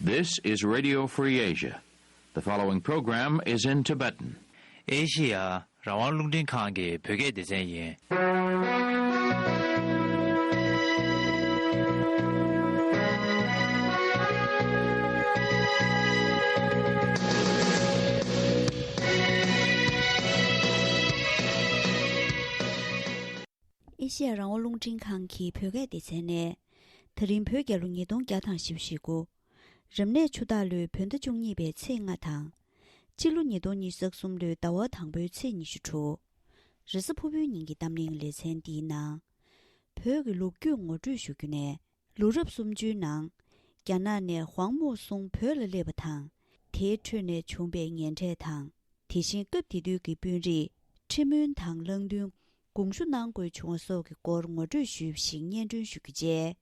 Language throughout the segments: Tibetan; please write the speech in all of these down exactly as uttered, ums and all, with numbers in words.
This is Radio Free Asia. The following program is in Tibetan. ཨེ་ཤི་ཡ་རང་དབང་རླུང་འཕྲིན་ཁང་གི་བོད་སྐད་སྡེ་ཚན་ཡིན། ཨེ་ཤི་ཡ་རང་དབང་རླུང་འཕྲིན་ཁང་གི་བོད་སྐད་སྡེ་ཚན་ནས། ད་རིང་བོད་རྒྱལ་ལོ་ཉིས་སྟོང་བརྒྱ་དང་བཞི་བཅུ་ཞེ་དགུ། རབ་གནས་ཆུ་སྟག་ལོའི་བོད་ཟླ་བཅུ་གཉིས་པའི་ཚེས་ལྔ་དང་། སྤྱི་ལོ་ཉིས་སྟོང་ཉི་ཤུ་རྩ་གསུམ་ལོའི་ཟླ་བ་དང་པོའི་ཚེས་ཉི་ཤུ་དྲུག། རེས་གཟའ་ཕུར་བུའི་ཉིན་གྱི་གཏམ་གླེང་ལེ་ཚན་འདིའི་ནང་། བོད་ཀྱི་ལོ་རྒྱུས་ངོ་སྤྲོད་ཞུ་རྒྱུ་ནས། ལོ་རབས་སུམ་ཅུའི་ནང་། རྒྱ་ནག་ནས་ཝང་མུ་སུང་བོད་ལ་སླེབས་པ་དང་། དེའི་ཁྲོད་ནས་བྱུང་བའི་ངན་འབྲས་དང་། དེ་བཞིན་སྐབས་དེ་དུས་ཀྱི་དཔོན་རིགས། ཁྲི་མོན་དང་གླང་མདུན། དགོངས་ཞུ་གནང་དགོས་བྱུང་བ་སོགས་ཀྱི་སྐོར་ངོ་སྤྲོད་ཞུས་པ་ཞིག་སྙན་སྒྲོན་ཞུ་རྒྱུ་བཅས།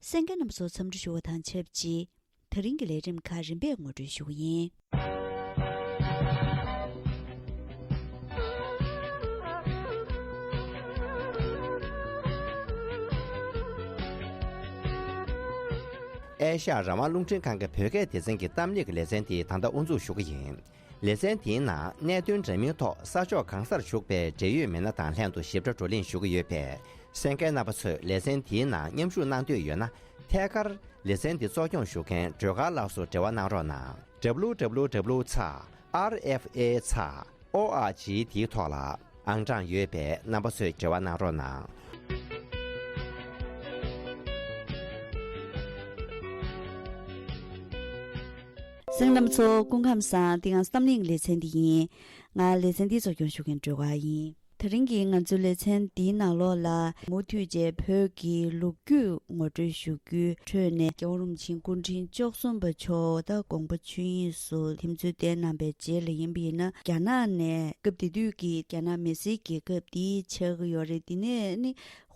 གསན་མཁན་རྣམས་ཚོ་འཚམས་འདྲི་ཞུ་བ་དང་ཆབས་ཅིག་ད་རིང་གི་ལས་རིམ་ཁག་རིམ་པས་ངོ་སྤྲོད་ཞུ་གི་ཡིན། ཨེ་ཤ་ཡ་རང་དབང་རླུང་འཕྲིན་ཁང་གི་བོད་སྐད་སྡེ་ཚན་གྱི་གཏམ་གླེང་གི་ལེ་ཚན་དེ་ད་ལྟ་དབུ་འཛུགས་ཞུ་གི་ཡིན། ལེ་ཚན་དེའི་ནང་གནད་དོན་འདྲ་མིན་ཐོག་ས་ཕྱོགས་གང་སར་བཞུགས་པའི་འབྲེལ་ཡོད་མི་སྣ་དང་ལྷན་དུ་ཞིབ་ཕྲ་བགྲོ་གླེང་ཞུ་གི་ཡོད་པས། གསན་མཁན་རྣམ་པ་ཚོས་ལེ་ཚན་དེའི་ནང་མཉམ་ཞུགས་གནང་འདོད་ཡོད་ན། ཐད་ཀར་ལེ་ཚན་འདི་གཙོ་སྐྱོང་ཞུ་མཁན་སྒྲོལ་དཀར་ལགས་སུ་འབྲེལ་བ་གནང་རོགས་གནང་། W W W ཚེག་R F A ཚེག O R G དེའི་ཐོག་ལ་ཨང་གྲངས་ཡོད་པས་རྣམ་པ་ཚོས་འབྲེལ་བ་གནང་རོགས་གནང་། གསན་མཁན་རྣམ་པ་ཚོ་སྐུ་ཁམས་བཟང་། འདི་ང་ཚོ་གཏམ་གླེང་ལེ་ཚན་འདི་ཡིན། ང་ལེ་ཚན་འདི་གཙོ་སྐྱོང་ཞུ་མཁན་སྒྲོལ་དཀར་ཡིན། དེ་རིང་གི་ང་ཚོའི་ལེ་ཚན་འདིའི་ནང་ལོགས་ལ་མུ་མཐུད་བྱས་བོད་ཀྱི་ལོ་རྒྱུས་ངོ་སྤྲོད་ཞུ་རྒྱུའི་ཁྲོད་ནས་རྒྱལ་བ་རིན་པོ་ཆེ་སྐུ་ཕྲེང་བཅུ་གསུམ་པ་མཆོག་ད་དགོངས་པ་ཆོས་དབྱིངས་སུ་ཐིམ་ཚུལ་བསྟན་གནང་པའི་རྗེས་ལ་ཡིན་པ་ཡིན་ན། རྒྱ་ནག་ནས་སྐབས་དེ་དུས་ཀྱི་རྒྱ་ནག་མི་སེར་རྒྱལ་ཁབ་འདི་ཆགས་ཀྱི་ཡོད་རེད། དེ་ནས་ནི་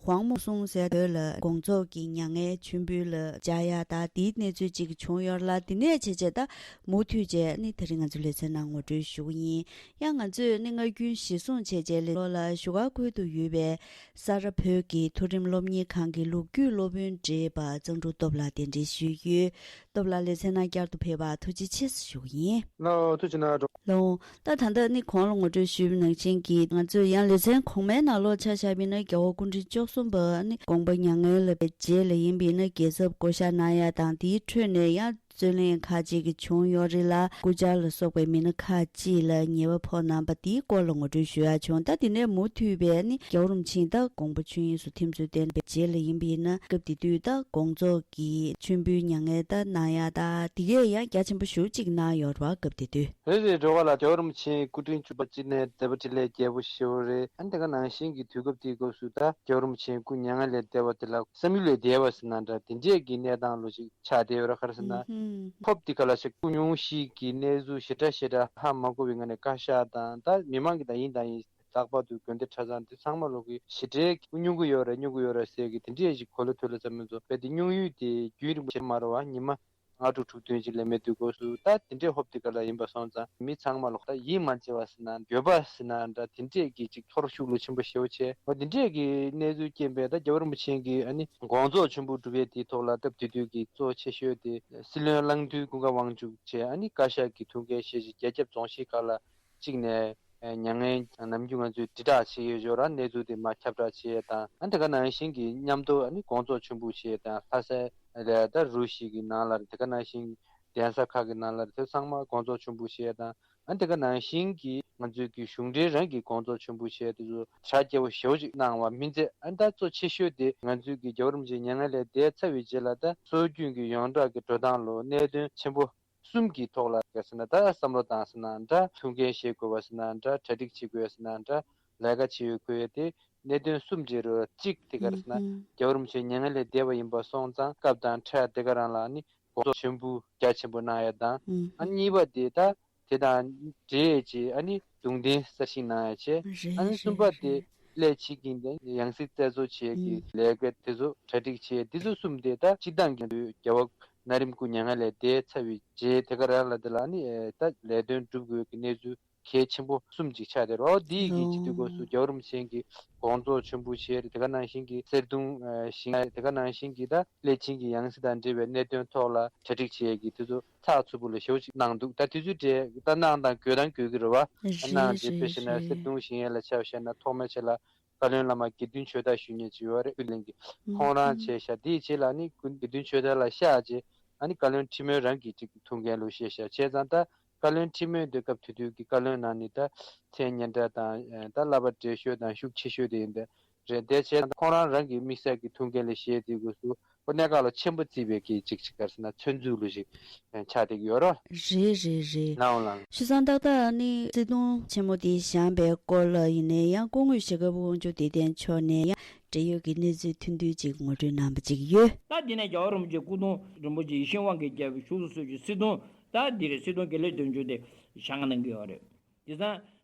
ཝང་མུ་སུང་ཟེར་བོད་ལ་དགོངས་རྫོགས་ཀྱི་མྱ་ངན་མཆོད་འབུལ་ལ་བཅར་ཡག་ད་དེའི་གནས་ཚུལ་ཅིག་བྱུང་ཡོད་ལ། དེ་ནས་བྱས་བྱས་ད་མུ་མཐུད་བྱས་ནི་དེ་རིང་ང་ཚོའི་ལེ་ཚན་ནང་ངོ་སྤྲོད་ཞུ་གི་ཡིན། ཡང་ང་ཚོས་ནི་སྔ་རྒྱུན་གཞིར་བཟུང་བྱས་བྱས་ལས་ལོ་ལ་བཞུགས་སྒར་ཁུལ་དུ་ཡོད་པའི་ས་རཱ་བོད་ཀྱི་མཐོ་རིམ་སློབ་གཉེར་ཁང་གི་ལོ་རྒྱུས་སློབ་དཔོན་བགྲེས་པ་གཙང་ཕྲུག་སྟོབས་ལགས་གདན་འདྲེན་ཞུས་ཡོད། སྟོབས་ལགས་ལེ་ཚན་ནང་བསྐྱར་དུ་ཕེབས་པར་ཐུགས་རྗེ་ཆེ་ཞུ་གི་ཡིན། ལགས་ཐུགས་རྗེ་གནང་། ལགས་ད་ད་ལྟ་ནི་གོང་ལ་ངོ་སྤྲོད་ཞུས་པ་ནང་བཞིན་གྱི་ང་ཚོས་ཡང་ལེ་ཚན་གོང་མའི་ནང་ལོགས་ཆ་བཞག་པ་ཡིན་ན་རྒྱལ་བ་སྐུ་ཕྲེང་བཅུ་གསུམ་པ་ནི་དགོངས་པ་མྱ་ངན་ལ་བའི་རྗེས་ལ་ཡིན་པ་ཡིན་ན་རྒྱལ་ཚབ་བསྐོ་བཞག་གནང་ཡག་དང་དེའི་ཁྲོད་ནས་ཡང་རྩོད་གླེང་ཁག་ཅིག་གི་བྱུང་ཡོད་རེད་ལ། སྐུ་བཅར་ལ་སོགས་པའི་མི་སྣ་ཁག་ཅིག་ལ་ཉེས་པ་ཕོག་གནང་པ་དེའི་སྐོར་ལ་ངོ་སྤྲོད་ཞུ་ཡག་བྱུང་། ད་དེ་ནས་མུ་མཐུད་པའི་ནི་རྒྱལ་བ་རིན་པོ་ཆེ་ད་དགོངས་པ་ཆོས་དབྱིངས་སུ་ཐིམ་ཚུལ་བསྟན་པའི་རྗེས་ལ་ཡིན་པ་ཡིན་ན་སྐབས་དེ་དུས་ད་དགོངས་རྫོགས་ཀྱི་མཆོད་འབུལ་མྱ་ངན་ད་གནང་ཡག་ད་དེ་གས་ཡང་རྒྱ་ཆེན་པོ་ཞེ་པོ་ཅིག་གནང་ཡོད་རེད་བ། སྐབས་དེ་དུས། རེད་རེད། རྒྱལ་བ་རིན་པོ་ཆེ་སྐུ་ཕྲེང་བཅུ་པ་སྤྱི་ནས་འདས་པ་འཕྲིན་ལས་རྒྱས་པོ་ཞེ་པོ་རེད། ཨ་ནི་དེ་ག་ནང་བཞིན་གྱི་དུས་སྐབས་དེའི་སྐབས་སུ་ད་རྒྱལ་བ་རིན་པོ་ཆེ་སྐུ་མྱ་ངན་ལས་འདས་པ་དེ་ལ་བསམ་ཡུལ་ལས་འདས་པ་ཟེར་ན་འདྲ་དེ་འདྲས་ཀྱི་གནས་སྟངས་ལོ་ཞིག་ཆགས་བསྡད་ཡོད་རེད། ག་རེ་ཟེར་ན། ཧུམ་ཧུམ། ཧོབ་དེ་ག་ལ་ཞིག་སྐུ་སྙུང་གཞི་གི་གནས་ཚུལ་ཞེ་དྲག་ཞེ་དྲག་ཧ་མ་གོ་བའི་ངང་ནས་བཀའ་ཤག་དང་ད་མི་མང་གི་ད་ཡིན་ད་ཡིན། ལྷག་པར་དུ་དགོན་སྡེ་ཆ་ཚང་དེ་ཚང་མ་ལོག་གི་ཞེ་དྲག་སྙུང་གི་ཡོད་རེད། སྙུང་གི་ཡོད་རེད་ཟེར་གི་དེ་འདྲས་ཞིག་གོ་ལ་ཐོས་ལ་ཙམ་མིན་ཚོ་བས་དེ་སྙུང་ཡུལ་དེ་རྒྱུན་རིང་པོ་ཞིག་མ་རེད་བ། ཉི་མ་ལྔ་དྲུག་དྲུག་བདུན་ཅིག་ལས་མེད་དུས་སྐབས་སུ་ད་དེ་འདྲས་ཧོབ་དེ་ག་ལ་ཡིན་པ་སོང་ཙང་མི་ཚང་མ་ལོག་ད་ཡིད་མ་ཆེས་པ་ཟེར་ན་འགྱོད་པ་ཟེར་ན་འདྲ་དེ་འདྲས་ཀྱི་ཅིག་ཚོར་ཤུགས་ལོ་ཆེན་པོ་ཞེ་པོ་བྱས། འོ་དེ་འདྲས་ཀྱི་གནས་ཚུལ་རྐྱེན་པས་ད་རྒྱལ་བ་རིན་པོ་ཆེ་གི་ཨ་ནི་དགོངས་རྫོགས་མཆོད་འབུལ་སྒྲུབ་ཡས་དེའི་ཐོག་ལ་སྟབས་བདེ་དུས་ཀྱི་གཙོ་ཆེ་ཤོས་དེ་སྲིད་བློན་གླང་མདུན་ཀུན་དགའ་དབང་ཕྱུག་བྱས། ཨ་ནི་བཀའ་ཤག་གི་ཐུགས་འགན་བཞེས་བྱས་རྒྱ་ཁྱབ་རྫོང་གཞིས་ཁག་ལ་གཅིག་ནས་མྱ་ངན་ནམ་རྒྱུན་ང་ཚོས་དྲིལ་བསྒྲགས་བྱེད་ཡོད་ཅོག་ར་གནས་ཚུལ་དེ་མར་ཁྱབ་བསྒྲགས་བྱེད་ཡས་དང་། ཨ་དེ་ག་ནང་བཞིན་གྱི་མཉམ་དུ་ཨ་ནི་དགོངས་རྫོགས་མཆོད་འབུལ་བྱེད་ཡས་དང་། ལྷ་སའི་ལ་ད་རུ་བཞི་གི་ནང་ལ་རེད། དེ་ག་ནང་བཞིན་གདན་ས་ཁག་གི་ནང་ལ་རེད། དེ་ཚང་མ་དགོངས་རྫོགས་མཆོད་འབུལ་བྱེད་ཡས་དང་། ཨ་དེ་ག་ནང་བཞིན་གྱི་ང་ཚོའི་གི་གཞུང་འབྲེལ་རང་གི་དགོངས་རྫོགས་མཆོད་འབུལ་བྱེད་ཡས་དེ་ཚོ་གྲ་རྒྱས་པོ་ཞེ་པོ་ཅིག་གནང་བ་མིན་ཚད། ཨ་ད་གཙོ་ཆེ་ཤོས་དེ་ང་ཚོའི་གི་རྒྱལ་བ་རིན་པོ་ཆེ་མྱ་ངན་ལས་འདས་ཚར་བའི་རྗེས་ལ་ད་སྲོལ་རྒྱུན་གྱི་ཡོངས་གྲགས་ཀྱི་འགྲོ་སྟངས་ལོ་གནད་དོན་ཆེན་པོ་གསུམ་གྱི་ཐོག་ལ་ག་ཟེར་ན་ད་བསམ་བློ་བཏང་ཟེར་ན་འདྲ། ཐུགས་འགན་བཞེས་དགོས་པ་ཟེར་ན་འདྲ། གྲ་སྒྲིག་བྱེད་དགོས་ཟེར་ན་འདྲ། ལས་ཀ་བྱེད་ཡོད་དགོས་ཡ་དེ་གནད་དོན་གསུམ་བྱས་རོགས། གཅིག་དེ་ག་རེ་ཟེར་ན་ཨུ་ཧུམ། རྒྱལ་བ་རིན་པོ་ཆེ་མྱ་ངན་ལས་འདས་པ་ཡིན་པ་སོང་ཙང་སྐབས་དང་འཕྲལ་དེ་ག་རང་ལ་ནི་དགོངས་རྫོགས་མཆོད་འབུལ་རྒྱ་ཆེན་པོ་གནང་ཡ་དང་། ཨུ་ཨ་ཧུམ། གཉིས་པ་དེ་ད་དེ་དང་འབྲེལ་བྱས་ཨ་ནི་གདུང་རྟེན་གསར་བཞེངས་གནང་ཡ་བྱས། རེད་ཨ་ནི་གསུམ་པ་རེད་དེ་རེད། སླད་ཕྱིན་གྱི་ཡང་སྲིད་རྩད་གཅོད་བྱེད་ཀྱི་ཨུ་ལས་ཀ་དེ་ཚོ་གྲ་སྒྲིག་བྱས། དེ་ཚོ་གསུམ་དེ་ད་སྤྱི་བཏང་གི་རྒྱལ་བ་ན་རིམ་སྐུ་མྱ་ངན་ལས་འདས་ཚར་བའི་རྗེས་དེ་ག་རང་ལ་དེ་ལ་ནི་ད་ལས་དོན་སྒྲུབ་དགོས་ཀྱི་གནས་ཚུལ་ གལ་ཆེན་པོ་གསུམ་ཅིག་ཆགས་བསྡད་རེད། འོ་དེའི་གི་སྤྱི་འཐུས་སྐབས་སུ་རྒྱལ་བ་རིན་པོ་ཆེ་གིས་དགོངས་རྫོགས་ཆེན་པོ་བཞེས་རེད། དེ་ག་ནང་བཞིན་གྱི་གསེར་གདུང་ཨ་བཞེངས་རེད། དེ་ག་ནང་བཞིན་གྱི་ད་སླད་ཕྱིན་གྱི་ཡང་སྲིད་དང་འབྲེལ་བའི་གནད་དོན་ཐོག་ལ་གྲ་སྒྲིག་བྱེད་ཀྱི་དེ་ཚོ་ཚགས་ཚུད་པོ་ལ་ཞེ་པོ་ཅིག་གནང་འདུག་ད་དེ་ཚོའི་གྲས་ད་གནང་དང་དགོས་དང་དགོས་ཀྱི་རེད་བ། རེད་གནང་རྗེས་དཔེ་རེད་བཞག་ན་རེད། གསེར་གདུང་བཞེངས་ཡས་ལ་ཆ་བཞག་ན་ཐོག་མའི་ཆ་ལ་བཀའ་བློན་བླ་མ་དགེ་འདུན་ཆོས་བདག་ཞུ་མཁན་ཅིག་ཡོད་རེད། ཀུན་གླེང་གི་ཁོང་རང་བྱས་ཤག་དེའི་རྗེས་ལ་ནི་ཀུན་དགེ་འདུན་ཆོས་བདག་ལ་བཤགས་རྗེས་ཨ་ནི་བཀའ་བློན་ཁྲི་སྨོན་རང་གིས་ཅིག་ཐུགས་འགན་བླུགས་བཞེས་ཤག་བྱས་ཙང་ད་བཀའ་བློན་ཁྲི་སྨོན་དེ་སྐབས་དེ་དུས་ཀྱི་བཀའ་བློན་ནང་ནས་ད་མཚན་སྙན་གྲགས་དང་ད་བསླབ་པ་བགྲེས་ཤོས་དང་ཤུགས་ཆེ་ཤོས་དེ་ཡིན་པས་རེད། དེ་བྱས་ཙང་ཁོང་རང་རང་གི་དམིགས་བསལ་གྱི་ཐུགས་འགན་ལ་བཞེས་དུས་སྐབས་སུ་ཁོ་གནད་འགག་ལ་ཆེན་པོ་བརྩིས་པའི་གི་ཅིག་ཅིག་ག་རེ་ཟེར་ན་མཚོན་ཚུལ་ལུ་ཞིག་ཆགས་བསྡད་ཀྱི་ཡོད་རེད། རེད་རེད་རེད། ནའོ་ལགས། ཤི་སང་ཏག་ཏག་ནི་སྲིད་སྐྱོང་ཆེན་མོ་དེ་བཞེངས་པའི་སྐོར་ལ་ཡིན་ནའི་ཡང་སྐུ་ངོ་ཞྭ་སྒབ་དབང་ཕྱུག་བདེ་ལྡན་མཆོག་ནས་ཡང་འབྲེལ་ཡོད་ཀྱི་གནས་ཚུལ་ཐུང་ཐུང་ཅིག་ངོ་སྤྲོད་གནང་པ་ཅིག་ཡོད། ད་འདི་ནས་རྒྱལ་བ་རིན་པོ་ཆེ་སྐུ་གདུང་རིན་པོ་ཆེ་ཡིད་བཞིན་དབང་གིས་རྒྱལ་པོའི་བཞུགས་སུ་གསོལ་གྱི་སྲིད་སྐྱོང་ད་འདི་རེད། སྲིད་སྐྱོང་དགེ་ལེགས་དོན་གྲུབ་དེ་བཞེངས་གནང་གི་ཡོད་རེད། དེ་ཙང་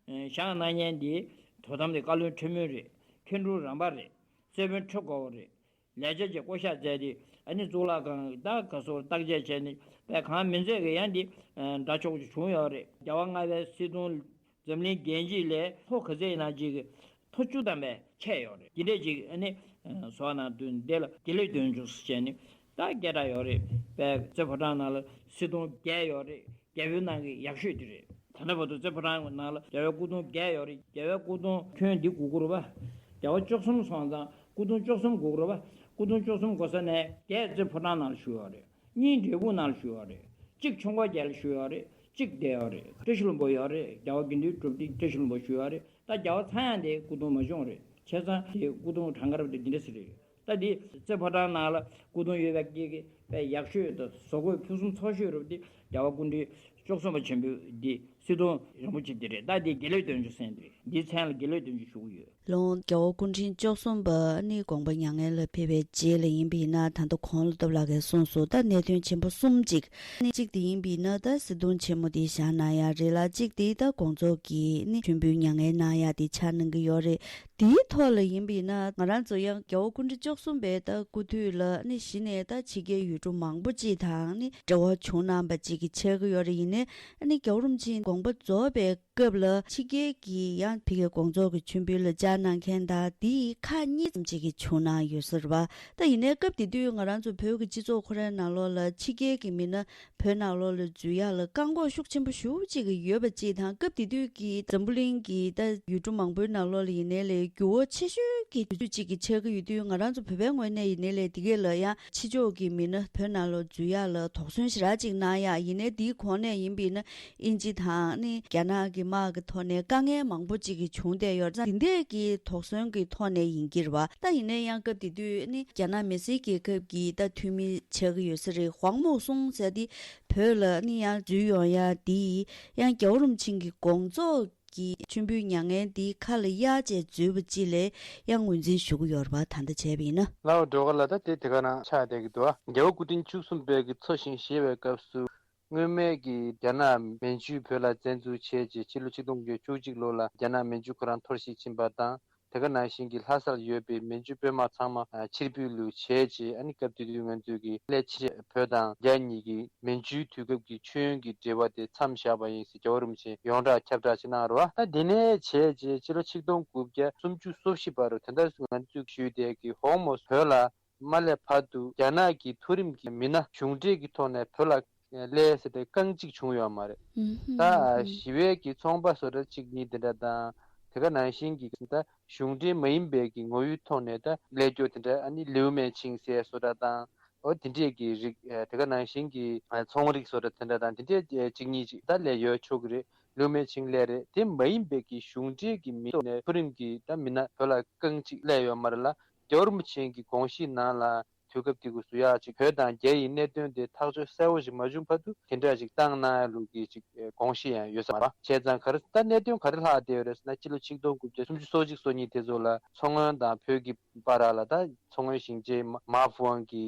བཞེངས་གནང་མཁན་འདི་དོ་དམ་དེ་བཀའ་བློན་ཁྲི་སྨོན་རེད། མཁན་དྲུང་རམ་པ་རེད། གསེར་དཔོན་ཁྲི་སྒོ་བོ་རེད། ལས་བྱེད་ཀྱི་བསྐོ་བཞག་མཛད་དེ་ཨ་ནི་གཙུག་ལག་ཁང་ད་ག་སོར་བརྟག་དཔྱད་བྱས་ནས་དཔེ་གང་མིན་ཚད་ཀྱི་ཡང་འདི་འདྲ་ཆོག་ཅིག་བྱུང་ཡོད་རེད། རྒྱལ་བ་ལྔ་པའི་སྲིད་སྐྱོང་འཛམ་གླིང་རྒྱལ་སྤྱི་ལས་ལྷོ་ག་ཚད་ཡིན་ན་ཅིག་གི་མཐོ་བཅུ་ཐམ་པའི་ཁྱད་ཡོད་རེད། འདི་འདྲས་ཅིག་ཨ་ནི་བཟོ་གནང་དུས་འདི་ལ་དགེ་ལེགས་དོན་གྲུབ་ཟེར་བྱས་ནས་ད་སྐད་གྲགས་ཡོད་རེད། དཔེ་རྩེ་ཕོ་བྲང་ནང་ལ་སྲིད་སྐྱོང་བརྒྱད་ཡོད་རེད། རྒྱལ་པོའི་ནང་གི་ཡག་ཤོས་དེ་རེད། ད་ལྟ་བར་དུ་རྩེ་ཕོ་བྲང་གི་ནང་ལ་རྒྱལ་བའི་སྐུ་གདུང་བརྒྱད་ཡོད་རེད། རྒྱལ་བའི་སྐུ་གདུང་ཁྱོན་འདི་དགུ་དགུ་རེད་པ། རྒྱལ་བ་བཅུ་གསུམ་སོང་ཙང་སྐུ་གདུང་བཅུ་གསུམ་དགོས་ཀྱི་རེད་པ། སྐུ་གདུང་བཅུ་གསུམ་དགོས་ས་ནས་བརྒྱད་རྩེ་ཕོ་བྲང་ནང་ལ་བཞུགས་ཡོད་རེད། གཉིས་འབྲས་སྤུངས་ནང་ལ་བཞུགས་ཡོད་རེད། གཅིག་ཆོས་འཁོར་རྒྱལ་ལ་བཞུགས་ཡོད་རེད། གཅིག་བསྡད་ཡོད་རེད། བཀྲ་ཤིས་ལྷུན་པོ་ཡོད་རེད། རྒྱལ་བ་དགེ་འདུན་གྲུབ་ཐིག་བཀྲ་ཤིས་ལྷུན་པོ་བཞུགས་ཡོད་རེད། ད་རྒྱལ་བ་ཚངས་དབྱངས་དེ་སྐུ་གདུང་མ་བྱུང་རེད། བྱས་ཙང་དེ་སྐུ་གདུང་གྲངས་ཀ་རབ་དེ་འདི་འདྲ་ཟེར་རེད། ད་འདི་རྩེ་ཕོ་བྲང་ནང་ལ་སྐུ་གདུང་ཡོད་པའི་སྐད་ཀྱི་དཔེ་ཡག་ཤོས་དང་བཟོ་བཀོད་ཕུན་སུམ་ཚོགས་ཤོས་རུ་འདི་རྒྱལ་བ་སྐུ་ཕྲེང་བཅུ་གསུམ་པ་ཆེན་པོའི་འདི་སྲིད་སྐྱོང་རིན་པོ་ཆེ་འདི་རེད། ད་འདི་དགེ་ལེགས་དོན་གྲུབ་ཟེར་འདི་རེད། འདིའི་མཚན་ལ་དགེ་ལེགས་དོན་གྲུབ་ཞུ་གི་ཡོད། ལོ་རྒྱལ་བ་སྐུ་ཕྲེང་བཅུ་གསུམ་པ་ནི་དགོངས་པ་མྱ་ངན་ལ་ཕེབས་པའི་རྗེས་ལ་ཡིན་པ་ཡིན་ན་ད་ལྟ་གོང་ལ་སྟབས་ལགས་ཀྱིས་གསུངས་སོང་། ད་གནད་དོན་ཆེན་པོ་གསུམ་ཅིག་ནི་གཅིག་དེ་ཡིན་པ་ཡིན་ན་ད་སྲིད་སྐྱོང་ཆེན་མོ་དེ་བཞེངས་གནང་ཡ་རེད་ལ། གཅིག་དེ་ད་དགོངས་རྫོགས་ཀྱི་ནི་མཆོད་འབུལ་མྱ་ངན་གནང་ཡ་དེ་ཆགས་གནང་གི་ཡོད་རེད། དེའི་ཐོག་ལ་ཡིན་པ་ཡིན་ན་ང་རང་ཚོ་ཡང་རྒྱལ་བ་སྐུ་ཕྲེང་བཅུ་གསུམ་པའི་ད་སྐུ་དུས་ལ་ནི་གཞི་ནས་ད་ཕྱི་རྒྱལ་ཡུལ་གྲུ་མང་པོ་ཅིག་དང་ནི་འབྲེལ་བ་བྱུང་གནང་པ་ཅིག་གི་ཆགས་ཀྱི་ཡོད་རེད། ཡིན་ནའི་ནི་རྒྱལ་བ་རིན་པོ་ཆེའི་དགོངས་པ་རྫོགས་པའི་སྐབས་ལ་ཕྱི་རྒྱལ་གྱི་ཡང་ཕ་གིའི་དགོངས་རྫོགས་ཀྱི་མཆོད་འབུལ་ལ་བཅར་གནང་མཁན་དང་དེའི་ཁག་གཉིས་ཙམ་ཅིག་གི་བྱུང་གནང་ཡོད་ས་རེད་པ། ད་ཡིན་ནའི་སྐབས་དེ་དུས་ང་རང་ཚོ་བོད་ཀྱི་སྤྱི་ཚོགས་ཁོ་རའི་ནང་ལོགས་ལ་ཕྱི་རྒྱལ་གྱི་མི་སྣ་བོད་ནང་ལོགས་ལ་འཛུལ་ཡག་ལ་བཀག་འགོག་ཤུགས་ཆེན་པོ་ཞེ་པོ་ཅིག་ཡོད་པ་ཅིག་དང་། སྐབས་དེ་དུས་ཀྱི་འཛམ་བུ་གླིང་གི་ད་ཡུལ་གྲུ་མང་པོའི་ནང་ལོགས་ལ་ཡིན་ནའི་ལས་འགྱུར་བ་ཆེ་ཤོས་ཀྱི་དུས་ཚོད་ཅིག་གི་ཆགས་ཀྱི་ཡོད་དུས། ང་རང་ཚོ་བོད་པའི་ངོས་ནས་ཡིན་ནའི་ལས་དེ་གས་ལ་ཡང་ཕྱི་ཕྱོགས་ཀྱི་མི་སྣ་བོད་ནང་ལོགས་འཛུལ་ཡག་ལ་དོགས་ཟོན་ཞེ་དྲག་ཅིག་གནང་ཡག་ཡིན་ནའི། དེའི་གོང་ནས་ཡིན་པ་ཡིན་ན་དབྱིན་ཇི་དང་ནི་རྒྱ་ནག་གི་དམག་གི་ཐོག་ནས་དཀའ་ངལ་མང་པོ་ཅིག་གི་བྱུང་བསྡད་ཡོད་ཙང་། དེ་འདྲས་ཀྱི་དོགས་ཟོན་གྱི་ཐོག་ནས་ཡིན་གྱི་རེད་པ། ད་ཡིན་ནའི་ཡང་སྐབས་དེ་དུས་ནི་རྒྱ་ནག་མི་སེར་རྒྱལ་ཁབ་ཀྱི་ད་འཐུས་མི་ཆགས་ཀྱི་ཡོད་ས་རེད། ཧོང་མུའུ་སུང་ཟེར་དེ་བོད་ལ་ནི་ཡང་འཛུལ་ཡོང་ཡ་དེ་ཡང་རྒྱལ་བ་རིན་པོ་ཆེ་གི་དགོངས་རྫོགས་ཀྱི་མཆོད་འབུལ་མྱ་ངན་དེའི་ཁ་ལ་གཡར་བྱས་འཛུལ་བ་ཅིག་ལ་ཡང་ངོས་འཛིན་ཞུ་གི་ཡོད་རེད་པ། ད་ལྟ་བྱས་པ་ཡིན་ན། ལའོ་འགྲོ་ག་ལ་ད་དེ་དེ་ག་རང་ཆགས་བསྡད་ཀྱི་འདུག་ཨ། རྒྱལ་བ་སྐུ་ཕྲེང་བཅུ་གསུམ་པའི་གི་འཚོ་ཞིང་གཞེས་པའི་སྐབས་སུ། སྔོན་མའི་གི་རྒྱ་ནག་མན་ཇུས་བོད་ལ་བཙན་འཛུལ་བྱས་རྗེས་ཕྱི་ལོ་ཆིག་སྟོང་དགུ་བརྒྱ་བཅུ་གཅིག་ལོ་ལ་རྒྱ་ནག་མན་ཇུ་ཁོ་རང་འཐོར་ཞིག་ཕྱིན་པ་དང་། དེ་ག་ནང་བཞིན་གྱི་ལྷ་སར་ཡོད་པའི་མན་ཇུ་དཔོན་དམག་ཚང་མ་ཨ་ཕྱིར་འབུད་ལུས་བྱས་རྗེས། ཨ་ནི་སྐབས་དེ་དུས་ང་ཚོས་ཀྱི་སླད་ཕྱིན་བོད་དང་རྒྱ་གཉིས་ཀྱི་མན་ཇུའི་དུས་སྐབས་ཀྱི་མཆོད་ཡོན་གྱི་འབྲེལ་བ་དེ་མཚམས་བཞག་པ་ཡིན་ཟེར་རྒྱལ་བ་རིན་པོ་ཆེས་ཡོངས་གྲགས་ཁྱབ་བསྒྲགས་ཤིག་གནང་རོགས། ད་དེ་ནས་བྱས་རྗེས་ཕྱི་ལོ་ཆིག་སྟོང་དགུ་བརྒྱ་སུམ་ཅུ་སོ་བཞི་བར་དུ་དེ་ལྟར་ང་ཚོས་ཞུས་བསྡད་ཀྱི་ཧོང་མོ་བོད་ལ། མ་སླེབས་བར་དུ་རྒྱ་ནག་གི་མཐོ་རིམ་གྱི་མི་སྣ་གཞུང་འབྲེལ་གྱི་ཐོག་ནས་བོད་ལ་སླེབས་ཟེར་ཏེ་རྐང་གཅིག་བྱུང་ཡོད་མ་རེད། ད་ཞི་བའི་གི་ཚོང་པ་བཟོ་འདྲ་གཅིག་གཉིས་དེ་འདྲ་དང་། དེ་ག་ནང་བཞིན་གྱི་ད་གཞུང་འབྲེལ་མ་ཡིན་པའི་གི་ངོ་བོའི་ཐོག་ནས་ད་སླེབས་རྒྱུ་དེ་འདྲ། ཨ་ནི་ལིའུ་མེ་ཆིང་ཟེར་བཟོ་འདྲ་དང་། འོ་དེ་འདྲས་ཀྱི་རིགས། དེ་ག་ནང་བཞིན་གྱི་ཚོང་རིགས་བཟོ་འདྲ་དེ་འདྲ་དང་། དེ་འདྲས་གཅིག་གཉིས་ཅིག་ད་སླེབས་ཡོད་ཆོག་གི་རེད། ལིའུ་མེ་ཆིང་སླེབས་རེད། དེ་མ་ཡིན་པའི་གི་གཞུང་འབྲེལ་གྱི་མི་ཐོག་ནས་མཐོ་རིམ་གྱི་ད་མི་སྣ་བོད་ལ་རྐང་གཅིག་སླེབས་ཡོད་མ་རེད་ལ། རྒྱལ་བ་རིན་པོ་ཆེ་གི་དགོངས་གཞི་ནང་ལ་དུས་སྐབས་དེ་གུ་སུ་ཡག་ཅིག་བོད་དང་རྒྱ་ཡི་གནད་དོན་དེ་ཐག་གཅོད་གསལ་བོ་ཞིག་མ་བྱུང་བར་དུ་དེ་འདྲ་ཞིག་བཏང་གནང་ཡ་ལུགས་ཀྱི་ཅིག་དགོངས་གཞི་ཡང་ཡོད་ས་མ་རེད། བྱས་ཙང་ག་རེ་ད་གནད་དོན་ག་རེ་ལྷག་བསྡད་ཡོད་རེད་ཟེར་ན། སྤྱི་ལོ་ཆིག་སྟོང་དགུ་བརྒྱ་སུམ་ཅུ་སོ་གཅིག་སོ་གཉིས་དེ་ཚོ་ལ་མཚོ་སྔོན་དང་བོད་ཀྱི་བར་ལ་ད་མཚོ་སྔོན་ཞིང་ཆེན་མ་ཧྥུ་ཝང་གི་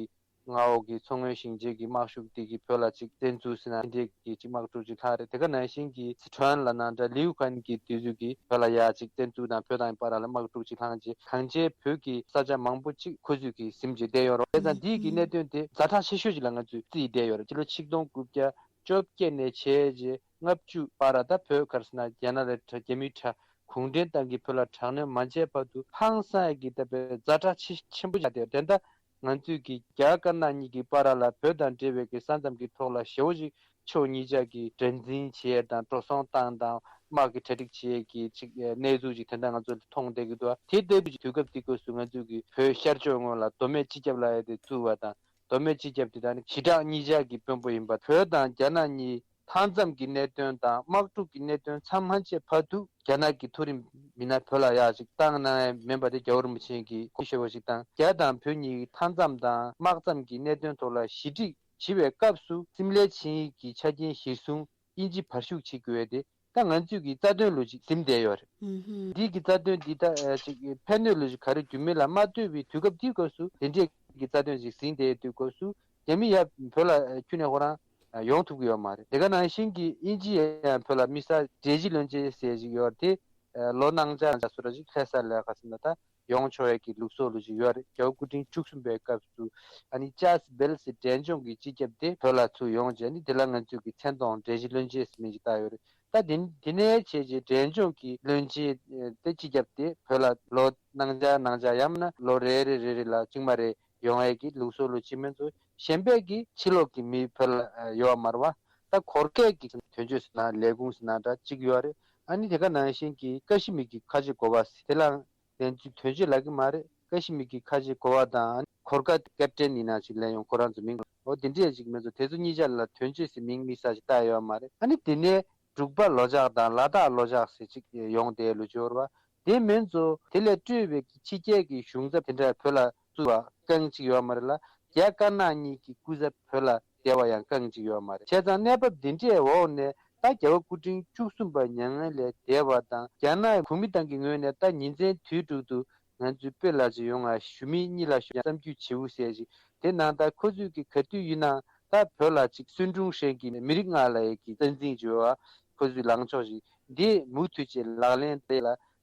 མངའ་འོག་གི་མཚོ་སྔོན་ཞིང་ཆེན་གྱི་དམག་ཤུགས་དེ་གིས་བོད་ལ་ཅིག་བཙན་འཛུལ་ཟེར་ན་དེ་འདྲའི་གི་ཅིག་དམག་འཁྲུག་ཅིག་ལྷག་རེད། དེ་ག་ནང་བཞིན་གྱི་སི་ཁྲོན་ལབ་ན་འདྲ། ལིའུ་ཁན་གྱི་དུས་ཚོད་ཀྱི་བོད་ལ་ཡ་ཅིག་བཙན་འཛུལ་དང་བོད་དང་བར་ལ་དམག་འཁྲུག་ཅིག་ལྷག་རྗེས་གངས་ཅན་བོད་ཀྱི་ས་ཆ་མང་པོ་ཅིག་ཁོ་ཚོས་ཀྱིས་ཟིན་རྗེས་བསྡད་ཡོད་རེད། བྱས་ཙང་འདིའི་གི་གནད་དོན་དེ་ཛ་དྲག་ཆེ་ཤོས་ཅིག་ལ་ང་ཚོས་བརྩིས་བསྡད་ཡོད་རེད། སྤྱི་ལོ་ཆིག་སྟོང་དགུ་བརྒྱ་བཅོ་བརྒྱད་ནས་བྱས་རྗེས་ ལྔ་བཅུ་བར་ད་བོད་ག་རེ་ཟེར་ན་རྒྱ་ནག་ལ་དྲག་རྒྱ་མིའི་དྲག་གུང་ཁྲན་ཏང་གིས་བོད་ལ་དྲག་གནོན་མ་བྱས་བར་དུ་ཧང་སང་ཡ་གི་ད་དཔེ་ཛ་དྲག་ཆེ་ཆེན་པོ་ཆགས་བསྡད་ཡོད། དེ་འདྲ་ང་ཚོས་ཀྱི་རྒྱ་དཀར་ནག་གཉིས་ཀྱི་བར་ལ་བོད་དང་འབྲེལ་བའི་གི་ས་མཚམས་ཀྱི་ཐོག་ལ་ཞེ་བོ་ཅིག་ཕྱོགས་གཉིས་ཆ་གི་དགྲར་འཛིན་བྱེད་ཡས་དང་འགྲོ་སོང་བཏང་དང་དམག་གི་གྲ་སྒྲིག་བྱེད་ཡས་ཀྱི་ཅིག་གནས་ཚུལ་ཅིག་དེ་འདྲ་ང་ཚོ་མཐོང་བསྡད་ཀྱི་འདུག་དེ་ལྟ་བུ་ཅིག་དུས་སྐབས་དེ་སྐབས་སུ་ང་ཚོས་ཀྱི་བོད་ཤར་ཕྱོགས་ངོས་ལ་མདོ་སྨད་སྤྱི་ཁྱབ་ལབ་ཡས་དེ་བཙུགས་པ་དང་། མདོ་སྨད་སྤྱི་ཁྱབ་དེ་དག་ནི་ཞི་དྲག་གཉིས་ཆར་གྱི་དཔོན་པོ་ཡིན་པ། བོད་དང་རྒྱ་ནག་གཉིས་མཐའ་མཚམས་ཀྱི་གནད་དོན་དང་དམག་འཁྲུག་གི་གནད་དོན་མཚམས་མ་ཆད་བར་དུ་རྒྱ་ནག་གི་མཐོ་རིམ་མི་སྣ་བོད་ལ་ཡག་ཅིག་བཏང་གནང་ཡ་མིན་པ་དེ་རྒྱལ་བ་རིན་པོ་ཆེ་གིས་གོ་ཤེས་པ་ཞིག་དང་། རྒྱ་དང་བོད་གཉིས་ཀྱི་མཐའ་མཚམས་དང་དམག་མཚམས་ཀྱི་གནད་དོན་ཐོག་ལ་ཞི་འགྲིག་བྱེད་པའི་སྐབས་སུ་སིམ་ལའི་ཆིངས་ཡིག་གི་ཆ་རྐྱེན་གཞིར་བཟུང་དབྱིན་ཇི་བར་ཞུགས་བྱེད་དགོས་ཡ་དེ། ད་ང་ཚོས་ཀྱི་རྩ་དོན་ལོ་ཅིག་ཟིན་བསྡད་ཡོད་རེད། ཨུམ་ཧུམ། འདི་གི་རྩ་དོན་འདི་ད་ཨ་ཅིག་ཕན་གནོད་ལོ་ཅིག་ག་རེ་རྒྱུ་མེད་ལ་མ་ལྟོས་པའི་དུས་སྐབས་འདིའི་སྐབས་སུ་དེ་འདྲས་ཀྱི་རྩ་དོན་ཅིག་ཟིན་བསྡད་དུས་སྐབས་སུ་རྒྱ་མི་ཡ་བོད་ལ་ཨ་ཁྱོན་ནས་ཁོ་རང་ཨ་ཡོང་ཐུབ་ཀྱི་ཡོད་མ་རེད། དེ་ག་ནང་བཞིན་གྱི་དབྱིན་ཇི་ཡ་ཡང་བོད་ལ་དམིགས་བསལ་འབྲས་སྤྱི་བློན་ཆེན་ཟེར་ཅིག་ཡོད་རེད། དེ་ཨ་ལོ་གནང་འཆར་འཆར་སོ་ར་ཅིག་ལྷ་ས་ལ་ག་ཟེར་ན་ད། ཡོང་ཆོག་ཡས་ཀྱི་ལུགས་སྲོལ་ལོ་ཅིག་ཡོད་རེད། རྒྱལ་བ་སྐུ་ཕྲེང་བཅུ་གསུམ་པའི་སྐབས་སུ་ཨ་ནི་ཅཱལ་སི་བེལ་སི་འབྲས་ལྗོངས་ཀྱི་སྤྱི་ཁྱབ་དེ་བོད་ལ་ཚུར་ཡོང་རྗེས་ནི་དེ་ལ་ང་ཚོས་ཀྱི་མཚན་མཐོང་འབྲས་སྤྱི་བློན་ཆེན་ཟེར་མིང་ཅིག་བཏགས་ཡོད་རེད། ད་དེ་དེ་ནས་བྱས་རྗེས་འབྲས་ལྗོངས་ཀྱི་བློན་ཆེན་དེ་སྤྱི་ཁྱབ་དེ་བོད་ལ་ལོ་གནང་འཆར་གནང་འཆར་ཡང་མིན་ན་ལོ་རེ་རེ་རེ་རེ་ལ་གཅིག་མ་རེ་ཡོང་ཡས་ཀྱི་ལུགས་སྲོལ་ལོ་ཅིག་མིན་ཚུལ་གཞན་པས་ཀྱི་ཕྱི་ལོགས་ཀྱི་མི་བོད་ལ་ཡོད་མ་རེད་བ། ད་གོར་ཁས་ཀྱི་དོན་གཅོད་ཟེར་ན་ལས་ཁུངས་ཟེར་ན་འདྲ་གཅིག་ཡོད་རེད། ཨ་ནི་དེ་ག་ནང་བཞིན་གྱི་ཀ་ཤི་མིར་གྱི་ཁ་ཆེ་གོ་བ་ཟེར་དེ་ལའང་དོན་གཅོད་ལབ་ཀྱི་མ་རེད། ཀ་ཤི་མིར་གྱི་ཁ་ཆེ་གོ་བ་དང་གོར་ཁ་ཀེབ་ཏན་ཡིན་ན་ཅིག་ལེན་ཡོང་ཁོ་རང་ཚོ་མིང་འོ་དེ་འདྲས་ཅིག་མེད་ཚོ་དེ་ཚོ་གཉིས་ཆ་ལ་དོན་གཅོད་ཟེར་མིང་དམིགས་བསལ་ཅིག་བཏགས་ཡོད་མ་རེད། ཨ་ནི་དེ་ནས་འབྲུག་པ་ལོ་ཇག་དང་ལ་དྭགས་ལོ་ཇག་ཟེར་ཅིག་ཡོང་བསྡད་ལོ་ཅིག་ཡོད་རེད་བ། དེ་མིན་ཚོ་དེ་ལས་སྤྲོས་པའི་ཕྱི་རྒྱལ་གྱི་གཞུང་ཚབ་དེ་འདྲ་བོད་ལ་བཙུགས་པ་རྐང་གཅིག་ཡོད་མ་རེད་ལ། རྒྱ་དཀར་ནག་གཉིས་ཀྱི་སྐུ་ཚབ་བོད་ལ་བསྡད་པ་ཡང་རྐང་གཅིག་ཡོད་མ་རེད། བྱས་ཙང་གནས་བབ་འདི་འདྲའི་འོག་ནས་ད་རྒྱལ་བ་སྐུ་ཕྲེང་བཅུ་གསུམ་པ་མྱ་ངན་ལས་འདས་པ་དང་རྒྱ་ནག་གུང་མི་ཏང་གི་ངོས་ནས་ད་ཉིན་མཚན་དུས་དྲུག་ཏུ་ང་ཚོའི་དཔེ་ལ་ཅིག་ཡོང་ང་ཞུ་མི་གཉིས་ལ་ཞུ་ཡང་གཏམ་རྒྱུད་བྱེའུ་ཟེར་ཞིག་དེ་ནང་ད་ཁོ་ཚོས་ཀྱི་ག་དུས་ཡིན་ན་ད་བོད་ལ་ཅིག་སུན་ཀྲུང་ཧྲེང་གི་མི་རིགས་ལྔ་ལ་ཡི་གི་རྩ་འཛིན་བྱོས་བ་ཁོ་ཚོའི་ལངས་ཕྱོགས་ཤིག་འདི་མུ་མཐུད་ཅིག་ལག་ལེན་དེ་ལ་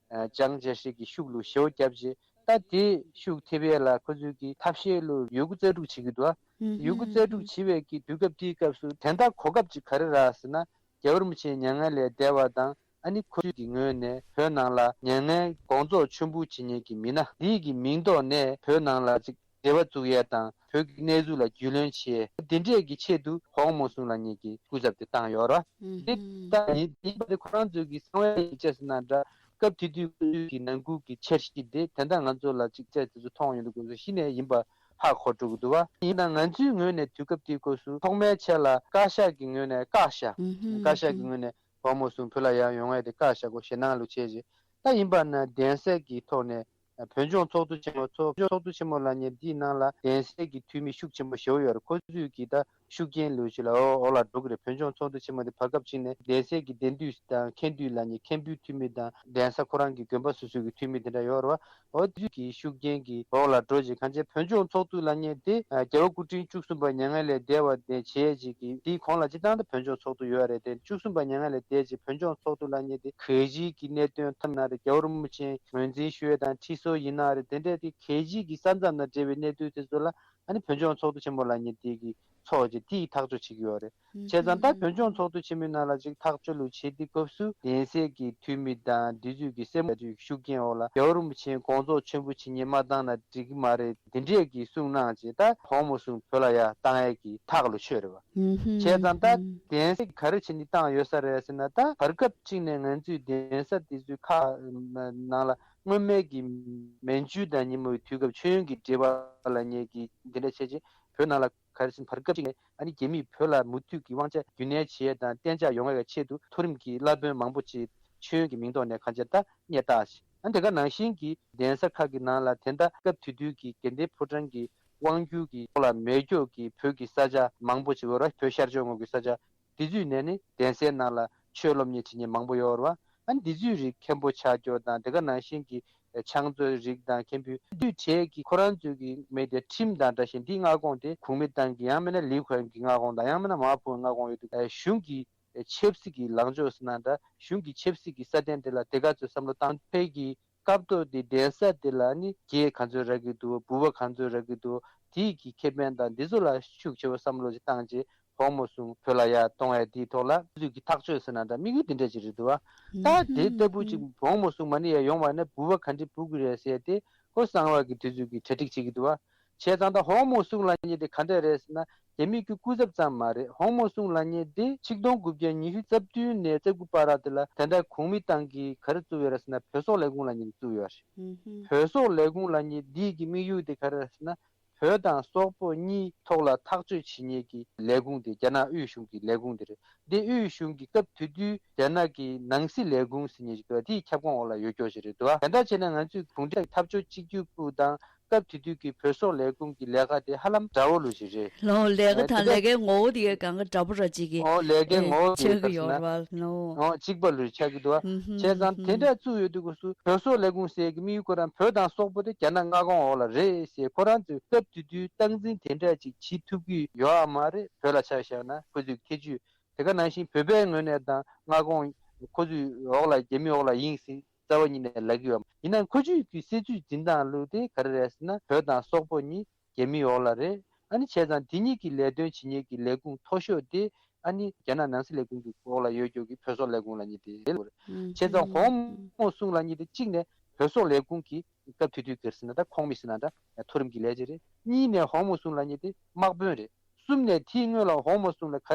ཅང་ཅེ་ཧྲི་གི་ཤུགས་ལུ་ཞེ་བོ་བརྒྱབ་རྗེས་ད་དེ་ཤུགས་ཐེབས་ཡས་ལ་ཁོ་ཚོས་ཀྱི་ཐབས་ཤེས་ལུ་ཡོད་རྒུ་རྩལ་སྤྲུགས་བྱེད་ཀྱི་འདུག་ཨ། ཡོད་རྒུ་རྩལ་སྤྲུགས་བྱེད་པའི་གི་དུས་སྐབས་དེའི་སྐབས་སུ་དེ་འདྲ་གོ་སྐབས་ཅིག་ག་རེ་རག་ཟེར་ན་རྒྱལ་བ་རིན་པོ་ཆེ་མྱ་ངན་ལས་འདས་པ་དང་ཨ་ནི་ཁོ་ཚོའི་གི་ངོས་ནས་བོད་ནང་ལ་མྱ་ངན་དགོངས་རྫོགས་མཆོད་འབུལ་བྱེད་མཁན་གྱི་མི་སྣ་འདིའི་གི་མིང་ཐོག་ནས་བོད་ནང་ལ་ཅིག་འབྲེལ་བ་བཙུགས་ཡས་དང་བོད་ཀྱི་གནས་ཚུལ་ལ་རྒྱུས་ལོན་བྱེད་ཡས་དེ་འདྲས་ཀྱི་ཆེད་དུ་ཧོང་མོ་སུང་ལབ་མཁན་གྱི་སྐུ་ཚབ་དེ་བཏང་ཡོད་རེད། དེ་ལྟ་ཡིན་ཡིན་པ་དེ་ཁོ་རང་ཚོའི་གི་གསང་བའི་ཡིག་ཆ་ཟེར་ན་འདྲ་སྐབས་དེ་དུས་ཁོ་ཚོའི་གི་ནང་ཁུལ་གྱི་འཆར་གཞི་དེ་དེ་འདྲ་ང་ཚོ་ལ་ཅིག་བཅར་དེ་ཚོ་མཐོང་ཡོང་དུས་སྐབས་སུ་གཞི་ནས་ཡིན་པ་ཧ་གོ་འགྲོ་གི་འདུག་བ། ཡིན་ན་ང་ཚོའི་ངོས་ནས་དུས་སྐབས་དེའི་སྐབས་སུ་ཐོག་མའི་ཆ་ལ་བཀའ་ཤག་གི་ངོས་ནས་བཀའ་ཤག་བཀའ་ཤག་གི་ངོས་ནས་ཧོང་མོ་སུང་བོད་ལ་ཡར་ཡོང་ཡས་དེ་བཀའ་ཤག་གོ་ཞེད་སྣང་ལོ་བྱས་རྗེས་ད་ཡིན་པ་ན་གདན་སའི་གི་ཐོག་ནས། བོད་ལྗོངས་ཚོགས་འདུ་ཆེན་མོ་ཚོགས་ཚོགས་འདུ་ཆེན་མོ་ལབ་མཁན་འདིའི་ནང་ལ་གདན་སའི་གི་འཐུས་མི་ཤུགས་ཆེན་པོ་ཞེ་པོ་ཡོད་རེད། ཁོ་ཚོས་གི་ད་ཤུགས་རྐྱེན་ལོས་ཅིག་ལ་འོ་འོག་ལ་འགྲོ་གི་རེད། བོད་ལྗོངས་ཚོགས་འདུ་ཆེན་མོ་དེ་བར་སྐབས་ཅིག་ནས་གདན་སའི་གི་གདན་འདུས་དང་མཁན་འདུས་ལབ་མཁན་མཁན་པོའི་འཐུས་མི་དང་གདན་ས་ཁོ་རང་གི་དགོན་པ་སོ་སོའི་གི་འཐུས་མི་དེ་འདྲ་ཡོད་རེད་བ། འོ་དེ་ཚོས་གི་ཤུགས་རྐྱེན་གི་འོག་ལ་འགྲོ་ཅིག་གང་ཅི་བོད་ལྗོངས་ཚོགས་འདུ་ལབ་མཁན་དེ་རྒྱལ་བ་སྐུ་ཕྲེང་བཅུ་གསུམ་པ་མྱ་ངན་ལས་འདས་པ་དེ་བྱས་ཅིག་གི་དེའི་གོང་ལ་སྤྱིར་བཏང་ད་བོད་ལྗོངས་ཚོགས་འདུ་ཡོད་རེད་དེ་བཅུ་གསུམ་པ་མྱ་ངན་ལས་འདས་ཅིག་བོད་ལྗོངས་ཚོགས་འདུ་ལབ་མཁན་དེ་གལ་ཆེའི་གི་གནད་དོན་ཐམས་ན་རེད། རྒྱལ་བ་རིན་པོ་ཆེ་ངོས་འཛིན་ཞུ་ཡས་དང་ཁྲི་གསོལ་ཡིན་ན་རེད། དེ་འདྲས་དེ་གལ་ཆེའི་གི་ས་མཚམས་དང་འབྲེལ་བའི་གནད་དོན་དེ་ཚོ་ལ་ཨ་ནི་བོད་ལྗོངས་ཚོགས་འདུ་ཆེན་མོ་ལབ་མཁན་དེ་གི་ཚོགས་ཀྱི་དེའི་ཐག་གཅོད་བྱེད་ཀྱི་ཡོད་རེད། བྱས་ཙང་ད་བོད་ལྗོངས་ཚོགས་འདུ་ཆེན་མོའི་ནང་ལ་ཅིག་ཐག་གཅོད་ལུགས་བྱེད་དུས་སྐབས་སུ་གདན་སའི་གི་འཐུས་མི་དང་འདི་ཚོས་ཀྱི་སེམས་ལ་ཅིག་ཤུགས་རྐྱེན་འོག་ལ་རྒྱལ་བ་རིན་པོ་ཆེ་དགོངས་རྫོགས་མཆོད་འབུལ་བྱེད་མཁན་མ་བཏང་ན་འགྲིག་གི་མ་རེད། འདི་འདྲས་ཀྱི་གསུངས་གནང་བྱས་ད་ཧོང་མོ་སུང་བོད་ལ་ཡར་བཏང་ཡས་ཀྱི་ཐག་ལོ་ཆོད་རེད་བ། བྱས་ཙང་ད་གདན་སའི་ག་རེ་བྱེད་ནི་བཏང་ཡོད་ས་རེད་ཟེར་ན་ད་བར་སྐབས་གཅིག་ནས་ང་ཚོའི་གདན་ས་དེ་ཚོའི་ཁག་ནང་ལ་སྔོན་མའི་གི་མན་ཇུ་དང་ཉིན་མོའི་དུས་སྐབས་མཆོད་ཡོན་གྱི་འབྲེལ་བ་ལབ་མཁན་གྱི་འདི་འདྲ་བྱས་རྗེས་བོད་ནང་ལ་ག་རེ་ཟེར་ན་བར་སྐབས་ཅིག་ནས་ཨ་ནི་རྒྱ་མིས་བོད་ལ་མུ་མཐུད་ཀྱི་དབང་ཆ་རྒྱུན་གནས་བྱེད་ཡས་དང་གཏན་འཇགས་ཡོང་ཡས་ཀྱི་ཆེད་དུ་མཐོ་རིམ་གྱི་བླ་དཔོན་མང་པོ་ཅིག་མཆོད་ཡོན་གྱི་མིང་ཐོག་ནས་གང་བྱས་ད་སྙད་བཏགས་ཤིང་ཨ་ནི་དེ་ག་ནང་བཞིན་གྱི་གདན་ས་ཁག་གི་ནང་ལ་དེ་འདྲ་སྐབས་དེ་དུས་ཀྱི་དགེ་ལྡན་ཕོ་བྲང་གི་དབང་སྒྱུར་གྱི་ཐོག་ལ་མེ་སྒྱོགས་ཀྱི་བོད་ཀྱི་ས་ཆ་མང་པོ་ཅིག་ཡོད་རེད། བོད་ཤར་ཕྱོགས་ངོས་ཀྱི་ས་ཆ་དེ་ཚོའི་ནས་ནི་གདན་སའི་ནང་ལ་ཆོས་སློབ་གཉེར་བྱེད་མཁན་མང་པོ་ཡོད་རེད་བ། ཨ་ནི་འདི་ཚོའི་རིགས་མཁན་པོ་ཆགས་རྒྱུ་དང་དེ་ག་ནང་བཞིན་གྱི་ཕྱག་མཛོད་རིགས་དང་མཁན་པོའི་འདུས་གྲས་ཀྱི་ཁོ་རང་ཚོའི་གི་མེད་དེ་ཁྲིམས་དང་འདྲ་ཞིང་འདིའི་མངའ་ཁོངས་དེ་གུང་མི་ཏང་གི་ཡང་མིན་ན་ལིའུ་ཁུའེ་གི་མངའ་ཁོངས་དང་ཡང་མིན་ན་མ་ཧྥུའུ་མངའ་ཁོངས་ཡོད་དུས་གཞུང་གི་ཆབ་སྲིད་ཀྱི་ལངས་ཕྱོགས་ཟེར་ན་འདྲ་གཞུང་གི་ཆབ་སྲིད་ཀྱི་སྲ་བརྟན་དེ་ལ་དེ་ག་ཚོས་བསམ་བློ་བཏང་ཕེབས་ཀྱི་སྐབས་ཐོག་དེ་གདན་ས་དེ་ལ་ནི་རྒྱལ་ག་ཚོད་རག་གི་འདུག་བུ་བ་ག་ཚོད་རག་གི་འདུག་དེའི་གི་ཁེ་ཕན་དང་འདི་ཚོ་ལ་ཤུགས་ཆེ་བ་བསམ་བློ་ཞིག་བཏང་རྗེས་ བོང་མོ་ཟུང་བོད་ལ་ཡར་གཏོང་ཡ་དེའི་ཐོག་ལ་དུས་ཚོད་ཀྱི་ཐག་གཅོད་ཟེར་ན་འདྲ། དམིགས་ཡུལ་དེ་འདྲ་ཅིག་རེད་འདུག་བ། ད་དེ་ལྟ་བུ་ཅིག་བོང་མོ་ཟུང་མ་ཎི་ཡར་ཡོང་བ་ན་འབུལ་བ་ག་འདྲ་འབུལ་དགོས་རེད་ཟེར་ཏེ། ཁོ་གསང་བ་གི་དུས་ཚོད་ཀྱི་གྲ་སྒྲིག་བྱེད་ཀྱི་འདུག་བ། བྱས་ཙང་ད་བོང་མོ་ཟུང་ལབ་མཁན་དེ་ག་འདྲ་རེད་ཟེར་ན། རྒྱ་མིའི་གི་སྐུ་ཚབ་ཙམ་མ་རེད། བོང་མོ་ཟུང་ལབ་མཁན་དེ་ཆིག་སྟོང་དགུ་བརྒྱ་ཉི་ཤུ་རྩ་བདུན་ནས་རྩ་དགུ་བར་དེ་ལ་ད་ལྟ་གོང་མའི་ཏང་གིས་ག་རེ་བཙུགས་ཡོད་རེད་ཟེར་ན། བོད་སོག་ལས་ཁུངས་ལབ་མཁན་དེ་བཙུགས་ཡོད་རེད། བོད་སོག་ལས་ཁུངས་ལབ་མཁན་འདི་གི་དམིགས་ཡུལ་དེ་ག་རེ་རེད་ཟེར་ན། བོད་དང་སོག་པོ་གཉིས་ཐོག་ལ་ཐག་གཅོད་བྱེད་མཁན་གྱི་ལས་ཁུངས་དེ་རྒྱ་ནག་དབུས་གཞུང་གི་ལས་ཁུངས་དེ་རེད། འདི་དབུས་གཞུང་གི་སྐབས་དེ་དུས་རྒྱ་ནག་གི་ནང་སྲིད་ལས་ཁུངས་ཟེར་མཁན་ཞིག་འདུག་དེའི་ཁྱབ་ཁོངས་འོག་ལ་ཡོད་ཀྱོག་ཞིག་རེད་འདུག་ག་འདྲ་བྱས་ན་ང་ཚོས་གུང་ཁྲན་འཐབ་ཕྱོགས་གཅིག་གྱུར་པུའུ་དང་སྐབས་དེ་དུས་ཀྱི་བོད་སོག་ལས་ཁུངས་ཀྱི་ལས་ཀ་དེ་ཧ་ལམ་འདྲ་བོ་ལོས་ཞིག་རེད། ལོ་ལས་ཀ་དང་ལས་ཀའི་ངོ་བོ་དེ་གང་ག་འདྲ་པོ་ར་ཅིག་གི་ཨོ་ལས་ཀའི་ངོ་བོ་དེ་ཆགས་ཀྱི་ཡོད་རེད་བ། ལོ་ཨོ་གཅིག་པ་ལོས་ཆགས་ཀྱི་འདུག་བ། བྱས་ཙང་དེ་འདྲ་བཙུགས་ཡོད་དུས་སྐབས་སུ་བོད་སོག་ལས་ཁུངས་ཟེར་གྱི་དམིགས་ཡུལ་ཁོ་རང་བོད་དང་སོག་པོ་དེ་རྒྱ་ནག་མངའ་ཁོངས་འོག་ལ་རེད་ཟེར། ཁོ་རང་ཚོས་སྐབས་དེ་དུས་སྟངས་འཛིན་དེ་འདྲ་ཅིག་བྱེད་ཐུབ་ཀྱི་ཡོད་ཨ་མ་རེད། བོད་ལ་ཆ་བཞག་ན་ཁོ་ཚོའི་ཁྱད་ཆོས་དེ་ག་ནང་བཞིན་བོད་པའི་ངོས་ནས་དང་མངའ་ཁོངས་ཁོ་ཚོའི་འོག་ལ་རྒྱ་མིའི་འོག་ལ་ཡིན་ཟིན་རྩ་བ་ཉིད་ནས་ལབ་ཀྱི་ཡོད་མ་ཡིན་ན། ཁོ་ཚོའི་གི་སྲིད་ཇུས་འཛིན་སྟངས་ལུགས་དེ་ག་རེ་རེད་ཟེར་ན། བོད་དང་སོག་པོ་གཉིས་རྒྱ་མིའི་འོག་ལ་རེད། ཨ་ནི་བྱས་ཙང་དེ་གཉིས་ཀྱི་ལས་དོན་བྱེད་མཁན་གྱི་ལས་ཁུངས་མཐོ་ཤོས་དེ་ཨ་ནི་རྒྱ་ནག་ནང་སྲིད་ལས་ཁུངས་ཀྱི་འོག་ལ་ཡོད་ཀྱོག་གི་བོད་སོག་ལས་ཁུངས་ལབ་མཁན་དེ་རེད། བྱས་ཙང་བོང་མོ་ཟུང་ལབ་མཁན་དེ་གཅིག་ནས་བོད་སོག་ལས་ཁུངས་ཀྱི་སྐབས་དེ་དུས་ག་རེ་ཟེར་ན་ད་ཁོངས་མི་ཟེར་ན་འདྲ་མཐོ་རིམ་གྱི་ལས་བྱེད་རེད། གཉིས་ནས་བོང་མོ་ཟུང་ལབ་མཁན་དེ་དམག་དཔོན་རེད། གསུམ་ནས་དེའི་སྔོན་ལ་བོང་མོ་ཟུང་ལ་ག་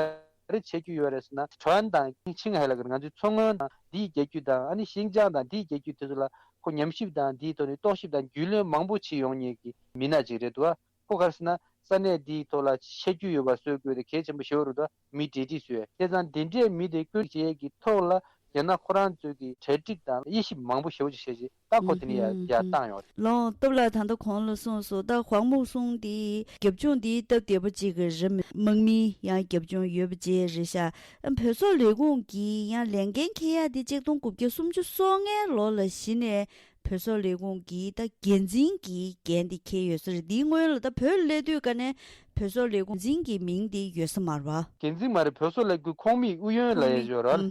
རེ་བྱེད་རྒྱུ་ཡོད་རེད་ཟེར་ན། ཁྲོན་དང་ཆིང་ཧའེ་ལ་ང་ཚོའི་མཚོ་སྔོན་དང་དེའི་རྒྱལ་རྒྱུད་དང་ཨ་ནི་ཤིན་ཅང་དང་དེའི་རྒྱལ་རྒྱུད་དེ་ཚོ་ལ་ཁོ་ཉམས་ཞིབ་དང་དེའི་ཐོག་ནས་རྟོག་ཞིབ་དང་རྒྱུས་ལོན་མང་པོ་བྱེད་ཡོང་མཁན་གྱི་མི་སྣ་ཅིག་རེད་འདུག་བ། ཁོ་ག་རེ་ཟེར་ན་ས་གནས་དེའི་ཐོག་ལ་བཤད་རྒྱུ་ཡོད་པ་བཟོ་དགོས་དེ་གལ་ཆེན་པོ་ཞེ་པོ་རེད་འདུག་བ། མི་གྲ་སྒྲིག་བཟོས། བྱས་ཙང་དེ་འདྲའི་མི་དེ་བཀོད་སྒྲིག་བྱེད་ཡས་ཀྱི་ཐོག་ལ་རྒྱ་ནག་ཁོ་རང་ཚོའི་གི་གྲ་སྒྲིག་དང་དབྱེ་ཞིབ་མང་པོ་ཞེ་པོ་ཅིག་བྱས་རྗེས། ད་ཁོ་དེ་ནས་ཡར་ཡར་བཏང་ཡོང་རེད། ལོ་སྟོབས་ལགས་ད་ལྟ་གོང་ལ་གསུངས་སོང་། ད་བོང་མོ་ཟུང་དེ་རྒྱབ་ལྗོངས་དེ་སྟབས་བདེ་པོ་ཅིག་གི་རེད། དམག་མི་ཡང་རྒྱབ་ལྗོངས་ཡོད་པ་ཅིག་རེད་ཤག་བོད་སོག་ལས་ཁུངས་ཀྱི་ཡང་ལས་འགན་འཁྱེར་ཡ་དེ་ཆིག་སྟོང་དགུ་བརྒྱ་སུམ་ཅུ་སོ་ལྔའི་ལོ་ལ་གཞི་ནས་བོད་སོག་ལས་ཁུངས་ཀྱི་ད་འགན་འཛིན་གྱི་འགན་དེ་འཁྱེར་ཡོད་ས་རེད། དེའི་སྔོན་ལ་ད་བོད་སླེབས་དུས་ཀ་ནས་བོད་སོག་ལས་ཁུངས་འཛིན་གྱི་མིང་དེ་ཡོད་ས་མ་རེད་བ། འགན་འཛིན་མ་རེད། བོད་སོག་ལས་ཁུངས་ཁོངས་མི་ཨུ་ཡོན་ལ་ཡོད་ར།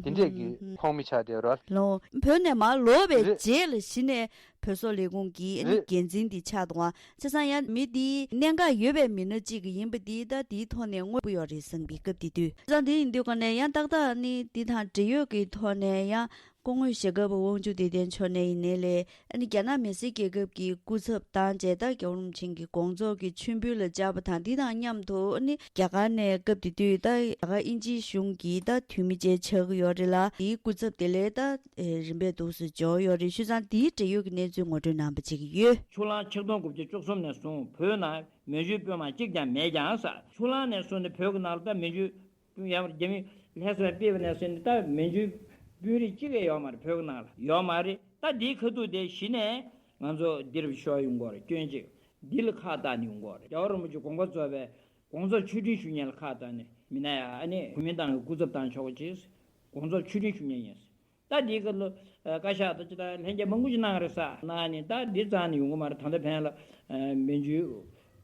དེ་འདྲས་ཀྱི་ཁོངས་མི་ཆགས་བསྡད་ཡོད་ར། ལོ་བོད་ནས་མར་ལོག་པའི་རྗེས་ལ་གཞི་ནས་བོད་སོག་ལས་ཁུངས་ཀྱི་ཨ་ནི་འགན་འཛིན་དེ་ཆགས་འདུག་བ། བྱས་ཙང་ཡང་མི་དེ་གནད་འགག་ཡོད་པའི་མི་སྣ་གཅིག་ཡིན་པ་དེ་ད་དེའི་ཐོག་ནས་དངོས་པོ་ཡོད་རེད་བསམ་པའི་སྐབས་དེ་དུས། བྱས་ཙང་དེ་ཡིན་དུས་ཀ་ནས་ཡང་ཏག་ཏག་ཨ་ནི་དེ་དང་འབྲེལ་ཡོད་ཀྱི་ཐོག་ནས་ཡང་སྐུ་ངོ་ཞྭ་སྒབ་དབང་ཕྱུག་བདེ་ལྡན་མཆོག་ནས་ཡིན་ནའི་ལས། ཨ་ནི་རྒྱ་ནག་མི་སེར་རྒྱལ་ཁབ་ཀྱི་སྐུ་ཚབ་བཏང་རྗེས་ད་རྒྱལ་བ་རིན་པོ་ཆེ་གི་དགོངས་རྫོགས་ཀྱི་མཆོད་འབུལ་ལ་བཅར་བ་དང་། འདི་དང་མཉམ་དུ་ཨ་ནི་རྒྱ་གར་ནས་སྐབས་དེ་དུས་ད་རྒྱ་གར་དབྱིན་ཇིའི་གཞུང་གི་ད་འཐུས་མི་བཅས་ཆགས་ཀྱི་ཡོད་རེད་ལ། དེའི་སྐུ་ཚབ་དེ་ལས་ད་རིམ་པས་འདུག་སེ་འབྱོར་ཡོད་རེད། བྱས་ཙང་དེའི་འབྲེལ་ཡོད་ཀྱི་གནས་ཚུལ་ངོ་སྤྲོད་གནང་བ་བྱེད་ཀྱི་ཡོད། ཆུ་གླང་ཆིག་སྟོང་དགུ་བརྒྱ་བཅུ་གསུམ་ནས་བཟུང་བོད་ནང་མན་ཇུའི་དཔོན་དམག་གཅིག་ཀྱང་མེད་ཀྱང་ཟེར། ཆུ་གླང་ནས་བཟུང་ནས་བོད་ཀྱི་ནང་ལ་ད་མན་ཇུ་ཡང་རྒྱ་མི་ལྷ་ས་ལ་ཕེབས་པ་ནས་བཟུང་ནས་ད་མན་ཇུའི་དཔོན་རིགས་གཅིག་ཀྱང་ཡོད་མ་རེད། བོད་ཀྱི་ནང་ལ་ཡོད་མ་རེད། ད་འདིའི་ཁ་ཐུག་དེ་གཞི་ནས་ང་ཚོ་འདིར་ཤོར་ཡོང་གི་ཡོད་རེད། སྐྱོན་གཅིག་འདི་ལ་ཁག་བཏགས་ནས་ཡོང་གི་ཡོད་རེད། རྒྱལ་བ་རིན་པོ་ཆེ་དགོངས་པ་རྫོགས་པའི་དགོངས་རྫོགས་མཆོད་སྤྲིན་ཞུ་མཁན་ལ་ཁག་བཏགས་ནས་མི་སྣ་ཡ་ཨ་ནི་གོ་མིན་ཏང་གི་སྐུ་ཚབ་བཏང་ཆོག་གི་ཅེས་དགོངས་རྫོགས་མཆོད་སྤྲིན་ཞུ་མཁན་ཡིན། ད་འདིའི་སྐབས་ལ་བཀའ་ཤག་ད་ཅི་ད་ལྷན་རྒྱས་མང་པོ་ཞིག་གནང་རེད་ས་གནང་ནས། ད་འདི་རྩ་ནས་ཡོང་གི་མ་རེད། ད་ལྟ་ཕན་ལ་མན་ཇུའི་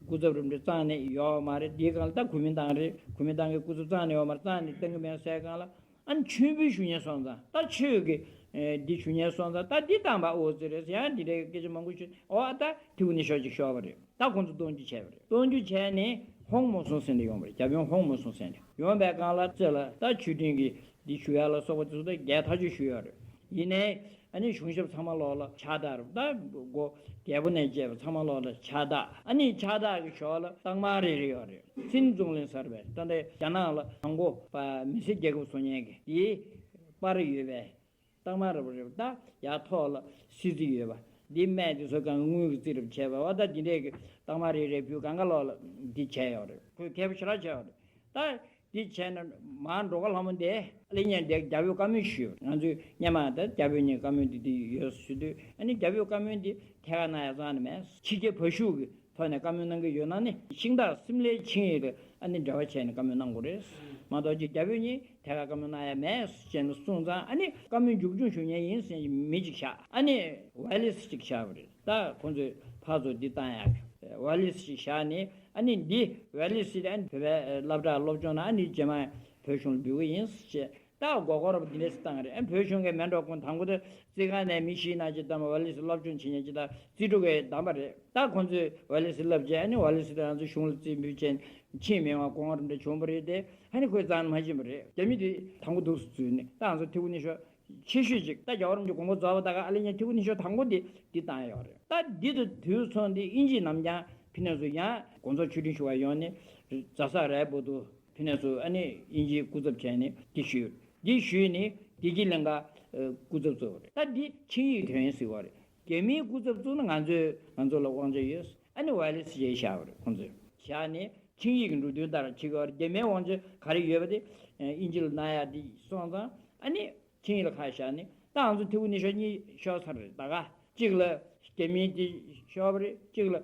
སྐུ་ཚབ་རིམ་གྲོ་རྩ་ནས་ཡོད་མ་རེད། འདིའི་སྒང་ལ་ད་གོ་མིན་ཏང་རེད། གོ་མིན་ཏང་གི་སྐུ་ཚབ་རྩ་ནས་ཡོད་མ་རེད། རྩ་ནས་གཏོང་གི་མེད་ཟེར་སྒང་ལ། ཨ་ནི་མཆོད་འབུལ་ཞུ་མཁན་སོང་ཙང་ད་ཆོས་ཀྱི་འདི་ཞུ་མཁན་སོང་ཙང་ད་འདི་བཏང་པ་འོ་ཙི་རེད། ཡང་འདི་འདྲའི་སྐད་ཆ་མང་པོ་ཞུ། འོ་ཨ་ད་དེ་གུ་ནས་ཤོག་ཅིག་ཤོར་བ་རེད། ད་ཁོང་ཚོ་གཏོང་རྒྱུ་བྱས་པ་རེད། གཏོང་རྒྱུ་བྱས་ནས་ཧོང་མོ་སུང་སེན་དུ་ཡོང་བ་རེད། རྒྱ་དཔོན་ཧོང་མོ་སུང་སེན་དུ་ཡོང་བའི་སྒང་ལ་རྩེ་ལ་ད་ཆོས་སྒྲོན་གྱི་འདི་ཞུ་ཡ་ལ་སོགས་པ་དེ་ཚོ་ད་རྒྱལ་ཐག་ཆོད་ཞུ་ཡ་རེད། ཡིན་ནའི་ཨ་ནི་གཞུང་ཞབས་ཚང་མ་ལོག་ལ་ཕྱག་རྟགས་རེད། ད་སྒོ་རྒྱལ་པོ་ནས་བཅས་པ་ཚང་མ་ལོག་ལ་ཕྱག་རྟགས། ཨ་ནི་ཕྱག་རྟགས་ཀྱི་ཞོར་ལ་རྟགས་མ་རེ་རེ་ཡོད་རེད། ཚིན་ཙུང་ལིན་ཟེར་བའི་ད་ལྟའི་རྒྱ་ནག་ལ་དང་པོ་པ་མི་སེར་རྒྱལ་ཁབ་བཟོ་མཁན་གྱི་དེའི་པར་ཡོད་པའི་རྟགས་མ་རེ་རེ་རེད། ད་ཡར་ཐོག་ལ་སི་ཙི་ཡོད་པ། འདི་སྨད་དེ་ཚོ་གང་དངུལ་གྱི་རྩིས་རབ་བྱས་པ་བ། ད་འདི་འདྲས་ཀྱི་རྟགས་མ་རེ་རེ་བུ་གང་ག་ལོག་ལ་འདི་བྱས་ཡོད་རེད། ཁོས་མཁས་པོ་ཞེ་དྲག་བྱས་ཡོད་རེད། ད་འདི་བྱས་ན་མར་འགྲོ་ཁ་ལྷ་མོ་འདི་ཨ་ལེ་ཉན་འདི་རྒྱ་བོད་བཀའ་མོལ་ཞུས། ང་ཚོས་སྔོན་མ་ད་རྒྱ་བོད་གཉིས་བཀའ་མོལ་འདི་འདི་ཡོད་ཞུ་དུས། ཨ་ནི་རྒྱ་བོད་བཀའ་མོལ་འདི་ཐད་ཀར་གནང་ཡ་རྩ་ནས་མེད། ཕྱི་རྒྱལ་བ་ཤུགས་ཀྱི་ཐོག་ནས་བཀའ་མོལ་གནང་གི་ཡོད་ན་ནི་ཤིང་སྟག་སིམ་ལའི་ཆིངས་ཡིག་ལ་ཨ་ནི་འབྲེལ་བ་བྱས་ནས་བཀའ་མོལ་གནང་དགོས་རེད། མ་གཏོགས་ཀྱི་རྒྱ་བོད་གཉིས་ཐད་ཀར་བཀའ་མོལ་གནང་ཡ་མེད་ཅེས་ནས་གསུངས་ཙང་། ཨ་ནི་བཀའ་མོལ་མཇུག་སྐྱོང་ཞུ་མཁན་ཡིན་ཟེར་མི་གཅིག་བཞག་ཨ་ནི་ཝེ་ལི་སི་གཅིག་བཞག་པ་རེད། ད་ཁོང་ཚོས་ཕར་ཚུར་འདི་བཏང་ཡག་གི་ཝེ་ལི་སི་གཅིག་བཞག་ནས། ཨ་ནི་འདི་ཝེ་ལི་སི་དེ་ཨ་ནི་བོད་པའི་སློབ་གྲྭ་སློབ་སྦྱོང་ན་ཨ་ནི་རྗེས་མ་བོད་གཞུང་ལ་འབུལ་གི་ཡིན་ཅེས། ད་མགོ་སྐོར་འདི་འདྲས་བཏང་རེད། ཨ་བོད་གཞུང་གི་མེ་འབྲོག་ཁོང་དང་པོ་དེ་རྩིས་ཁང་ནས་མི་བཞི་ནང་ཅིག་བདམས། ཝ་ལི་སི་སློབ་སྦྱོང་བྱེད་མཁན་ཅིག་དང་རྩིས་ཕྲུག་གིས་བདམས་པ་རེད། ད་ཁོང་ཚོས་ཝ་ལི་སི་བསླབ་རྗེས་ཨ་ནི་ཝ་ལི་སི་དེ་ང་ཚོའི་གཞུང་ལ་རྩིས་འབུལ་བྱས་ཕྱིན་མེད་པ་དགོངས་པ་རེ་འདྲ་བྱུང་བ་རེད་དེ། ཨ་ནི་ཁོས་གཙང་མ་བྱིན་པ་རེད། རྒྱ་མི་དེ་དང་པོ་འདུག་སེ་འཛུལ་ནས་ད་ང་ཚོ་ཐེ་ཝུ་ནི་ཤོ་ཆེ་ཤོས་ཅིག་ད་རྒྱལ་བ་རིན་པོ་ཆེ་དགོངས་པ་རྫོགས་པ་ད་ག་ཨ་ལེ་ཉ་ཐེ་ཝུ་ནི་ཤོ་དང་པོ་དེ་འདི་བཏང་ཡོད་རེད། ད་འདི་དང་དུས་མཚུངས་འདི་དབྱིན་ཇིས་ནམ་རྒྱང་ཕི་ནས་སུ་ཡང་དགོང་ཚོགས་ཆོས་འཕྲིན་ཞུ་བ་ཡོང་ནས་ཛ་སག་རའི་པུར་དུ་ཕི་ནས་སུ་ཨ་ནི་དབྱིན་ཇིའི་སྐུ་ཚབ་བྱས་ནས་འདི་ཞུས། འདི་ཞུས་ནས་རྒྱལ་སྤྱིའི་ལྷན་ཁང་སྐུ་ཚབ་བཙུགས་པ་རེད། ད་འདི་ཆིངས་ཡིག་དོན་ཟེར་བ་རེད། རྒྱ་མིའི་སྐུ་ཚབ་བཙུགས་ན་ང་ཚོས་ང་ཚོ་ལ་དབང་ཆ་ཡོད། ཨ་ནི་ཝ་ལི་སི་ཞེས་བཞག་པ་རེད། ཁོང་ཚོས་བཞག་ནས་ཆིངས་ཡིག་གི་འབྲུ་དོན་ལྟར་བྱེད་ཀྱི་ཡོད་རེད། རྒྱ་མིའི་དབང་ཆ་ག་རེ་ཡོད་པ་དེ་དབྱིན་ཇི་ལ་གནང་ཡག་དེ་སོང་ཙང་ཨ་ནི་ཆིངས་ཡིག་ལ་ཁ་བཞག་ནས་ད་ང་ཚོ་ཐེ་ཝུ་ནི་ཤོ་གཉིས་ཤོར་ཚར་རེད། ད་ག་གཅིག་ལ་རྒྱ་མིའི་དེ་ཤོར་བ་རེད། གཅིག་ལ་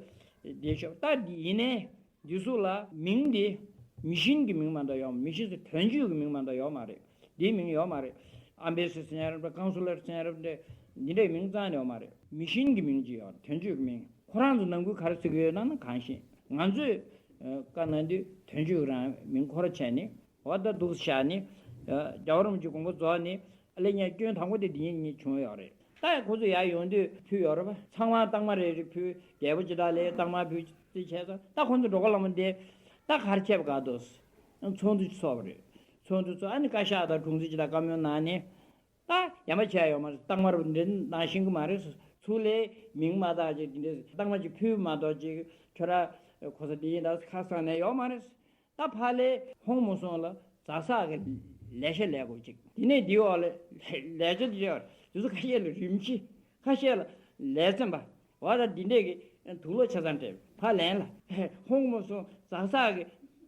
དེ་ཤོར། ད་འདི་ཡིན་ནའི་འདི་ཚོ་ལ་མིང་འདི་མི་ཤིན་གྱི་མིང་མ་གཏོགས་ཡོད། མི་ཤིན་ཟེར་དོན་གཅོད་ཀྱི་མིང་མ་གཏོགས་ཡོད་མ་རེད། འདིའི་མིང་ཡོད་མ་རེད། ཨམ་སྦེ་སི་ཟེར་ཡ་རབས་འདྲ། ཀོན་སུ་ལར་ཟེར་ཡ་རབས་འདྲ། འདི་འདྲའི་མིང་རྩ་ནས་ཡོད་མ་རེད། མི་ཤིན་གྱི་མིང་ཅིག་ཡོད་རེད། དོན་གཅོད་ཀྱི་མིང་། ཁོ་རང་ཚོ་ནང་ཁུལ་ག་རེ་ཟེར་གྱི་ཡོད་ན་ན་གང་ཤེས། ང་ཚོས་ཨ་བཀའ་གནང་དུས་དོན་གཅོད་རང་མིང་ཁོ་ར་བྱས་ནས་འོ་ད་འདུག་བཞག་ནས། ཨ་རྒྱལ་བ་རིན་པོ་ཆེ་དགོངས་པ་རྫོགས་ནས་ཨ་ལེ་ཉ་སྐྱོན་དང་པོ་དེ་འདི་ཉིད་ཉིད་བྱུང་ཡོད་རེད། ད་ཁོ་ཚོ་ཡར་ཡོང་དུས་ཕུལ་ཡོད་རེད་པ། ཚང་མ་རྟགས་མ་རེ་རེ་ཕུལ། རྒྱལ་པོ་ཇི་ལྟར་ལས་རྟགས་མ་ཕུལ་རྩིས་བྱས་ཙང་ད་ཁོ་ཚོ་འགྲོ་ཁ་ལ་མ་བསྡད། ད་ག་རེ་བྱས་པ་ག་འདུག་ཚོགས་འདུ་ཚོགས་པ་རེད། ཚོགས་འདུ་ཚོགས། ཨ་ནི་བཀའ་ཤག་དང་དྲུང་འཚོ་ཇི་ལྟར་བཀའ་མོལ་གནང་ནས། ད་ཡ་མ་བྱས་ཡོད་མ་རེད། རྟགས་མ་རུ་འདྲེན་གནང་ཤེས་ཀྱི་མ་རེད། ཚུར་ལས་མིང་མ་བཏགས་ཅིག་འདི་འདྲས་རྟགས་མ་ཅིག་ཕུལ་མ་གཏོགས་ཅིག་ཁྱོད་ར་གོ་ས་འདི་ཡིན་ད་ཁ་སང་ནས་ཡོད་མ་རེད། ད་ཕར་ལས་ཧོང་མོ་སོང་ལ་ཛ་སག་གི་ལས་བྱ་ལས་དགོས་ཅིག་དེ་ནས་འདི་འོག་ལ་ལས་བྱ་འདི་ཡོད་རེད། དེ་ཚོ་ཁ་ཤས་ལ་རིམ་གྱིས་ཁ་ཤས་ལ་ལས་ཚན་པ། འོ་ད་འདི་འདྲས་ཀྱི་དུག་ལོག་ཆ་ཚང་སྤྲད་ཕར་ལན་ལ། ཧོང་མོ་སོང་ཛ་སག་གི་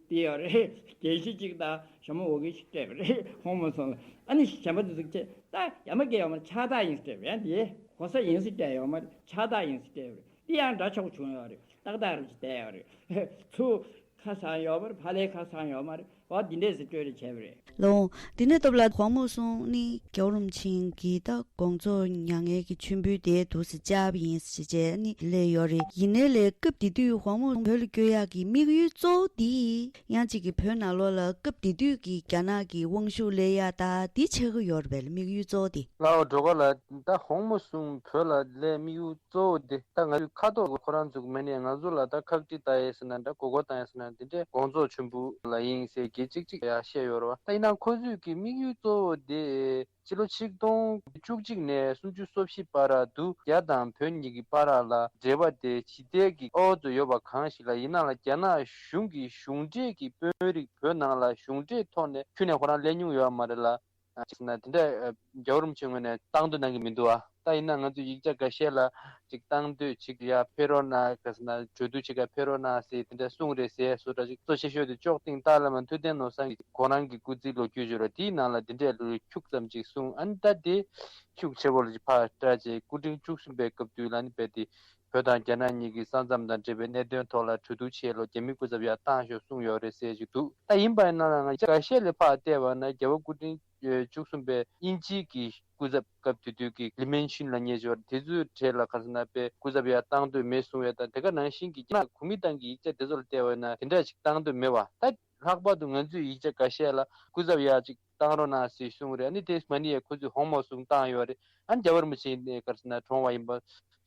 དེ་ཡོད་རེད། དགེ་བཤེས་གཅིག་དང་ཞྭ་མོ་འོ་གི་ཞིག་སྤྲད་པ་རེད། ཧོང་མོ་སོང་ལ་ཨ་ནི་གཞན་པ་དེ་ཚོ་ཁྱེད་ད་ཡ་མ་སྐད་ཡོད་མ་རེད། ཕྱག་རྟགས་ཡིན་སྤྲད་པ་ཡང་དེ་གོ་ས་ཡིན་སྲིད་སྤྲད་ཡོད་མ་རེད། ཕྱག་རྟགས་ཡིན་སྲིད་སྤྲད་པ་རེད། དེ་ཡང་འདྲ་ཆགས་པོ་བྱུང་ཡོད་རེད། ཏག་ཏག་རེད་ཅིག་བསྡད་ཡོད་རེད། ཚུར་ཁ་སང་ཡོད་མ་རེད། ཕར་ལས་ཁ་སང་ཡོད་མ་རེད། འོ་འདི་འདྲས་སེ་སྤྲོད་རེས་བྱས་པ་རེད། ལོང་། དེ་ནས་སྟབས་ལ་ཧོང་མོ་སོང་ནི་རྒྱལ་བ་རིན་པོ་ཆེ་གིས་ད་དགོངས་རྫོགས་མྱ་ངན་གྱི་མཆོད་འབུལ་དེ་འདུག་སེ་བཅར་བ་ཡིན་ཟེར་བྱས་ནི་སླེབས་ཡོད་རེད། ཡིན་ནའི་ལས་སྐབས་དེ་དུས་ཧོང་མོ་བོད་ལ་བསྐྱོད་ཡག་གི་དམིགས་ཡུལ་གཙོ་བོ་དེ་ཡང་གཅིག་གི་བོད་ནང་ལོགས་ལ་སྐབས་དེ་དུས་ཀྱི་རྒྱ་ནག་གི་དབང་ཤུགས་སླེབས་ཡག་ད་དེ་ཆགས་ཀྱི་ཡོད་རེད་པས། དམིགས་ཡུལ་གཙོ་བོ་དེ། ལའོ་འགྲོ་ག་ལ་ད་ཧོང་མོ་སོང་བོད་ལ་སླེབས་དམིགས་ཡུལ་གཙོ་བོ་དེ་ད་ང་ཚོའི་ཁ་ཐོག་གི་ཁོ་རང་ཚོ་གི་མ་ནས་ང་ཚོ་ལ་ད་ཁག་དཀྲི་བཏང་ཡས་ཟེར་ན་འདྲ། མགོ་སྐོར་བཏང་ཡས་ཟེར་ན་འདི་འདྲས་དགོངས་རྫོགས་མཆོད་འབུལ་ལ་ཡིན་ཟེར་གྱི་གཅིག་གཅིག་ཡ་བཤད་ཡོད་རེད་བ། ད་ཡིན་ནའང་ཁོ་ཚོས་ཀྱི་དམིགས་ཡུལ་གཙོ་བོ་དེ་ཕྱི་ལོ་ཆིག་སྟོང་བཅུ་གཅིག་ནས་སུམ་ཅུ་སོ་བཞི་བར་དུ་རྒྱ་དང་བོད་གཉིས་ཀྱི་བར་ལ་འབྲེལ་བ་དེ་ཇི་ལྟར་གྱི་ཨོ་ཙོ་ཡོད་པ་གང་ཞིག་ལ་ཡིན་ན་ལ་རྒྱ་ནག་གཞུང་གི་གཞུང་འབྲེལ་གྱི་དཔོན་རིགས་བོད་ནང་ལ་གཞུང་འབྲེལ་ཐོག་ནས་ཁྱོན་ནས་ཁོ་རང་སླེབས་མྱོང་ཡོད་མ་རེད་ལ། ཅིག་ཟེར་ན་དེ་འདྲ་རྒྱལ་བ་རིན་པོ་ཆེ་ངོས་ནས་བཏང་འདོད་གནང་གི་མི་འདུག་ཨ། ད་ཡིན་ན་ང་ཚོས་ཡིག་ཆ་འགའ་ཤས་ལ་ཅིག་བཏང་འདོད་ཅིག་ཡ་ཕེབས་རོགས་གནང་ག་ཟེར་ན་གྲོས་བསྡུར་བྱེད་ག་ཕེབས་རོགས་གནང་ཟེར་དེ་འདྲ་གསུངས་རེད་ཟེར་བཟོ་འདྲ་ཅིག་གཙོ་ཆེ་ཤོས་དེ་ལྕོག་སྟེང་ཏཱ་ལའི་བླ་མ་ཐུབ་བསྟན་ནོར་བཟང་གིས་ཁོ་རང་གི་སྐུ་ཚེའི་ལོ་རྒྱུས་བརྗོད་རོགས་དེའི་ནང་ལ་དེ་འདྲས་ལོ་ཁྱུག་ཙམ་ཅིག་གསུངས། ཨ་ནི་ད་དེ་ཁྱུག་ཆེ་བོ་ལ་ཅིག་ཕར་བཀྲལ་བྱས་སྐུ་ཕྲེང་བཅུ་གསུམ་པའི་སྐབས་དུས་ལ་ནི་རྦད་དེ་བོད་དང་རྒྱ་ནག་གཉིས་ཀྱི་ས་མཚམས་དང་འབྲེལ་བའི་གནད་དོན་ཐོག་ལ་གྲོས་བསྡུར་བྱས་ལོ་རྒྱ་མི་སྐུ་ཚབ་ཡར་བཏང་ཤོག་གསུངས་ཡོད་རེད་ཟེར་ཅིག་འདུག་ད་ཡིན་པ་ཡིན་ན་ང་ཚོ་འགའ་ཤས་ལ་ཕར་བལྟས་པ་ན་རྒྱལ་བ་སྐུ་ཕྲེང་བཅུ་གསུམ་པའི་དབྱིན་ཇིའི་གི་སྐུ་ཚབ་སྐབས་དེ་དུས་ཀྱི་ལི་མིན་ཤིན་ལབ་མཁན་ཅིག་ཡོད་རེད། དེ་ཚོའི་གྲས་ལ་ག་རེ་ཟེར་ན་དཔེ་སྐུ་ཚབ་ཡར་བཏང་འདོད་མེད་གསུང་བས་དང་དེ་ག་ནང་བཞིན་གྱི་རྒྱ་ནག་གོ་མིན་ཏང་གི་ཡིག་ཆ་དེ་ཚོ་ལ་བལྟས་པ་ན་དེ་འདྲ་ཞིག་བཏང་འདོད་མེད་པ། ད་ལྷག་པར་དུ་ང་ཚོའི་ཡིག་ཆ་འགའ་ཤས་ལ་སྐུ་ཚབ་ཡར་ཅིག་བཏང་རོགས་གནང་ཟེར་གསུང་རེད། ཨ་ནི་དེ་མ་ཎི་ཡས་ཁོ་ཚོས་ཧོང་མོ་སུང་བཏང་ཡོད་རེད། ཨ་ནི་རྒྱལ་བ་རིན་པོ་ཆེ་ནས་ག་རེ་ཟེར་ན་གྲོངས་པ་ཡིན་པ་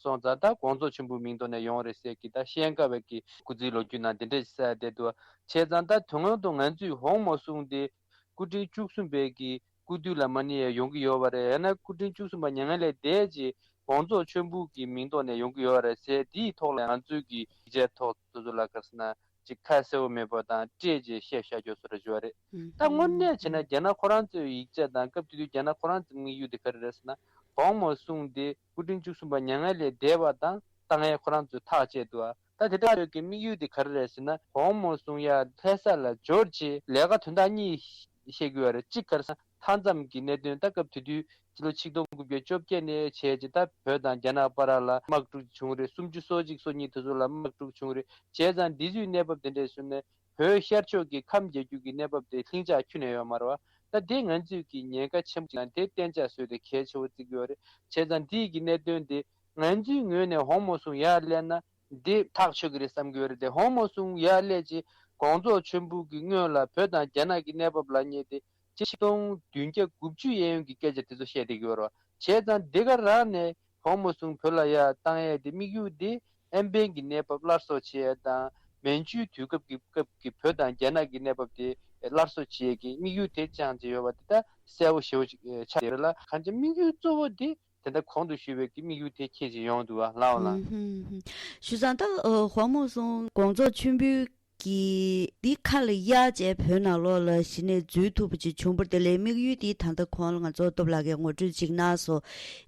སོང་ཙང་ད་དགོངས་རྫོགས་ཆེན་པོའི་མིང་ཐོག་ནས་ཡོང་རེད་ཟེར་གི་ད་ཤེས་དཀའ་བའི་གི་སྐུ་ཚེའི་ལོ་རྒྱུས་ནང་དེ་འདྲས་གསལ་བསྡད་འདུག་བྱས་ཙང་ད་དོན་ངོ་ཐོག་ང་ཚོས་ཧོང་མོ་སུང་དེ་སྐུ་ཕྲེང་བཅུ་གསུམ་པའི་གི་སྐུ་དུས་ལ་མ་ཎི་ཡས་ཡོང་གི་ཡོད་པ་རེད། ཡང་ན་སྐུ་ཕྲེང་བཅུ་གསུམ་པ་མྱ་ངན་ལས་འདས་རྗེས་དགོངས་རྫོགས་ཆེན་པོ་གི་མིང་ཐོག་ནས་ཡོང་གི་ཡོད་པ་རེད་ཟེར་དེའི་ཐོག་ལ་ང་ཚོས་གི་ཡིག་ཆའི་ཐོག་དེ་ཚོ་ལ་ག་རེ་ཟེར་ན། ཅིག་ཁ་གསལ་པོ་མེད་པ་དང་སྤྲད་རྗེས་བཤད་བཞག་རྒྱུ་བཟོ་འདྲ་བྱུང་བ་རེད། ད་དངོས་གནས་བྱས་ན་རྒྱ་ནག་ཁོ་རང་ཚོའི་ཡིག་ཆ་དང་སྐབས་དེ་དུས་རྒྱ་ནག་ཁོ་རང་ཚོའི་དམིགས་ཡུལ་དེ་ག་རེ་རེད་ཟེར་ན། དགོངས་མོ་གསུངས་ཏེ་སྐུ་ཕྲེང་བཅུ་གསུམ་པ་མྱ་ངན་ལས་འདས་པ་དང་བཏང་ཡས་ཁོ་རང་ཚོས་ཐག་བཅད་འདུག་ད་དེ་འདྲ་ཚོའི་གི་དམིགས་ཡུལ་དེ་ག་རེ་རེད་ཟེར་ན། དགོངས་མོ་གསུང་ཡ་ལྷ་ས་ལ་འབྱོར་རྗེས་ལས་ཀ་དོན་དག་གཉིས་བཤད་ཀྱི་ཡོད་རེད། གཅིག་ག་རེ་ཟེར་ན། མཐའ་མཚམས་ཀྱི་གནད་དོན་ད་སྐབས་དེ་དུས་ཕྱི་ལོ་ཆིག་སྟོང་དགུ་བརྒྱ་བཅོ་བརྒྱད་ནས་བྱས་རྗེས་ད་བོད་དང་རྒྱ་ནག་བར་ལ་དམག་འཁྲུག་བྱུང་རེད། སུམ་ཅུ་སོ་གཅིག་སོ་གཉིས་དེ་ཚོ་ལ་དམག་འཁྲུག་བྱུང་རེད། བྱས་ཙང་འདི་ཚོའི་གནས་བབ་དེ་འདྲས་བྱུང་ནས་བོད་ཤར་ཕྱོགས་ཀྱི་ཁམས་རྒྱག་རྒྱུ་གི་གནས་བབ་དེ་ལྷིང་འཇགས་ཁྱོན་ནས་ཡོད་མ་རེད་བ། ད་དེ་ང་ཚོས་ཀྱི་ཉེན་ཁ་ཆེན་པོ་ཅིག་དང་དེ་གཏན་འཇགས་བཟོས་ཏེ་གལ་ཆེ་བོ་བརྩི་གི་ཡོད་རེད། བྱས་ཙང་འདི་ཡི་གི་གནད་དོན་དེ་ང་ཚོའི་ངོས་ནས་ཧོང་མོ་སུང་ཡར་སླེབས་ན་འདི་ཐག་ཆོད་ཀྱི་རེད་བསམ་གྱི་ཡོད་རེད་དེ། ཧོང་མོ་སུང་ཡར་སླེབས་རྗེས་དགོངས་རྫོགས་ཆེན་པོ་གི་སྔོན་ལ་བོད་དང་རྒྱ་ནག་གི་གནས་བབ་ལ་བསྙད་དེ་ ཆིག་སྟོང་བདུན་བརྒྱ་དགུ་བཅུ་གཡས་གཡོན་གྱི་སྐད་ཆ་དེ་ཚོ་བཤད་བསྡད་ཀྱི་ཡོད་རེད་བ། བྱས་ཙང་འདི་ག་རང་ནས་ཧོང་མོ་སུང་བོད་ལ་ཡར་བཏང་ཡས་དེ་དམིགས་ཡུལ་དེ་ཨན་པན་གྱི་གནས་བབ་སླར་གསོ་བྱེད་ཡས་དང་། མན་ཇུའི་དུས་སྐབས་ཀྱི་སྐབས་ཀྱི་བོད་དང་རྒྱ་ནག་གི་གནས་བབ་དེ་སླར་གསོ་བྱེད་ཡས་ཀྱི་དམིགས་ཡུལ་དེ་བཅངས་བྱས་ཡོད་པ་དེ་ད་གསལ་པོ་ཞེ་པོ་ཅིག་ཆགས་ཡོད་རེད་ལ། གང་ཅི་དམིགས་ཡུལ་གཙོ་བོ་དེ་དེ་ལྟར་གོང་དུ་ཞུས་པའི་གི་དམིགས་ཡུལ་དེ་འཁྱེར་བཞིན་ཡོང་འདུག་བ། ལའོ་ལ། ཧུམ་ཧུམ་ཧུམ། ཞུ་ཙང་ད་ཨ་ཧོང་མོ་སུང་དགོངས་རྫོགས་མཆོད་འབུལ་གྱི་འདི་ཁ་ལ་གཡར་བྱས་བོད་ནང་ལོགས་ལ་གཞི་ནས་འཛུལ་ཐུབ་པ་ཅིག་བྱུང་བར། དེ་ལས་དམིགས་ཡུལ་འདི་ད་ལྟ་གོང་ལ་ང་ཚོ་སྟོབས་ལགས་ཀྱིས་ངོ་སྤྲོད་ཅིག་གནང་སོང་།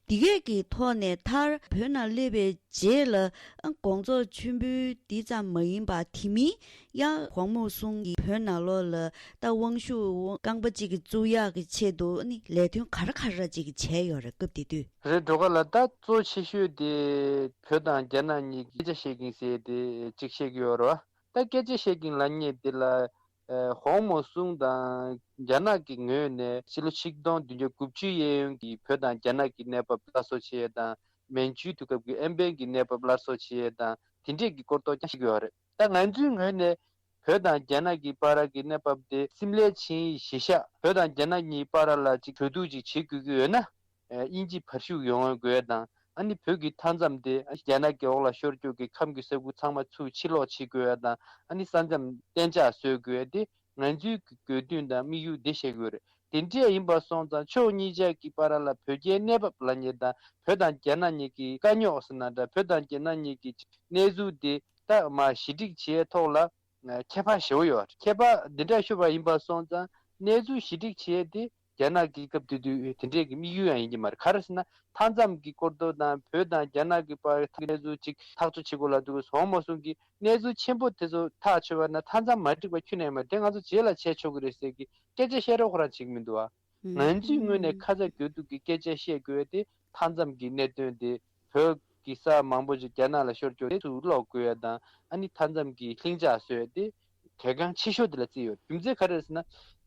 འདི་གས་ཀྱི་ཐོག་ནས་མཐར་བོད་ནང་སླེབས་པའི་རྗེས་ལ་ཨ་དགོངས་རྫོགས་མཆོད་འབུལ་འདི་ཙམ་མ་ཡིན་པར་དེ་མིན་ཡང་ཧོང་མོ་སུང་གིས་བོད་ནང་ལོགས་ལ་ད་དབང་ཤུགས་རྐང་པ་གཅིག་གིས་བཙུགས་ཡག་གི་ཆེད་དུ་ནི་ལས་དོན་ག་རེ་ག་རེ་ཅིག་བྱས་ཡོད་རེད་སྐབས་དེ་དུས། རེད། སྒྲོལ་དཀར་ལགས། ད་གཙོ་ཆེ་ཤོས་དེ་བོད་དང་རྒྱ་ནག་གཉིས་ཀྱི་སྐད་ཆ་བཤད་ཀྱིན་ཟེར་དེ་གཅིག་བཤད་ཀྱི་ཡོད་རེད་བ། ད་སྐད་ཆ་བཤད་ཀྱིན་ལབ་མཁན་དེ་ལ་ཨ་ཧོང་མོ་སུང་དང་རྒྱ་ནག་གི་ངོས་ནས་ཕྱི་ལོ་ཆིག་སྟོང་བདུན་བརྒྱ་དགུ་བཅུ་གཡས་གཡོན་གྱི་བོད་དང་རྒྱ་ནག་གི་གནས་བབ་སླར་གསོ་བྱེད་ཡས་དང་། མན་ཇུའི་དུས་སྐབས་ཀྱི་ཨན་པན་གྱི་གནས་བབ་སླར་གསོ་བྱེད་ཡས་དང་དེ་འདྲས་ཀྱི་སྐོར་ཐོག་ཀྱང་བཤད་ཀྱི་ཡོད་རེད། ད་ང་ཚོའི་ངོས་ནས་བོད་དང་རྒྱ་ནག་གི་བར་གྱི་གནས་བབ་དེ་སིམ་ལའི་ཆིངས་ཡིག་གཞིར་བཞག་བོད་དང་རྒྱ་ནག་གཉིས་བར་ལ་ཅིག་གྲོས་བསྡུར་ཅིག་བྱེད་དགོས་ཀྱི་ཡོད་ན། ཨ་དབྱིན་ཇི་བར་ཞུགས་ཡོང་དགོས་ཡ་དང་། ཨ་ནི་བོད་ཀྱི་མཐའ་མཚམས་དེ་རྒྱ་ནག་གི་འོག་ལ་ཤོར་རྒྱུ་གི་ཁམས་ཀྱི་ས་ཁུལ་ཚང་མ་ཚུར་ཕྱིར་ལོག་བྱེད་དགོས་ཡ་དང་། ཨ་ནི་ས་མཚམས་གཏན་འཇགས་བཟོ་དགོས་ཡ་དེ་ང་ཚོའི་གི་དགོས་འདུན་དང་དམིགས་ཡུལ་དེ་བཤད་དགོས་རེད། དེ་འདྲས་ཡིན་པ་སོང་ཙང་ཕྱོགས་གཉིས་ཆ་གི་བར་ལ་བོད་རྒྱའི་གནས་བབ་ལབ་མཁན་དང་བོད་དང་རྒྱ་ནག་གཉིས་ཀྱི་དཀའ་རྙོག་ཟེར་ན་འདྲ། བོད་དང་རྒྱ་ནག་གཉིས་ཀྱི་གནས་ཚུལ་དེ་ད་མར་ཞི་འགྲིག་བྱེད་ཐོག་ལ་ཁྱད་པར་ཞེ་པོ་ཡོད། ཁྱད་པར་འདི་འདྲ་ཤོར་བ་ཡིན་པ་སོང་ཙང་གནས་ཚུལ་ཞི་འགྲིག་བྱེད་དེ་རྒྱ་ནག་གི་སྐབས་དེ་དུས་དེ་འདྲས་ཀྱི་དམིགས་ཡུལ་ཡང་ཡིན་གྱི་མ་རེད། ག་རེ་ཟེར་ན་མཐའ་མཚམས་ཀྱི་སྐོར་དོ་དང་བོད་དང་རྒྱ་ནག་གི་བར་གནས་ཚུལ་ཅིག་ཐག་གཅོད་བྱེད་དགོས་ལབ་དུས་ཧོང་མོ་སུང་གིས་གནས་ཚུལ་ཆེན་པོ་དེ་ཚོ་ཐག་ཆོད་པ་ན་མཐའ་མཚམས་མ་འགྲིག་པ་ཁྱོན་ནས་མ་རེད། དེ་ང་ཚོ་རྗེས་ལ་བྱས་ཆོག་གི་རེད་ཟེར་གྱི་སྐད་ཆ་བཤད་རོགས་ཁོ་རང་བྱེད་ཀྱི་མི་འདུག་ཨ། ང་ཚོའི་ངོས་ནས་ཁ་ཚ་དགོས་གཏུགས་ཀྱི་སྐད་ཆ་བཤད་དགོས་ཏེ་མཐའ་མཚམས་ཀྱི་གནད་དོན་དེ་བོད་ཀྱི་ས་མང་པོ་ཅིག་རྒྱ་ནག་ལ་ཤོར་ཆོག་དེ་ཚུར་སློག་དགོས་ཡ་དང་། ཨ་ནི་མཐའ་མཚམས་ཀྱི་ལྷིང་འཇགས་བཟོ་ཡ་དེ་གལ་འགངས་ཆེ་ཤོས་དེ་ལ་བརྩིས་ཡོད། རྒྱུ་མཚན་ག་རེ་རེད་ཟེར་ན་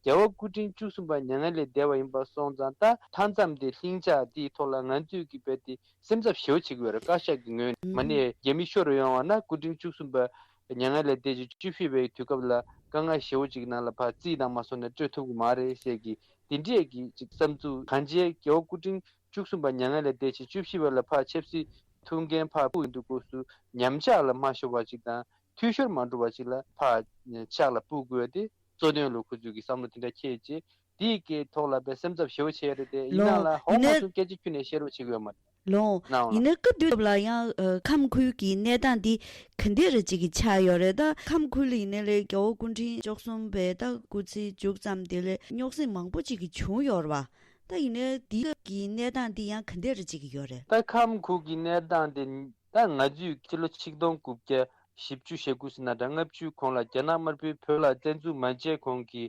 རྒྱལ་བ་སྐུ་ཕྲེང་བཅུ་གསུམ་པ་མྱ་ངན་ལས་འདས་པ་ཡིན་པ་སོང་ཙང་ད་མཐའ་མཚམས་དེ་ལྷིང་འཇགས་དེའི་ཐོག་ལ་ང་ཚོས་ཀྱི་རྦད་དེ་སེམས་འཚབ་ཞེ་པོ་བྱེད་ཀྱི་ཡོད་རེད། བཀའ་ཤག་གི་ངོས་ནས་མ་ནས་རྒྱ་མི་ཤོར་ཡོང་བ་ན་སྐུ་ཕྲེང་བཅུ་གསུམ་པ་མྱ་ངན་ལས་འདས་ཀྱི་བཅུ་བཞི་པའི་དུས་སྐབས་ལ་དཀའ་ངལ་ཞེ་པོ་ཅིག་ནང་ལ་ཕར་རྩིས་དང་མ་སོང་ནས་སྤྲོད་ཐུབ་ཀྱི་མ་རེད་ཟེར་གྱི་དེ་འདྲས་ཀྱི་ཅིག་བསམ་ཚུལ། གང་ཅི་རྒྱལ་བ་སྐུ་ཕྲེང་བཅུ་གསུམ་པ་མྱ་ངན་ལས་འདས་ཀྱི་བཅུ་བཞི་པ་ལ་ཕར་ཆབ་སྲིད་ཐུགས་འགན་ཕར་འཁུར་ཡོང་དུས་སྐབས་སུ་ཉམས་ཆག་ལ་མ་ཤོར་བ་ཅིག་དང་འཐུས་ཤོར་མ་འགྲོ་བ་ཅིག་ལ་ཕར་ཕྱག་ལ་སྤུ་དགོས་ཏེ་གཙོ་དོན་ལ་ཁོ་ཚོས་ཀྱི་བསམ་བློ་དེ་འདྲ་འཁྱེར་རྗེས། དེའི་སྐད་ཐོག་ལ་པའི་སེམས་འཚབ་ཞེ་པོ་བྱས་རེད་དེ། ཡིན་ནའང་ལོ་ཧོང་ཡིན་མ་ནའི་སུ་སྐད་ཆ་ཁྱོན་ནས་བཤད་རོགས་བྱེད་དགོས་མ་རེད། ལོ་ནའང་ཡིན་ནའི་སྐབས་དུས་སྐབས་ལ་ཡང་ཨ་ཁམས་ཁུལ་གྱི་གནས་སྟངས་འདི་ག་འདྲ་རེ་ཅིག་གི་ཆགས་ཡོད་རེད། ད་ཁམས་ཁུལ་ལ་ཡིན་ནའི་ལས་རྒྱལ་བ་སྐུ་ཕྲེང་བཅུ་གསུམ་པའི་ད་སྐུ་ཚེ་མཇུག་ཙམ་དེ་ལས་རྙོག་ཟིང་མང་པོ་ཅིག་གི་བྱུང་ཡོད་རེད་བ། ད་ཡིན་ནའི་དེའི་སྐབས་ཀྱི་གནས་སྟངས་འདི་ཡང་ག་འདྲ་རེ་ཅིག་གི་ཡོད་རེད། ད་ཁམས་ཁུལ་གྱི་གནས་སྟངས་དེ་ད་ང་ཚོས་ཕྱི་ལོ་ཆིག་སྟོང་དགུ་བརྒྱ་བཞི་བཅུ་ཞེ་དགུ་ཟེར་ན་འདྲ། ལྔ་བཅུ་གོང་ལ་རྒྱ་ནག་དམར་པོས་བོད་ལ་བཙན་འཛུལ་མ་བྱས་གོང་གི་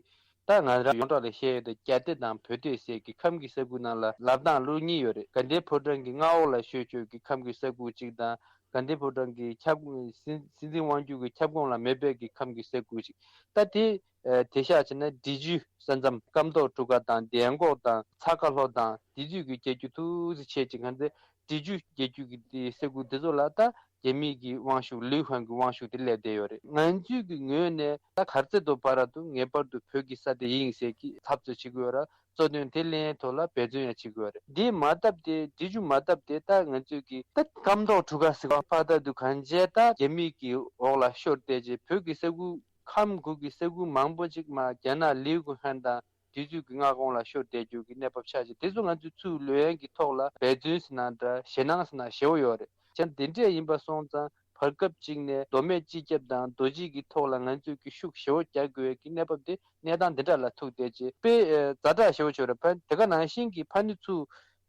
ད་ང་རང་ཡོངས་གྲགས་ལ་བཤད་ཡོད་དེ་རྒྱ་སྡེ་དང་བོད་སྡེ་ཟེར་གྱི་ཁམས་ཀྱི་ས་ཁུལ་ནང་ལ་ལབ་སྟངས་ལུགས་གཉིས་ཡོད་རེད། དགའ་ལྡན་ཕོ་བྲང་གི་མངའ་འོག་ལ་ཤོད་ཆོག་གི་ཁམས་ཀྱི་ས་ཁུལ་གཅིག་དང་། དགའ་ལྡན་ཕོ་བྲང་གི་ཁྱབ་སྲིད་སྲིད་འཛིན་དབང་སྒྱུར་གྱི་ཁྱབ་ཁོངས་ལ་མེད་པའི་གི་ཁམས་ཀྱི་ས་ཁུལ་གཅིག་ད་དེ་ཨ་དེང་སང་བྱས་ན་འབྲི་ཆུའི་ས་མཚམས་སྐམ་ཐོག་གྲུ་ཁ་དང་འདན་ཁོག་དང་ཚ་ཁ་ལྷོ་དང་དེ་ཚོའི་གི་རྒྱལ་རྒྱུད་ཐུག་ཙི་ཆེ་ཅིག་གང་ཚེ། འབྲི་ཆུ་རྒྱལ་རྒྱུད་ཀྱི་དེ་ས་ཁུལ་དེ་ཚོ་ལ་ད་རྒྱ་མིའི་གི་དབང་ཤུགས་ལིའུ་ཧན་གྱི་དབང་ཤུགས་དེ་སླེབས་བསྡད་ཡོད་རེད། ང་ཚོའི་གི་ངོས་ནས་ད་གར་ཚེ་དོ་བར་དུ་ངེས་པར་དུ་བོད་ཀྱི་ས་དེ་ཡིན་ཟེར་གྱི་འཐབ་རྩོད་བྱེད་དགོས་ར། གཙོ་དོན་དེ་ལེན་ཐོག་ལ་འབད་བརྩོན་ཡང་བྱེད་དགོས་རེད། འདི་མ་བཏབ་སྟེ་འབྲི་ཆུ་མ་བཏབ་སྟེ་ད་ང་ཚོས་ཀྱི་ད་སྐམ་ཐོག་གྲུ་ཁ་ཟེར་བ་ཕར་ད་དུ་གང་བྱས་ད་རྒྱ་མིའི་གི་འོག་ལ་ཤོར་བསྡད་རྗེས་བོད་ཀྱི་ས་ཁུལ་ཁམས་ཁུལ་གྱི་ས་ཁུལ་མང་པོ་ཅིག་མ་རྒྱ་ནག་ལིའུ་ཧན་དང་། དེ་ཚོའི་གི་མངའ་ཁོངས་ལ་ཤོར་བསྡད་རྒྱུ་གི་གནས་བབ་ཆགས་ཀྱི་དེ་ཚོ་ང་ཚོས་ཚུར་ལོན་ཡག་གི་ཐོག་ལ་འབད་བརྩོན་ཟེར་ན་འདྲ་ཞེད་སྣང་ཟེར་ན་ཞེ་པོ་ཡོད་རེད། བྱས་ཙང་དེ་འདྲས་ཡིན་པ་སོང་ཙང་བར་སྐབས་གཅིག་ནས་མདོ་སྨད་སྤྱི་ཁྱབ་དང་རྡོ་རྗེ་གི་ཐོག་ལ་ང་ཚོས་ཀྱི་ཤུགས་ཞེ་པོ་རྒྱག་དགོས་ཡག་གི་གནས་བབ་དེ་གནས་སྟངས་འདི་འདྲ་ལ་ཐུག་བསྡད་རྗེས་དཔེ་ཛ་དྲག་ཞེ་པོ་བྱུང་རེད། ཕ་དེ་ག་ནང་བཞིན་གྱི་ཕ་ནི་ཚུར་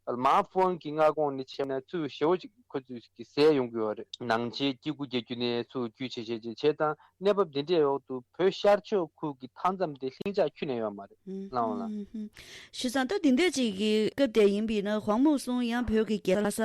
མཱ་ཧྥུ་ཨན་གྱི་མངའ་ཁོངས་ནས་བྱས་ན་ཚུར་ཞེ་པོ་ཅིག་ཁོ་ཚོས་ཀྱི་ཟས་ཡོང་གི་ཡོད་རེད། ནང་ཆེན་སྐྱེ་རྒུ་རྒྱལ་རྒྱུད་ནས་ཚུར་བརྒྱུད་བྱས་བྱས་བྱས་བྱས་ཙང་གནས་བབ་འདི་འདྲའི་འོག་ཏུ་བོད་ཤར་ཕྱོགས་ཁུལ་གྱི་མཐའ་མཚམས་དེ་ལྷིང་འཇགས་ཁྱོན་ནས་ཡོད་མ་རེད། ལའོ་ལ། ཞུ་ཙང་ད་འདི་འདྲ་ཅིག་གི་སྐབས་དེ་ཡིན་པས་ན་ཧོང་མུ་སུང་ཡང་བོད་ཀྱི་རྒྱལ་ས་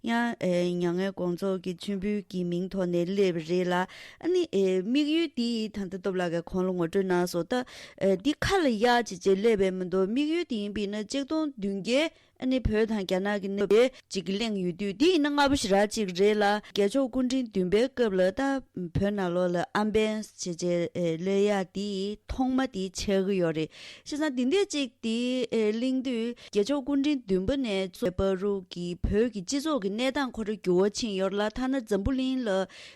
ཡང་ཨེ་མྱ་ངན་དགོངས་རྫོགས་ཀྱི་མཆོད་འབུལ་གྱི་མིང་ཐོག་ནས་སླེབས་རེད་ལ། ཨ་ནི་ཨེ་དམིགས་ཡུལ་འདི་ད་ལྟ་སྟོབས་ལགས་ཀྱིས་གོང་ལ་ངོ་སྤྲོད་གནང་སོང་། ད་ཨེ་འདི་ཁ་ལ་གཡར་བྱས་བྱས་སླེབས་པའི་མི་འདུག་དམིགས་ཡུལ་འདི་ཡིན་པས་ན་གཅིག་སྟོང་བདུན་བརྒྱ། ཨ་ནི་བོད་དང་རྒྱ་ནག་གི་གནས་བབ་ཅིག་གི་གླེང་ཡོད་དུས་འདི་ཡིན་ན་ སྔ་པོ་ཞེ་དྲག་ཅིག་རེད་ལ། རྒྱལ་མཆོག་སྐུ་ཕྲེང་བདུན་པའི་སྐབས་ལ་ད་བོད་ནང་ལོགས་ལ་ཨམ་བན་ཞེས་བྱའི་ཨེ་གློད་ཡག་དེ་ཐོག་མ་དེ་ཆགས་ཀྱི་ཡོད་རེད། བྱས་ཙང་དེ་འདྲ་ཅིག་དེ་ཨེ་གླེང་དུས་རྒྱལ་མཆོག་སྐུ་ཕྲེང་བདུན་པ་ནས་བར་དུ་གི་བོད་ཀྱི་སྤྱི་ཚོགས་ཀྱི་གནས་སྟངས་ཁོ་རང་འགྱུར་བ་ཕྱིན་ཡོད་རེད་ལ། ཐ་ན་འཛམ་བུ་གླིང་ལ་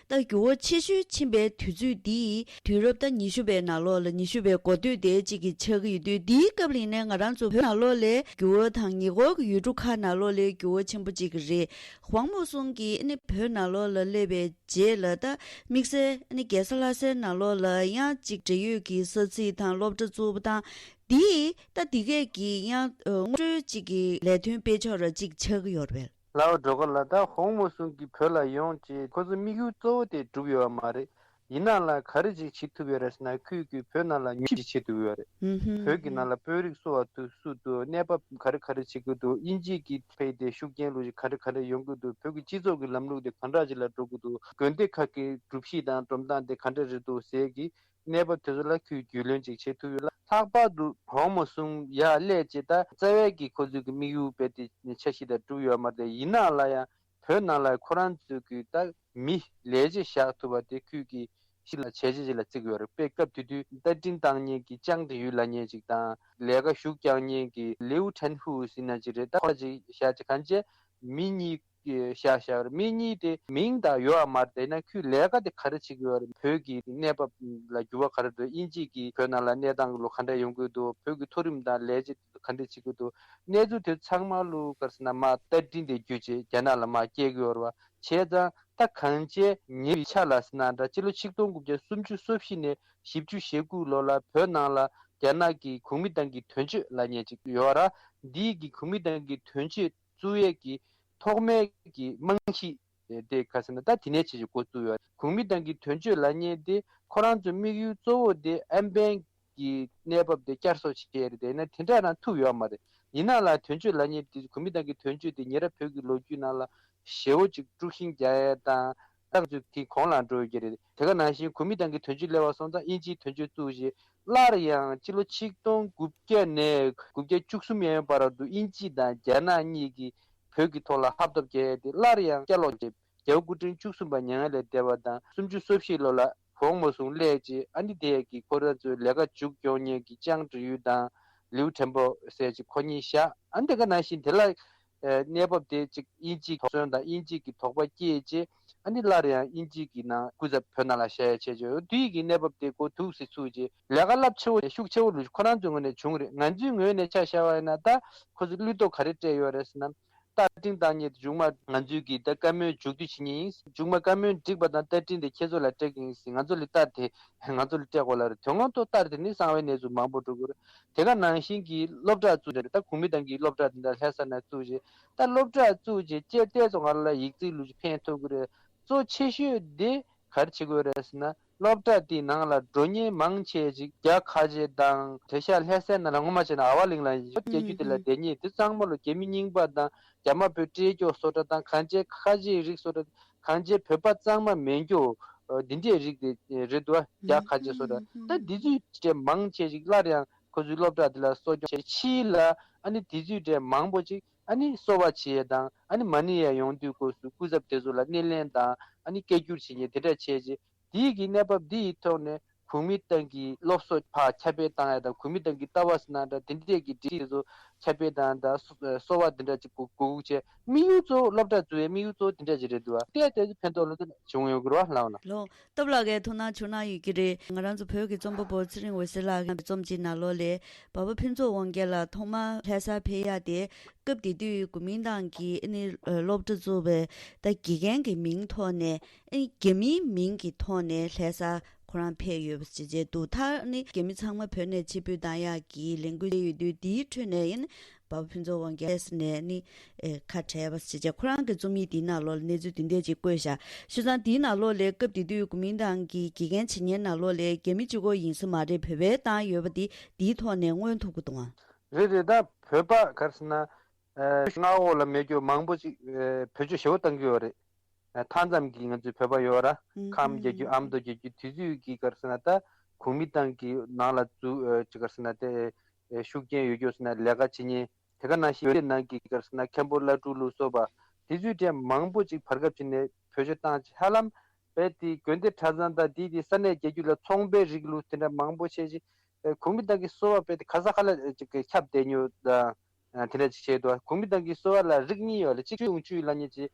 ད་འགྱུར་བ་ཆེ་ཤོས་ཕྱིན་པའི་དུས་ཚོད་འདི་དུས་རབས་ད་ཉི་ཤུ་པའི་ནང་ལོགས་ལ་ཉི་ཤུ་པའི་འགོ་སྟོད་དེ་གཅིག་གི་ཆགས་ཀྱི་ཡོད་དུས། འདིའི་སྐབས་ལ་ཡིན་ནའི་ང་རང་ཚོ་བོད་ནང་ལོགས་ལ་འགྱུར་བ་དང་ཉེ་འཁོར་གྱི་ཡུལ་གྲུ་ཁག་ནང་ལོགས་ལ་འགྱུར་བ་ཆེན་པོ་གཅིག་རེད། ཝང་མོ་སུང་གིས་ཨ་ནི་བོད་ནང་ལོགས་ལ་སླེབས་པའི་རྗེས་ལ་ད་དམིགས་བསལ་ཨ་ནི་རྒྱལ་ས་ལྷ་སའི་ནང་ལོགས་ལ་ཡང་གཅིག་འབྲེལ་ཡོད་ཀྱི་ས་ཚིགས་དང་སློབ་གྲྭ་བཙུགས་པ་དང་། འདིས་ད་འདི་གས་ཀྱི་ཡང་ངོ་སྤྲོད་གཅིག་གི་ལས་དོན་སྤེལ་ཕྱོགས་ར་གཅིག་ཆགས་ཀྱི་ཡོད་རེད། ལའོ་སྒྲོལ་དཀར་ལགས། ད་ཝང་མོ་སུང་གིས་བོད་ལ་ཡོང་རྗེས་ཁོ་ཚོའི་དམིགས་ཡུལ་གཙོ་བོ་དེ་འགྲུབ་ཡོད་པ་མ་རེད། ཡིན་ནའང་ལ་ག་རེ་ཅིག་བྱེད་ཐུབ་ཡོད་རེད་ཟེར་ན། ཁོས་ཀྱིས་བོད་ནང་ལ་ཉམས་ཞིབ་བྱེད་ཐུབ་ཡོད་རེད། ཧུམ་ཧུམ་བོད་ཀྱི་ནང་ལ་དཔོན་རིགས་སུ་བ་དུ་སུ་འདུག་གནས་བབ་ག་རེ་ག་རེ་བྱེད་ཀྱི་འདུག་དབྱིན་ཇི་གི་ཕེབས་ཏེ་ཤུགས་རྐྱེན་ལུགས་ཀྱི་ག་རེ་ག་རེ་ཡོང་གི་འདུག་བོད་ཀྱི་སྤྱི་ཚོགས་ཀྱི་ལམ་ལུགས་དེ་ག་འདྲ་ཅིག་ལ་འགྲོ་གི་འདུག་དགོན་སྡེ་ཁག་གི་སྒྲུབ་གཞི་དང་སྒྲུབ་སྟངས་དེ་ག་འདྲ་རེད་འདུག་ཟེར་གྱི་གནས་བབ་དེ་ཚོ་ལ་ཁོས་རྒྱུས་ལོན་ཅིག་བྱེད་ཐུབ་ཡོད་ལ། ལྷག་པར་དུ་ཝང་མོ་སུང་ཡར་སླེབས་རྗེས་ད་རྩ་བའི་གི་ཁོ་ཚོའི་གི་དམིགས་ཡུལ་རྦད་དེ་འཆར་གཞི་དང་འགྲུབ་ཡོད་མ་རེད། ཡིན་ནའང་ལ་ཡང་བོད་ནང་ལ་ཁོ་རང་ཚོའི་གི་ད་མི་ལས་བྱེད་བཞག་ཐུབ་པ་དེ་ཁོས་ཀྱི་ཞིག་ལ་བྱས་རྗེས་ཅིག་ལ་བརྩི་གི་ཡོད་རེད། དཔེ་སྐབས་དེ་དུས་རྟ་མགྲིན་བཏང་མཁན་གྱི་ཅང་ཀྲི་ཡུས་ལབ་མཁན་ཅིག་དང་། ལས་ཀ་ཞུགས་རྒྱག་མཁན་གྱི་ལིའུ་ཁྲན་ཧུའུ་ཟེར་མཁན་ཅིག་རེད། ད་ཁོ་ཅིག་བཞག་ཅིག་གང་བྱས་མི་གཉིས་བཞག་བཞག་རེད། མི་གཉིས་དེ་མིང་དང་ཡོད་པ་མ་རེད། ཡིན་ན་ཁོས་ལས་ཀ་དེ་ག་རེ་བྱེད་ཀྱི་ཡོད་རེད། བོད་ཀྱི་གནས་བབ་ལ་འགྱུར་བ་ག་རེ་འགྲོ། དབྱིན་ཇི་གི་བོད་ནང་ལ་གནས་སྟངས་ལོ་ག་འདྲ་ཡོང་གི་འདུག་བོད་ཀྱི་མཐོ་རིམ་དང་ལས་བྱེད་ག་འདྲ་བྱེད་ཀྱི་འདུག་གནས་ཚུལ་དེ་ཚང་མ་ལོ་ག་རེ་ཟེར་ན་མར་རྟ་མགྲིན་དེ་བརྒྱུད་བྱས་རྒྱ་ནག་ལ་མར་སྐྱེལ་གྱི་ཡོད་རེད་བ། བྱས་ཙང་ད་གང་བྱས་ཉེ་བའི་ཆར་ལ་ཟེར་ན་འདྲ། སྤྱི་ལོ་ཆིག་སྟོང་དགུ་བརྒྱ་སུམ་ཅུ་སོ་བཞི་ནས་བཞི་བཅུ་ཞེ་དགུ་ལོ་ལ་བོད་ནང་ལ་རྒྱ་ནག་གི་གོ་མིན་ཏང་གི་དོན་གཅོད་ལབ་མཁན་ཅིག་ཡོད་ར། འདིའི་གི་གོ་མིན་ཏང་གི་དོན་གཅོད་བཙུགས་ཡས་ཀྱི་ཐོག་མའི་གི་རྨང་གཞི་དེ་ག་ཟེར་ན་ད་དེ་ནས་བྱས་ཀྱི་འགོ་བཙུགས་ཡོད། གོ་མིན་ཏང་གི་དོན་གཅོད་ལབ་མཁན་དེ་ཁོ་རང་ཚོའི་དམིགས་ཡུལ་གཙོ་བོ་དེ་ཨམ་བན་གྱི་གནས་བབ་དེ་བསྐྱར་གསོ་བྱེད་ཡས་རེད། དེ་ན་དེ་འདྲ་རང་ཐུབ་ཡོད་མ་རེད། ཡིན་ནའང་ལ་དོན་གཅོད་ལབ་མཁན་དེ་གོ་མིན་ཏང་གི་དོན་གཅོད་དེ་ཉེ་རབས་བོད་ཀྱི་ལོ་རྒྱུས་ནང་ལ་ཞེ་བོ་ཅིག་དཀྲུག་ཤིང་རྒྱག་ཡས་དང་། ཏང་ཙུའུ་གི་གོང་ལ་འགྲོ་ཡོད་ཀྱི་རེད། དེ་ག་ནང་བཞིན་གོ་མིན་ཏང་གི་དོན་གཅོད་སླེབས་པ་སོང་ཙང་དབྱིན་ཇིའི་དོན་གཅོད་བཙུགས་རྗེས་སླར་ཡང་སྤྱི་ལོ་ཆིག་སྟོང་དགུ་བརྒྱ་ནས་དགུ་བརྒྱ་བཅུ་གསུམ་ཡན་བར་དུ་དབྱིན་ཇི་དང་རྒྱ་ནག་གཉིས་ཀྱིས་བོད་ཀྱི་ཐོག་ལ་ཧབ་ཐོབ་བྱས་ཏེ་སླར་ཡང་བསྐྱར་ལོག་བྱས། རྒྱལ་བ་སྐུ་ཕྲེང་བཅུ་གསུམ་པ་མྱ་ངན་ལས་འདས་པ་དང་སུམ་ཅུ་སོ་བཞི་ལོ་ལ་ཝང་མོ་སུང་སླེབས་རྗེས་ཨ་ནི་དེ་ཡས་ཀྱི་ཁོ་རང་ཚོའི་ལས་ཀ་མཇུག་སྐྱོང་མཁན་གྱི་ཅང་ཀྲི་ཡུས་དང་ལིའུ་ཁྲེན་པོ་ཟེར་ཅིག་ཁོ་གཉིས་བཞག་ཨ་ནི་དེ་ག་ནང་བཞིན་དེ་ལ། ཨ་གནས་བབ་དེ་གཅིག་དབྱིན་ཇིའི་དོགས་ཟོན་དང་དབྱིན་ཇི་གི་དོགས་པ་སྐྱེས་རྗེས་ཨ་ནི་སླར་ཡང་དབྱིན་ཇི་གི་ནང་སྐུ་ཚབ་བོད་ནང་ལ་བཞག་ཡ་བྱས་བྱས་ཡོད། དུས་ཀྱི་གནས་བབ་དེ་གོ་ཐུག་སེ་ཚུགས་རྗེས་ལས་ཀ་རླབས་ཆེ་བོ་ཤུགས་ཆེ་བོ་ལུས་ཁོ་རང་ཚོའི་ངོས་ནས་བྱུང་རེད། ང་ཚོའི་ངོས་ནས་ཆ་བཞག་པ་ཡིན་ན་ད་ཁོ་ཚོ་བློས་གཏོང་ག་རེ་སྤྲད་ཡོད་རེད་ཟེར་ན། རྟ་མགྲིན་བཏང་མཁན་དེ་མཇུག་མ་ང་ཚོའི་གི་ད་བཀའ་མོལ་མཇུག་བསྡུ་བྱེད་མཁན་ཡིན། མཇུག་མ་བཀའ་མོལ་འགྲིག་པ་དང་རྟ་མགྲིན་དེ་ཁྱེད་ཚོ་ལ་སྤྲད་ཀྱི་ཡིན་ཟེར། ང་ཚོ་ལ་རྟ་དེ་ང་ཚོ་ལ་སྤྲད་དགོས་ལབ་རེད། དོན་དངོས་ཐོག་རྟ་དེ་ནི་གསང་བའི་གནས་ཚུལ་མང་པོ་འགྲོ་གི་རེད། དེ་ག་ནང་བཞིན་གྱི་སློབ་གྲྭ་བཙུགས་ཏེ་རེད། ད་གོ་མིན་ཏང་གི་སློབ་གྲྭ་དེ་འདྲ་ལྷ་ས་ན་བཙུགས་རྗེས་ད་སློབ་གྲྭ་བཙུགས་རྗེས་ཅེར་ཏོག་ཙམ་ང་ལ་ཡིག་ཚད་ལུགས་ཅིག་ཕན་ཐོགས་ཀྱི་རེད། གཙོ་ཆེ་ཤོས་དེ་ག་རེ་བྱེད་དགོས་རེད་ཟེར་ན་སློབ་གྲྭ་དེའི་ནང་ལ་འགྲོ་མཁན་མང་ཆེ་ཅིག་རྒྱ་ཁ་ཆེ་དང་། དེ་ཤ་ལྷ་སའི་ནང་ལ་ངོ་མ་བྱས་ན་ཨ་བ་གླིང་ལ་ཡིན་རྒྱ་རྒྱུད་དེ་ལ་བསྡད་མཁན་དེ་ཚང་མ་ལོ་རྒྱ་མི་རྙིང་པ་དང་རྒྱ་དམར་པོའི་སྤྲེལ་སྐྱོ་བཟོ་གྲྭ་དང་གངས་ཅན་ཁ་ཆེའི་རིགས་བཟོ་གྲྭ། གངས་ཅན་བོད་པ་གཙང་མ་མེད་རྒྱུ་འདི་འདྲའི་རིགས་དེ་རེད་འདུག་རྒྱ་ཁ་ཆེ་བཟོ་གྲྭ་ད་འདི་ཚོའི་གྲས་མང་ཆེ་ཅིག་སླར་ཡང་ཁོ་ཚོའི་སློབ་གྲྭ་དེ་ལ་གསོ་སྐྱོང་བྱས་ཕྱིས་ལ་ཨ་ནི་དེ་ཚོའི་གྲས་མང་པོ་ཅིག་ཨ་ནི་གསོ་བ་བྱེད་ཡས་དང་ཨ་ནི་མ་ཎི་ཡས་ཡོང་དུས་སྐབས་སུ་སྐུ་ཚབ་དེ་ཚོ་ལ་སྣེ་ལེན་དང་ཨ་ནི་སྐད་སྒྱུར་བྱེད་མཁན་དེ་འདྲ་བྱས་རྗེས་དེའི་གི་གནས་བབ་འདི་ཡི་ཐོག་ནས་གོ་མིན་ཏང་གི་སློབ་གསོ་ཕར་ཁྱབ་སྤེལ་བཏང་ཡ་དང་གོ་མིན་ཏང་གི་ལྟ་བ་ཟེར་ན་འདྲ་དེ་འདྲས་ཀྱི་སྒྲིག་གཞི་དེ་ཚོ་ཁྱབ་སྤེལ་བཏང་ཡ་དང་གསོ་བ་དེ་འདྲ་ཅིག་གོ་གོ་བྱས་དམིགས་ཡུལ་གཙོ་བོ་སློབ་གྲྭ་བཙུགས་ཡའི་དམིགས་ཡུལ་གཙོ་བོ་དེ་འདྲ་ཅིག་རེད་འདུག་བ། དེ་དེ་ཚོ་ཕན་ཐོགས་ལ་དེ་འདྲ་བྱུང་ཡོད་ཀྱི་རེད་བ་ལགས་ན། ལོ། སྟོབས་ལགས་ཀྱིས་ཐུགས་སྣང་བྱུང་གནང་ཡོད་ཀྱི་རེད། ང་རང་ཚོ་བོད་ཀྱི་རྩོམ་པ་པོ་ཚེ་རིང་འོད་ཟེར་ལགས་ཀྱི་རྩོམ་ཅིག་ནང་ལོགས་ལས་འབའ་པ་ཕུན་ཚོགས་དབང་རྒྱལ་ལགས་ཐོག་མར་ལྷ་སར་ཕེབས་ཡག་དེ་སྐབས་དེ་དུས་གོ་མིན་ཏང་གིས་ཨ་ནི་སློབ་གྲྭ་བཙུགས་པའི་ད་དགེ་རྒན་གྱི་མིང་ཐོག་ནས་ཨ་ནི་རྒྱ་མིའི་མིང་གི་ཐོག་ནས་ལྷ་སར་ཁོ་རང་ཕེབས་ཡོད་པ་ཞིག་བྱས་འདུག་ད་ཨ་ནི་རྒྱ་མི་ཚང་མ་བོད་ནས་ཕྱིར་འབུད་བཏང་ཡག་གི་ལས་འགུལ་བྱས་ཡོད་དུས་དེའི་ཁྲོད་ནས་ཨ་ནི་འབའ་པ་ཕུན་ཚོགས་དབང་རྒྱལ་ལགས་ནས་ནི་ཨེ་ཁ་བྲལ་བ་ཞིག་བྱས། ཁོ་རང་གི་རྩོམ་ཡིག་དེའི་ནང་ལོགས་ལ་གནས་ཚུལ་དེ་འདྲས་ཅིག་བཀོད་བཞག་བྱས་ཙང་དེའི་ནང་ལོགས་ལས་སྐབས་དེ་དུས་གོ་མིན་ཏང་གི་དགེ་རྒན་བྱེད་མཁན་ནང་ལོགས་ལས་རྒྱ་མི་གཅིག་པོ་ཡིན་ས་མ་རེད། བོད་པའི་བཏང་ཡོད་པ་དེ་དེའི་ཐོག་ནས་མངོན་ཐུབ་ཀྱི་འདུག་ཨང་། རེད་རེད། ད་བོད་པ་ག་རེ་ཟེར་ན་ཨེ་མངའ་འོག་ལ་མེད་རྒྱུ་མང་པོ་ཅིག་ཨེ་བེད་སྤྱོད་ཞེ་པོ་བཏང་གི་ཡོད་རེད། ཨེ་མཐའ་མཚམས་ཀྱི་ང་ཚོའི་བོད་པ་ཡོད་ར་ཨུམ་ཁམས་རྒྱག་རྒྱུ་ཨུམ་ཨམ་མདོ་རྒྱག་རྒྱུ་དུས་ཚོད་ཀྱི་ག་རེ་ཟེར་ན་ད་གོ་མིན་ཏང་གི་ནང་ལ་འཛུལ་ཨེ་ཅིག་ག་རེ་ཟེར་ན་དེ་ཨེ་ཤུགས་རྐྱེན་ཡོད་རྒྱུ་ཟེར་ན་ལས་ཀ་བྱེད་མཁན། དེ་ག་ནང་བཞིན་བོད་ནང་གི་ག་རེ་ཟེར་ན་མཁན་པོ་བླ་སྤྲུལ་ལ་སོགས་པ་ དེ་ཚོའི་གྲས་མང་པོ་ཅིག་བར་སྐབས་ཅིག་ནས་བེད་སྤྱོད་བཏང་ཅིག་ཧ་ལམ་རྦད་དེ་དགོན་སྡེ་གྲྭ་ཚང་དང་དེའི་དེ་ས་གནས་རྒྱལ་རྒྱུད་ལ་ཚོང་པའི་རིགས་ལུགས་དེ་འདྲ་མང་པོ་བྱས་ཅིག་གོང་མའི་ཏང་གི་གསོ་བ་རྦད་དེ་ག་ས་ག་ལ་ཅིག་ཁྱབ་བསྡད་ཉོ་དང་དེ་འདྲ་ཅིག་བྱས་འདུག་གོང་མའི་ཏང་གི་གསོ་བ་ལ་རིགས་གཉིས་ཡོད་ལ་གཅིག་ཆོས་དབྱིངས་ཆོས་དབྱིངས་ལབ་མཁན་ཅིག་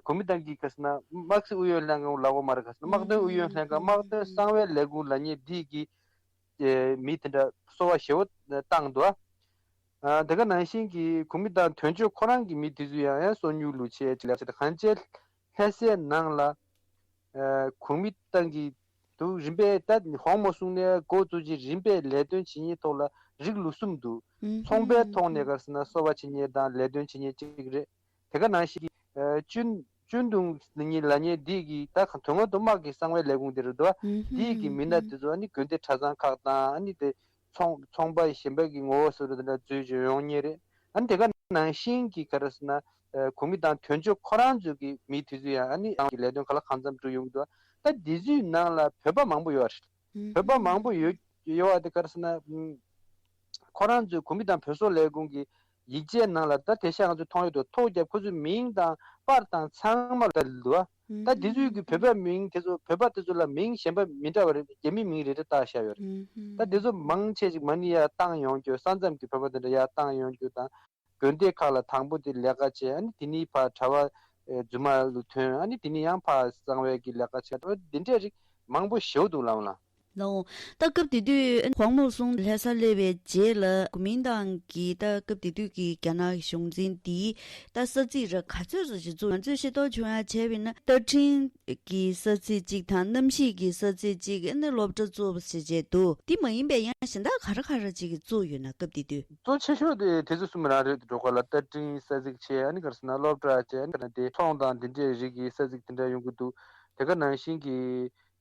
གོང་མའི་ཏང་གི་ག་ཟེར་ན་དམག་སྲིད་ཨུ་ཡོན་ལྷན་ཁང་ལབ་དགོས་མ་རེད། ག་ཟེར་ན་དམག་དོན་ཨུ་ཡོན་ལྷན་ཁང་དམག་དོན་གསང་བའི་ལས་ཁུངས་ལབ་མཁན་འདི་གི་ཨེ་མི་དེ་འདྲ་གསོ་བ་ཞེ་པོ་བཏང་འདུག་ཨ། དེ་ག་ནང་བཞིན་གྱི་གོང་མའི་ཏང་དོན་གཅོད་ཁོ་རང་གི་མི་དེ་ཚོ་ཡང་ཡང་སོ་ཉུལ་ལུགས་བྱས་ཅིག་ལབ་ཚེ་གང་བྱས་ལྷ་སའི་ནང་ལ་ཨ་གོང་མའི་ཏང་གི་འདུག་རིམ་པས་ད་ཧོང་མོ་སུང་ནས་འགོ་བཙུགས་ཀྱི་རིམ་པས་ལས་དོན་བྱེད་མཁན་ཐོག་ལ་རིགས་ལུགས་གསུམ་འདུག་ཚོང་པའི་ཐོག་ནས་ག་ཟེར་ན་གསོ་བ་བྱེད་མཁན་དང་ལས་དོན་བྱེད་མཁན་གཅིག་རེད། དེ་ག་ནང་བཞིན་གྱི་ཨ་ཅུན་ཅུན་ཏུང་ཉི་ལབ་མཁན་འདི་གི་ད་དོན་དངོས་དུ་དམག་གི་གསང་བའི་ལས་ཁུངས་དེ་རེད་འདུག་འདི་གི་མི་སྣ་དེ་ཚོ་ཨ་ནི་དགོན་སྡེ་གྲྭ་ཚང་ཁག་དང་ཨ་ནི་དེ་ཚོང་ཚོང་པ་གཞན་པ་གི་ངོ་བོ་བཟོ་འདྲ་དེ་འདྲ་འཛུལ་བྱས་ཡོང་མཁན་རེད། ཨ་ནི་དེ་ག་ནང་བཞིན་གྱི་ག་རེ་ཟེར་ན་ཨ་གོང་མའི་ཏང་དོན་གཅོད་ཁོ་རང་ཚོ་གི་མི་དེ་ཚོ་ཡང་ཨ་ནི་ཏང་གི་ལས་དོན་ག་ལ་གང་འཚམ་སྒྲུབ་ཡོང་གི་འདུག་ད་འདི་ཚོའི་ནང་ལ་བོད་པ་མང་པོ་ཡོད་རེད། བོད་པ་མང་པོ་ཡོད་ཡོད་པ་དེ་ག་རེ་ཟེར་ན་ཨུམ། ཁོ་རང་ཚོའི་གོང་མའི་ཏང་བོད་སོག་ལས་ཁུངས་ཀྱི་ཡིག་ཆའི་ནང་ལ་ད་དེ་ཤ་ང་ཚོས་མཐོང་ཡོད་དོ་ཐོ་རྒྱབ་ཁོ་ཚོའི་མིང་དང་པར་དང་ཚང་མ་ལ་འདུག་ཨ། ད་དེ་ཚོའི་གི་བོད་པའི་མིང་དེ་ཚོ་བོད་པ་དེ་ཚོ་ལ་མིང་གཞན་པ་མི་འདྲ་བ་རེ་རྒྱ་མི་མིང་རེ་རེ་བཏགས་བཞག་ཡོད་རེད། ད་དེ་ཚོ་མང་ཆེ་ཅིག་མ་ཎི་ཡར་བཏང་ཡོང་རྒྱུ་ས་མཚམས་ཀྱི་བོད་པ་དེ་འདྲ་ཡར་བཏང་ཡོང་རྒྱུ་དང་དགོན་སྡེ་ཁག་ལ་དང་པོ་དེ་ལས་ཀ་བྱས་ཨ་ནི་དེ་ནས་ཕར་གྲྭ་པ་རྫུན་མ་ལ་ཐོན་ཨ་ནི་དེ་ནས་ཡང་ཕར་གསང་བའི་གི་ལས་ཀ་བྱས་འདི་འདྲའི་རིགས་མང་པོ་ཞེ་པོ་འདུག་ལགས་ལ། ལའོ། ད་སྐབས་དེ་དུས་ཧོང་མོ་སུང་ལྷ་ས་སླེབས་པའི་རྗེས་ལ་གོ་མིན་ཏང་གི་ད་སྐབས་དེ་དུས་ཀྱི་རྒྱ་ནག་གི་གཞུང་འཛིན་འདིས་ད་ས་ཚིགས་ར་ག་ཚོད་ཙམ་ཞིག་བཙུགས། ང་ཚོས་ཤེས་རྟོགས་བྱུང་ཡ་བྱས་པ་ཡིན་ན་རྟ་ཕྲེང་གི་ས་ཚིགས་གཅིག་དང་གནམ་གཤིས་ཀྱི་ས་ཚིགས་གཅིག་ཨ་ནི་སློབ་གྲྭ་བཙུགས་པ་ཞིག་བྱས་འདུག་འདི་མ་ཡིན་པའི་ཡང་གཞན་དག་ག་རེ་ག་རེ་ཅིག་བཙུགས་ཡོད་ན་སྐབས་དེ་དུས། གཙོ་ཆེ་ཤོས་དེ་དེ་ཚོ་གསུམ་རང་རེད་འགྲོ་ག་ལ་རྟ་ཕྲེང་ས་ཚིགས་བྱས་ཨ་ནི་ག་རེ་ཟེར་ན་སློབ་གྲྭ་བྱས་ཨ་ནི་ག་རེ་དེ་ཚོང་དང་འདི་འདྲའི་རིགས་ཀྱི་ས་ཚིགས་དེ་འདྲ་ཡོང་གི་འདུག་དེ་ག་ནང་བཞིན་གྱི་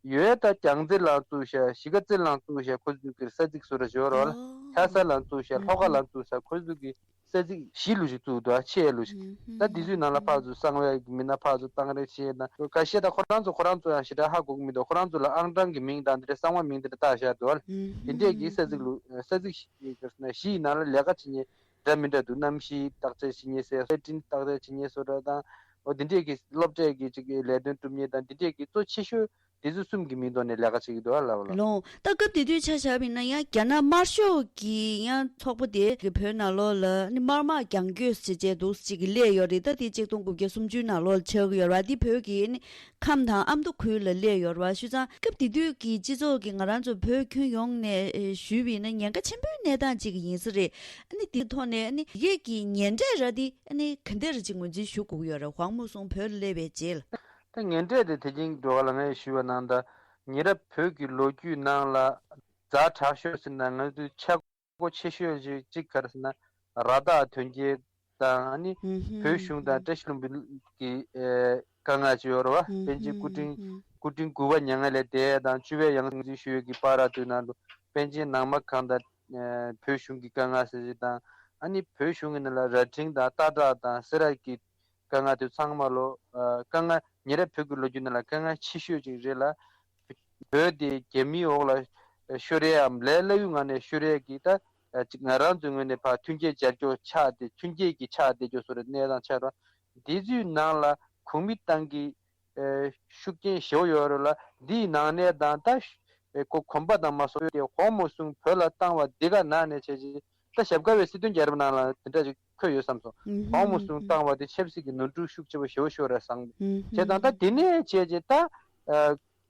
ཡོད་ད་རྒྱལ་རྩེ་ལ་བཙུགས་ཤག་གཞིས་ཀ་རྩེ་ལ་བཙུགས་ཤག་ཁོ་ཚོའི་གི་ས་ཚིགས་སུ་ར་ཞོར་བ་ལ་ལྷ་ས་ལ་བཙུགས་ཤག་ལྷོ་ཁ་ལ་བཙུགས་ཤག་ཁོ་ཚོའི་གི་ས་ཚིགས་བཞི་ལུ་ཞིག་བཙུགས་འདུག་ཆེ་ལུ་ཞིག་ད་འདི་ཚོའི་ནང་ལ་ཕར་ཚུར་གསང་བའི་གི་མི་སྣ་ཕར་ཚུར་བཏང་རེས་བྱས་ན་ཁ་ཤས་ད་ཁོ་རང་ཚོ་ཁོ་རང་ཚོ་ཡང་ཞེ་དྲག་ཧ་གོ་གི་མི་འདུག་ཁོ་རང་ཚོ་ལ་ཨང་གྲངས་ཀྱི་མིང་དང་འདི་འདྲའི་གསང་བ་མིང་འདི་འདྲ་བཏགས་བཞག་འདུག་བ་ལ་འདི་འདྲས་ཀྱི་ས་ཚིགས་ལུ་ས་ཚིགས་བཞི་ཡི་ནང་ལ་ལས་ཀ་བྱེད་མཁན་འདྲ་མི་འདྲ་འདུག་གནམ་གཤིས་བརྟག་དཔྱད་བྱེད་མཁན་ཟེར་ལྷ་སྒྲིན་བརྟག་དཔྱད་བྱེད་མཁན་བཟོ་འདྲ་དང་འོ་འདི་འདྲས་ཀྱི་སློབ་གྲྭའི་གི་ཅིག་གི་ལས་དོན་སྒྲུབ་མཁན་དང་འདི་འདྲས་ཀྱི་གཙོ་ཆེ་ཤོས་འདི་ཚོ་གསུམ་གྱི་མིང་ཐོག་ནས་ལས་ཀ་བྱེད་ཀྱི་འདུག་ཨ་ལབ་ལ། ལོང་། ད་སྐབས་དེ་དུས་ཆ་བཞག་པ་ཡིན་ན་ཡང་རྒྱ་ནག་དམར་ཤོག་གི་ཡང་ཚོགས་པ་དེ་གི་བོད་ནང་ལོགས་ལ་ནི་དམར་དམག་རྒྱང་སྐྱོད་བྱེད་བྱས་འདུག་ཅིག་གི་སླེབས་ཡོད་རེད། ད་དེ་གཅིག་སྟོང་དགུ་བརྒྱ་སུམ་ཅུ་ནང་ལོགས་ལ་ཆགས་ཀྱི་ཡོད་རེད་བ། དེ་བོད་ཀྱི་ནི་ཁམས་དང་ཨ་མདོ་ཁུལ་ལ་སླེབས་ཡོད་རེད་བ། བྱས་ཙང་སྐབས་དེ་དུས་ཀྱི་སྤྱི་ཚོགས་ཀྱི་ང་རང་ཚོ་བོད་ཁྱོན་ཡོངས་ནས་ཨེ་ཞུས་པ་ཡིན་ན་ཉེན་ཁ་ཆེན་པོའི་གནས་སྟངས་ཅིག་ཡིན་ས་རེད། ཨ་ནི་དེ་ཐོག་ནས་ཨ་ནི་ཡིག་གི་ཉེན་འབྲས་ར་དེ་ཨ་ནི་ག་འདྲ་ར་ཅིག་ངོས་འཛིན་ཞུ་དགོས་ཀྱི་ཡོད་རེད། ཧོང་མོ་སུང་བོད་ལ་སླེབས་པའི་རྗེས་ལ། ད་ངན་འབྲས་དེ་དེ་རིང་འགྲོ་བ་ལ་ངས་ཞུས་པ་ནང་ལྟར་ཉེ་རབས་བོད་ཀྱི་ལོ་རྒྱུས་ནང་ལ་ཛ་དྲག་ཤོས་ཟེར་ན་ང་ཚོའི་ཆག་སྒོ་ཆེ་ཤོས་ཅིག་གཅིག་ག་རེ་ཟེར་ན་ར་དྭགས་དོན་རྐྱེན་དང་ཨ་ནི་ཧུམ་ཧུམ་བོད་གཞུང་དང་ཧུམ་བཀྲ་ཤིས་ལྷུན་པོ་གི་ཨེ་དཀའ་ངལ་ཅིག་ཡོད་རེད་བ། ཧུམ་པཎ་ཆེན་སྐུ་ཕྲེང་ཧུམ་སྐུ་ཕྲེང་དགུ་པ་མྱ་ངན་ལས་འདས་དང་བཅུ་པའི་ཡང་སྲིད་ཞུ་ཡས་ཀྱི་བར་དུ་ནང་དུ་པཎ་ཆེན་ནང་མ་གང་དང་ཨེ་བོད་གཞུང་གི་དཀའ་ངལ་ཟེར་ཅིག་དང་ཨ་ནི་བོད་གཞུང་གི་ནང་ལ་རྭ་སྒྲེང་དང་སྟག་བྲག་དང་སེ་ར་གི་དཀའ་ངལ་དེ་ཚང་མ་ལོ། ཨ་དཀའ་ངལ་ཉེ་རབས་བོད་ཀྱི་ལོ་རྒྱུས་ནང་ལ་དཀའ་ངལ་ཆེ་ཤོས་ཅིག་རེད་ལ། བོད་དེ་རྒྱ་མིའི་འོག་ལ་ཤོར་ཡའམ་ལས་སླ་བོའི་ངང་ནས་ཤོར་ཡས་ཀྱི་ད་ཅིག་ང་རང་ཚོའི་ངོས་ནས་ཕར་མཐུན་རྐྱེན་སྦྱར་རྒྱུ་ཆགས་ཏེ་མཐུན་རྐྱེན་གྱི་ཆགས་བསྡད་རྒྱུ་བཟོ་འདྲ་གནས་སྟངས་ཆགས་ར། འདི་ཚོའི་ནང་ལ་གོང་མའི་ཏང་གི་ཤུགས་རྐྱེན་ཞེ་པོ་ཡོད་རེད་ལ། འདིའི་ནང་ནས་དང་ད་ཁོ་གོམ་པ་དང་མ་སོགས་ཏེ་ཧོང་མོ་སུང་བོད་ལ་བཏང་བ་འདི་ག་ནང་ནས་བྱས་རྗེས། ད་ཞབས་དཀར་བའི་སྲིད་དོན་རྒྱལ་རབས་ནང་ལ་དེ་འདྲ་ཅིག་འཁོད་ཡོད་བསམ་སོང་། ཧོང་མོ་སུང་བཏང་བ་དེ་ཆབ་སྲིད་ཀྱི་ནོར་འཁྲུལ་ཤུགས་ཆེ་བ་ཞེ་པོ་ཤོར་རེད་བསམ། བྱས་ཙང་ད་དེ་ནས་བྱས་རྗེས་ད་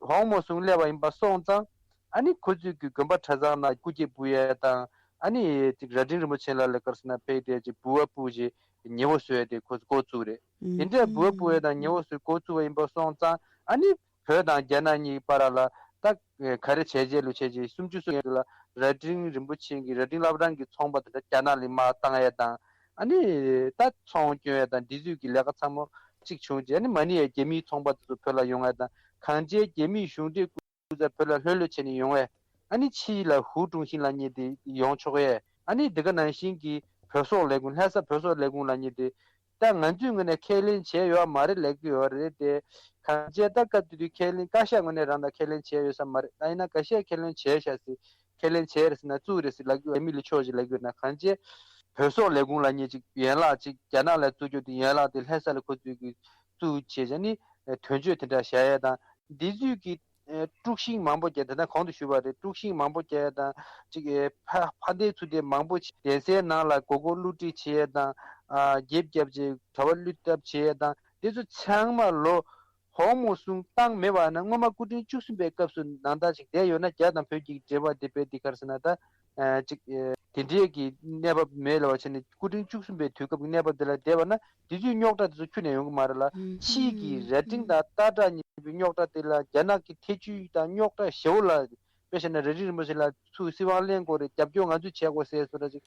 ཧོང་མོ་སུང་སླེབས་པ་ཡིན་པ་སོང་ཙང་ཨ་ནི་ཁོ་ཚོས་ཀྱི་དགོན་པ་གྲྭ་ཚང་ནང་སྐུ་སྐྱེ་འབུལ་ཡས་དང་ཨ་ནི་ཅིག་རྭ་སྒྲེང་རིན་པོ་ཆེ་ལ་ལ་གར་སོང་ན་ཕེབས་ཏེ་ཅིག་འབུལ་བ་སྤུར་རྗེས་ཉེ་བོ་བཟོས་ཏེ་ཁོ་ཚོ་འགོ་བཙུགས་རེད། དེ་འདྲའི་འབུལ་བ་སྤུར་ཡས་དང་ཉེ་བོ་བཟོས་འགོ་བཙུགས་པ་ཡིན་པ་སོང་ཙང་ཨ་ནི། བོད་དང་རྒྱ་ནག་གཉིས་བར་ལ་ད་ག་རེ་བྱས་རྗེས་ལུ་བྱས་རྗེས་སུམ་ཅུ་སོ་ལྔ་ལ་རྭ་སྒྲེང་རིན་པོ་ཆེ་གི་རྭ་སྒྲེང་བླ་བྲང་གི་ཚོང་པ་དེ་འདྲ་རྒྱ་ནག་ལ་དམག་བཏང་ཡས་དང་ཨ་ནི་ད་ཚོང་སྐྱོན་ཡས་དང་འདི་ཚོའི་གི་ལས་ཀ་ཚང་མ་གཅིག་བྱུང་རྗེས་ཨ་ནི་མ་ཎི་ཡས་རྒྱ་མིའི་ཚོང་པ་དེ་ཚོ་བོད་ལ་ཡོང་ཡས་དང་གང་བྱས་རྒྱ་མིའི་གཞུང་འབྲེལ་སྐུ་ཚབ་བོད་ལ་ལྷོད་ལྷོད་བྱས་ནས་ཡོང་བས་ཨ་ནི་ཕྱི་ལ་ཧུའུ་ཀྲུང་ཤིན་ལབ་མཁན་དེ་ཡོང་ཆོག་ཡས་ཨ་ནི་འདི་ག་ནང་བཞིན་གྱི་བོད་སོག་ལས་ཁུངས་ལྷ་ས་བོད་སོག་ལས་ཁུངས་ལབ་མཁན་དེ། ད་ང་ཚོའི་ངོས་ནས་ཁས་ལེན་བྱས་ཡོད་མ་རེད་ལབ་ཀྱི་ཡོད་རེད་དེ། གང་བྱས་ད་སྐབས་དེ་དུས་ཁས་ལེན་བཀའ་ཤག་ངོས་ནས་རང་དང་ཁས་ལེན་བྱས་ཡོད་ས་མ་རེད། ད་ཡིན་ན་འགའ་ཤས་ཁས་ལེན་བྱས་ཤག་ཟེར། ཁས་ལེན་བྱས་རེད་ཟེར་ན་བཙུགས་རེད་ཟེར་ལབ་ཀྱི་ཡོད་མི་ལ་ཕྱོགས་ཅིག་ལབ་ཀྱི་ཡོད་ན་གང་བྱས། བོད་སོག་ལས་ཁུངས་ལབ་མཁན་ཅིག་ཡན་ལག་ཅིག་རྒྱ་ནག་ལ་བཙུགས་རྒྱུ་དེ་ཡན་ལག་དེ་ལྷ་ས་ལ་ཁོ་ཚོས་ཀྱི་བཙུགས་བྱས་བྱས་ནི་དོན་གཅོད་དེ་འདྲ་བཞག་ཡས་དང་འདི་ཚོས་ཀྱི་དཀྲུག་ཤིང་མང་པོ་བརྒྱབ། དེ་འདྲ་གོང་དུ་ཞུས་པ་རེད། དཀྲུག་ཤིང་མང་པོ་བརྒྱབ་ཡས་དང་ཅིག་ཕ་ཕ་མཐའི་ཚུལ་དེ་མང་པོ་བྱས། གདན་སའི་ནང་ལ་སྒོར་སྒོར་བསླུ་བྲིད་བྱས་ཡས་དང་རྒྱབ་བརྒྱབ་བྱས་གྲྭ་པ་བསླུ་ཐབས་བྱས་ཡས་དང་དེ་ཚོ་ཚང་མ་ལོ་ཧོང་མོ་སུང་བཏང་མེད་པ་ན་སྔོན་མ་སྐུ་ཕྲེང་བཅུ་གསུམ་པའི་སྐབས་སུ་ནང་ལྟར་ཞིག་བསྡད་ཡོད་ན་རྒྱ་དང་བོད་ཀྱི་འབྲེལ་བ་དེ་དཔེ་འདི་ག་རེ་ཟེར་ན་ད་ཅིག་དེ་འདྲའི་གི་གནས་བབ་མེད་ལབ་པ་བྱས་ནས་སྐུ་ཕྲེང་བཅུ་གསུམ་པའི་དུས་སྐབས་ཀྱི་གནས་བབ་དེ་ལ་བསྡད་པ་ན་དེ་ཚོའི་རྙོག་དྲ་དེ་ཚོ་ཁྱོན་ནས་ཡོང་གི་མ་རེད་ལ། ཕྱིས་ཀྱི་རྭ་སྒྲེང་དང་སྟག་བྲག་གཉིས་པའི་རྙོག་དྲ་དེ་ལ་རྒྱ་ནག་གི་ཐེ་བྱུས་དང་རྙོག་དྲ་ཞེ་བོ་ལ་དཔེ་བཞག་ན་རྭ་སྒྲེང་རིན་པོ་ཆེ་ལ་ཚུར་སྲིད་དབང་ལེན་དགོས་རེད། རྒྱབ་སྐྱོར་ང་ཚོས་བྱེད་དགོས་ཟེར་བཟོ་འདྲ་ཅིག་